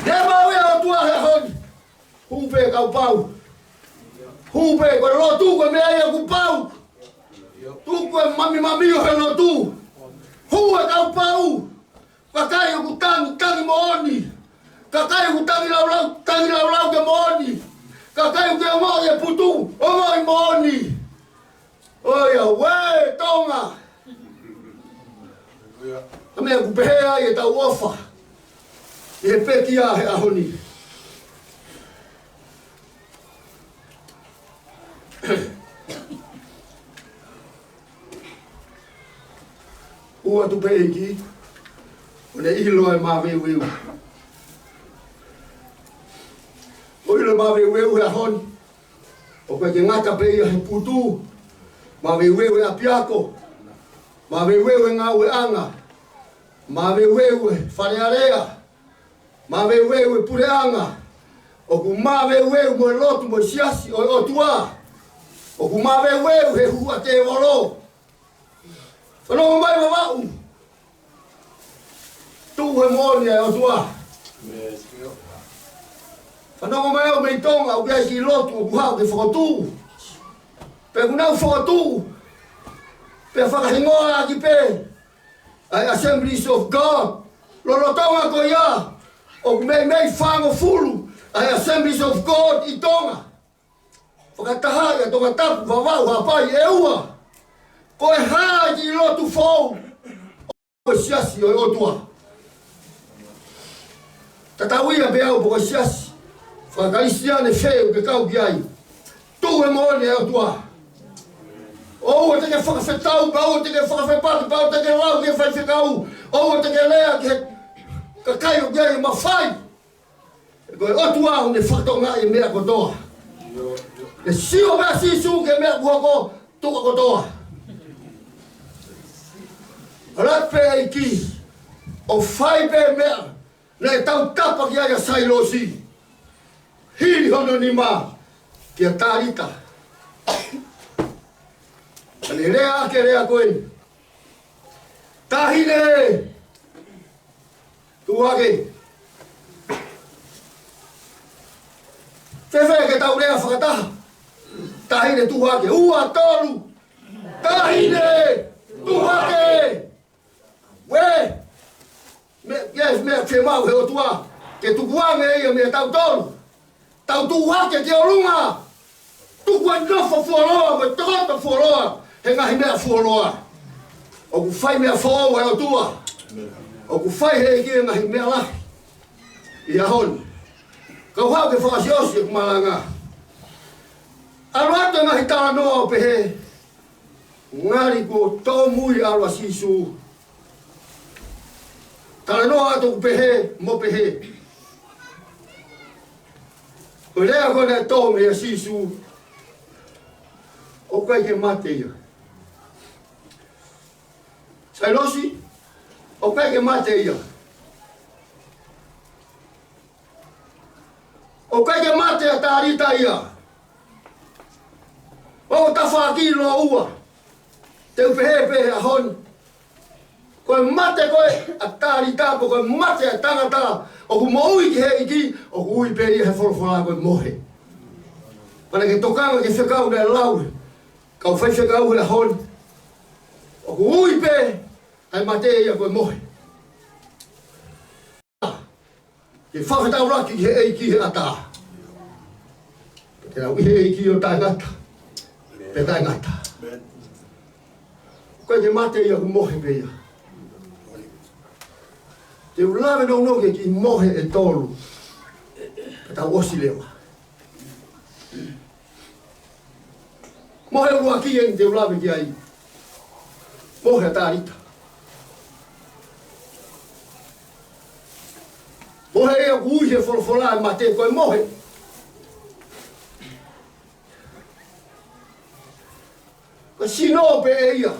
Ne mau e ʻOtua he ʻaho ni. Hū pē kau pau. Hū pē ko e lotu ko e meʻa ia ʻoku pau. Tuku e mamimami ʻo e lotu. Hū e kau pau. Kakai ʻoku tangi, tangi moʻoni. Kakai ʻoku tangi laulau, tangi laulau ke moʻoni. Kakai ʻoku ke ongoʻi e putu, ongoʻi moʻoni. ʻOiauē, Tonga. Ka meʻa ʻoku pehē ai ʻetau ʻofa ʻi he pekia he ʻaho ni. Ua tu pē ʻEiki, ʻo ne ʻilo e maveuveu. ʻO ʻilo e maveuveu he ʻaho ni. ʻOku ʻikai ke ngata pē ia he putu. Maveuveu e ʻapiako. Maveuveu e ngāueʻanga. Maveuveu e Fale Alea. Maveuveu e puleʻanga. ʻOku maveuveu mo e lotu mo e siasi ʻo e ʻOtua. ʻOku maveuveu he huʻa tēvolo. Fanongo mai Vavaʻu. Tuʻu he moʻoni ʻa e ʻOtua. Fanongo mai au mei Tonga, ʻoku ʻi ai e kiʻi lotu ʻoku haʻu ke fokotuʻu. Pea ʻoku nau fokotuʻu. Pea fakahingoa ʻaki pē ʻa e Assemblies of God. Lolotonga ko ia, ʻoku meimei fāngofulu ʻa e Assemblies of God ʻi Tonga. Fakataha ʻi Tongatapu, Vavaʻu, Haʻapai, ʻEua. Ko e hā e kiʻi lotu foʻou ʻo e siasi ʻo e ʻOtua? Tatau ia pē au pe ko e siasi faka-Kalisitiane fē ʻoku ke kau ki ai. Tuʻu he moʻoni ʻa e ʻOtua. ʻOua te ke fakafetau, pea ʻoua te ke fakafepaki, pea ʻoua te ke lau ki he faifekau, ʻoua te ke lea ki he kakai ʻoku ʻi ai e mafai. Ko e ʻOtua ʻoku ne fakatokangaʻi e meʻa kotoa. Ne sio mai ʻa Sīsū ki he meʻa kuo hoko, tuʻa kotoa. ʻAlu pē ʻEiki, ʻo fai pē meʻa naʻe tautapa ki ai ʻa Sailosi. Hili hono nima kia Talita. Ka ne lea ʻaki e lea ko eni. Taʻahine, tuʻu hake. Fēfē ke tau lea fakataha? Taʻahine, tuʻu hake. Ua, tolu. Taʻahine, tuʻu hake. Uē, meʻa, meʻa fiemaʻu he ʻOtua ke tukuange ia meiate kitautolu. Tau tuʻu hake ki ʻolunga. Tuku e nofo fuoloa, mo e tokoto fuoloa he ngaahi meʻa fuoloa. ʻOku fai meʻa foʻou ʻa e ʻOtua. ʻOku fai he ʻEiki e ngaahi meʻa lahi ʻi he ʻaho ni. Kau haʻu ke fakaʻosiʻosi ʻeku malanga. ʻAlu atu e ngaahi talanoa ʻo pehē, ngali kuo tōmui ʻalu ʻa Sīsū. Talanoa atu ʻoku pehē mo pehē. Ko e lea ko ē naʻe tō mei ai ʻa Sīsū, ʻoku ʻikai ke mate ia. Sailosi, ʻoku ʻikai ke mate ia. ʻOku ʻikai ke mate ʻa Talita ia. ʻO tafaʻaki lōua. Te u pehē pē he ʻaho ni, ko e mate ko ē ʻa Talita, ko e mate ʻa e tangata ʻoku moʻui ki he ʻEiki, ʻoku ui pē ia he folofola ko e mohe. Pea naʻe tokanga ki he fekau naʻe lau ʻe he kau faifekau he ʻaho ni. ʻOku ui pē ʻa e mate ia ko e mohe. Ke fakafetaulaki ki he ʻEiki he ʻatā. Ke lau ʻi he ʻEiki ʻo taʻengata pea taʻengata. ʻOku ʻikai ke mate ia, ʻoku mohe pē ia. Te u lave nounou ki he kiʻi mohe ʻe tolu. Pea tau ʻosi leva. Mohe ʻuluaki eni te u lave ki ai. Mohe ʻa Talita. Mohe ia ʻoku ui he folofola ʻa e mate ko e mohe. Ko e sino pē ia.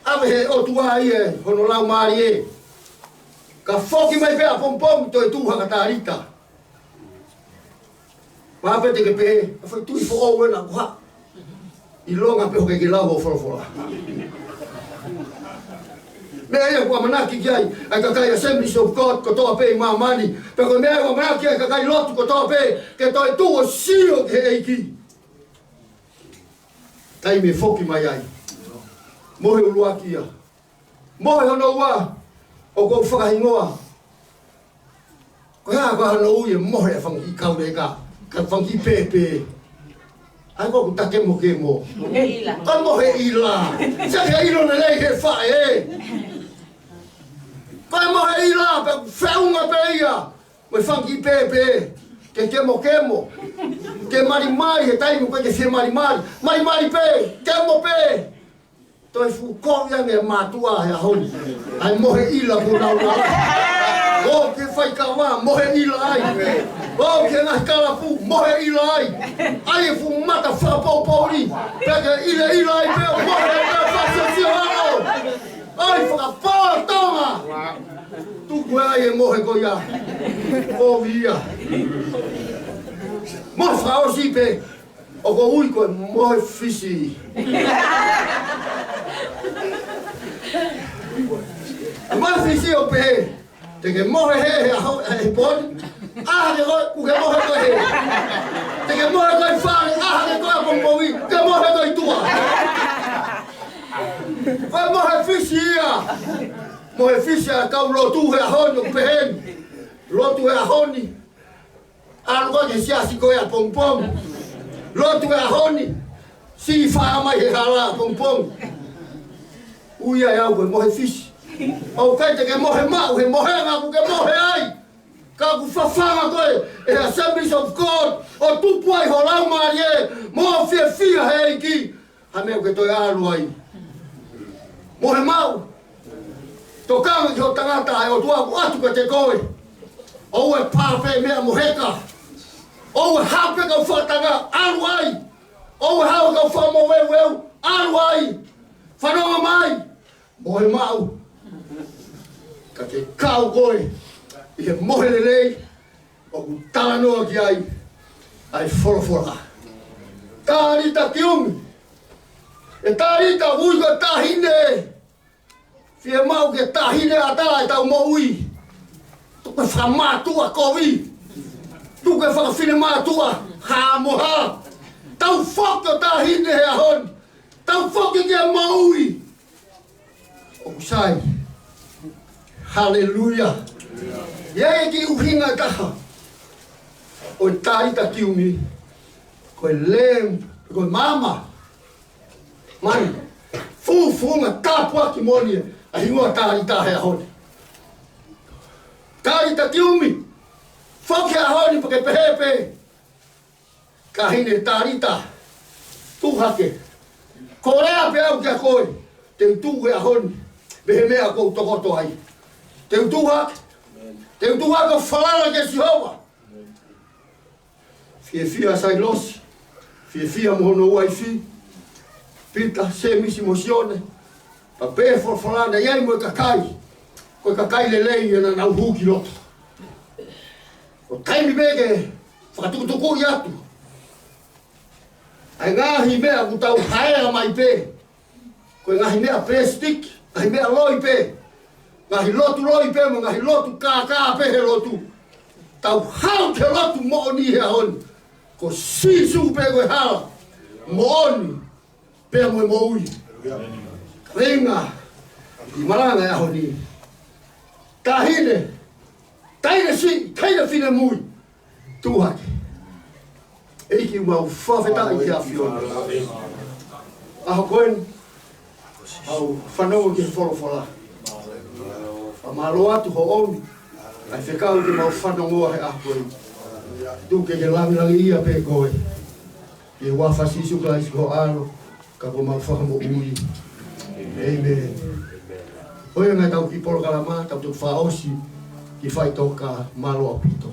ʻAve he ʻOtua ia hono laumālie. Ka foki mai pē ʻapongipongi toe tuʻu hake ʻa Talita. Pea pē te ke pehē, ʻa e foʻi tui foʻou ena ko ha. ʻIlonga pē hoʻo ʻikai ke lau hoʻo folofola. Meʻa ia ʻoku ʻamanaki ki ai ʻa e kakai Assemblies of God kotoa pē ʻi māmani. Pea ko e meʻa ia ʻoku ʻamanaki ki ai ʻa e kakai lotu kotoa pē, ke toe tuʻu ʻo sio ki he ʻEiki. Taimi ʻe foki mai ai. Mohe ʻuluaki ia. Mohe hono ua, ʻoku ou fakahingoa. Ko e hā ko hono ui e mohe ʻa e fanga kiʻi kauleka, ka fanga kiʻi pēpē. ʻA ia ko ʻeku takemokemo. Mohe ʻila. Ko e mohe ʻila. Sio ki he ʻilo lelei he faʻē. Ko e mohe ʻila, pea feʻunga pē ia mo e fanga kiʻi pēpē. Ke kemokemo. Ke malimali he taimi ʻoku ʻikai ke fie malimali. Malimali pē, kemo pē. Toe fuʻu kovi ange ʻa e mātuʻa he ʻaho ni. ʻA e mohe ʻila kuo nau lala. ʻO ki he faikava, mohe ʻila ai. ʻO ki he ngaahi kalapu, mohe ʻila ai. ʻAi e fuʻu mata fakapoupouli. Pea ke ʻilaʻila ai pē ʻo mohe ai pē fasiosio ʻaho. ʻAi fakapō Tonga. Tuku ai e mohe ko ia. Kovi ia. Mohe fakaʻosi pē. ʻOku ou ui ko e mohe fisi. Mohe fisi ʻoku pehē, te ke mohe hē he ʻaho, he pō ni. ʻAha ke koe, kuo ke mohe koe hē. Te ke mohe koe fale, ʻaha ke koe ʻapongipongi, ke mohe koe ʻi tuʻa. Ko e mohe fisi ia. Mohe fisi ʻa e kau lotu he ʻaho ni ʻoku pehē ni. Lotu he ʻaho ni. ʻAlu koe ki he siasi ko ē ʻapongipongi. Lotu he ʻaho ni. Siʻi fā mai he hala ʻapongipongi. Ui ai au ko e mohe fisi. ʻOku ʻikai te ke mohe maʻu he mohenga ʻoku ke mohe ai. Ka ʻoku fafanga koe ʻe he Assemblies of God ʻo tupu ai ho laumālie mo fiefia he ʻEiki. Ha meʻa ʻoku ke toe ʻalu ai. Mohe maʻu. Tokanga ki hoʻo tangata ʻa e ʻOtua ʻoku ʻatu kiate koe. ʻOua ʻe pā pē meʻa mo heka. ʻOua ʻe haʻu pē kau fakatanga, ʻalu ai. ʻOua ʻe haʻu kau fakamoveuveu, ʻalu ai. Fanongo mai. Mohe maʻu. Ka ke kau koe ʻi he mohe lelei ʻoku talanoa ki ai ʻa e folofola. Talita kiumi. ʻE Talita, ui ko e taʻahine. Fiemaʻu ke taʻahine ʻatā ʻetau moʻui. Tuku e fakamātuʻa kovi. Tuku e fakafinemātuʻa hā mo hā. Tau foki ʻo taʻahine he ʻaho ni. Tau foki ki he moʻui ʻoku sai. Haleluia. ʻI ai e kiʻi ʻuhinga ʻe taha ʻo e Talita kiumi. Ko e lēmoni, ko e maama. Mani. Fufunga tāpuaki moʻoni ʻa e hingoa Talita he ʻaho ni. Talita kiumi. Foki he ʻaho ni pea ke pehē pē. Taʻahine Talita, tuʻu hake. Ko e lea pē au kia koe, te u tuʻu he ʻaho ni, mei he meʻa ʻoku ou tokoto ai. Te u tuʻu hake, te u tuʻu hake ʻo falala kia Sihova. Fiefia Sailosi, fiefia mo hono uaifi, Pita, Semisi mo Sione, pea pehē folofola naʻe ʻi ai mo e kakai, ko e kakai lelei ia naʻa nau hū ki loto. Ko e taimi pē ke fakatukutukuʻi atu ʻa e ngaahi meʻa ʻoku tau haea mai pē. Ko e ngaahi meʻa pēsitiki, ngaahi meʻa loi pē. Ngaahi lotu loi pē, mo e ngaahi lotu kākā pē he lotu. Tau haʻu ki he lotu moʻoni he ʻaho ni. Ko Sīsū pē ko e hala, moʻoni, pea mo e moʻui. Kāinga, ʻi he malanga he ʻaho ni. Taʻahine, taʻahine siʻi, taʻahine finemui. Tuʻu hake. ʻEiki, mau fakafetaʻi ki he ʻAfiona. ʻAho ko eni, mau fanongo ki he folofola. Fakamālō atu hoʻo ʻomi ʻa e fekau ke mau fanongoa he ʻaho ko eni. Tuku ke ke langilangiʻia pē koe. ʻI he huafa ʻo Sīsū Kalaisi ko ho ʻAlo, ka ko homau Fakamoʻui. ʻĒmeni. Ko ia ʻetau kiʻi polokalama, tau toki fakaʻosi, kiʻi faʻitoka, mālō ʻaupito.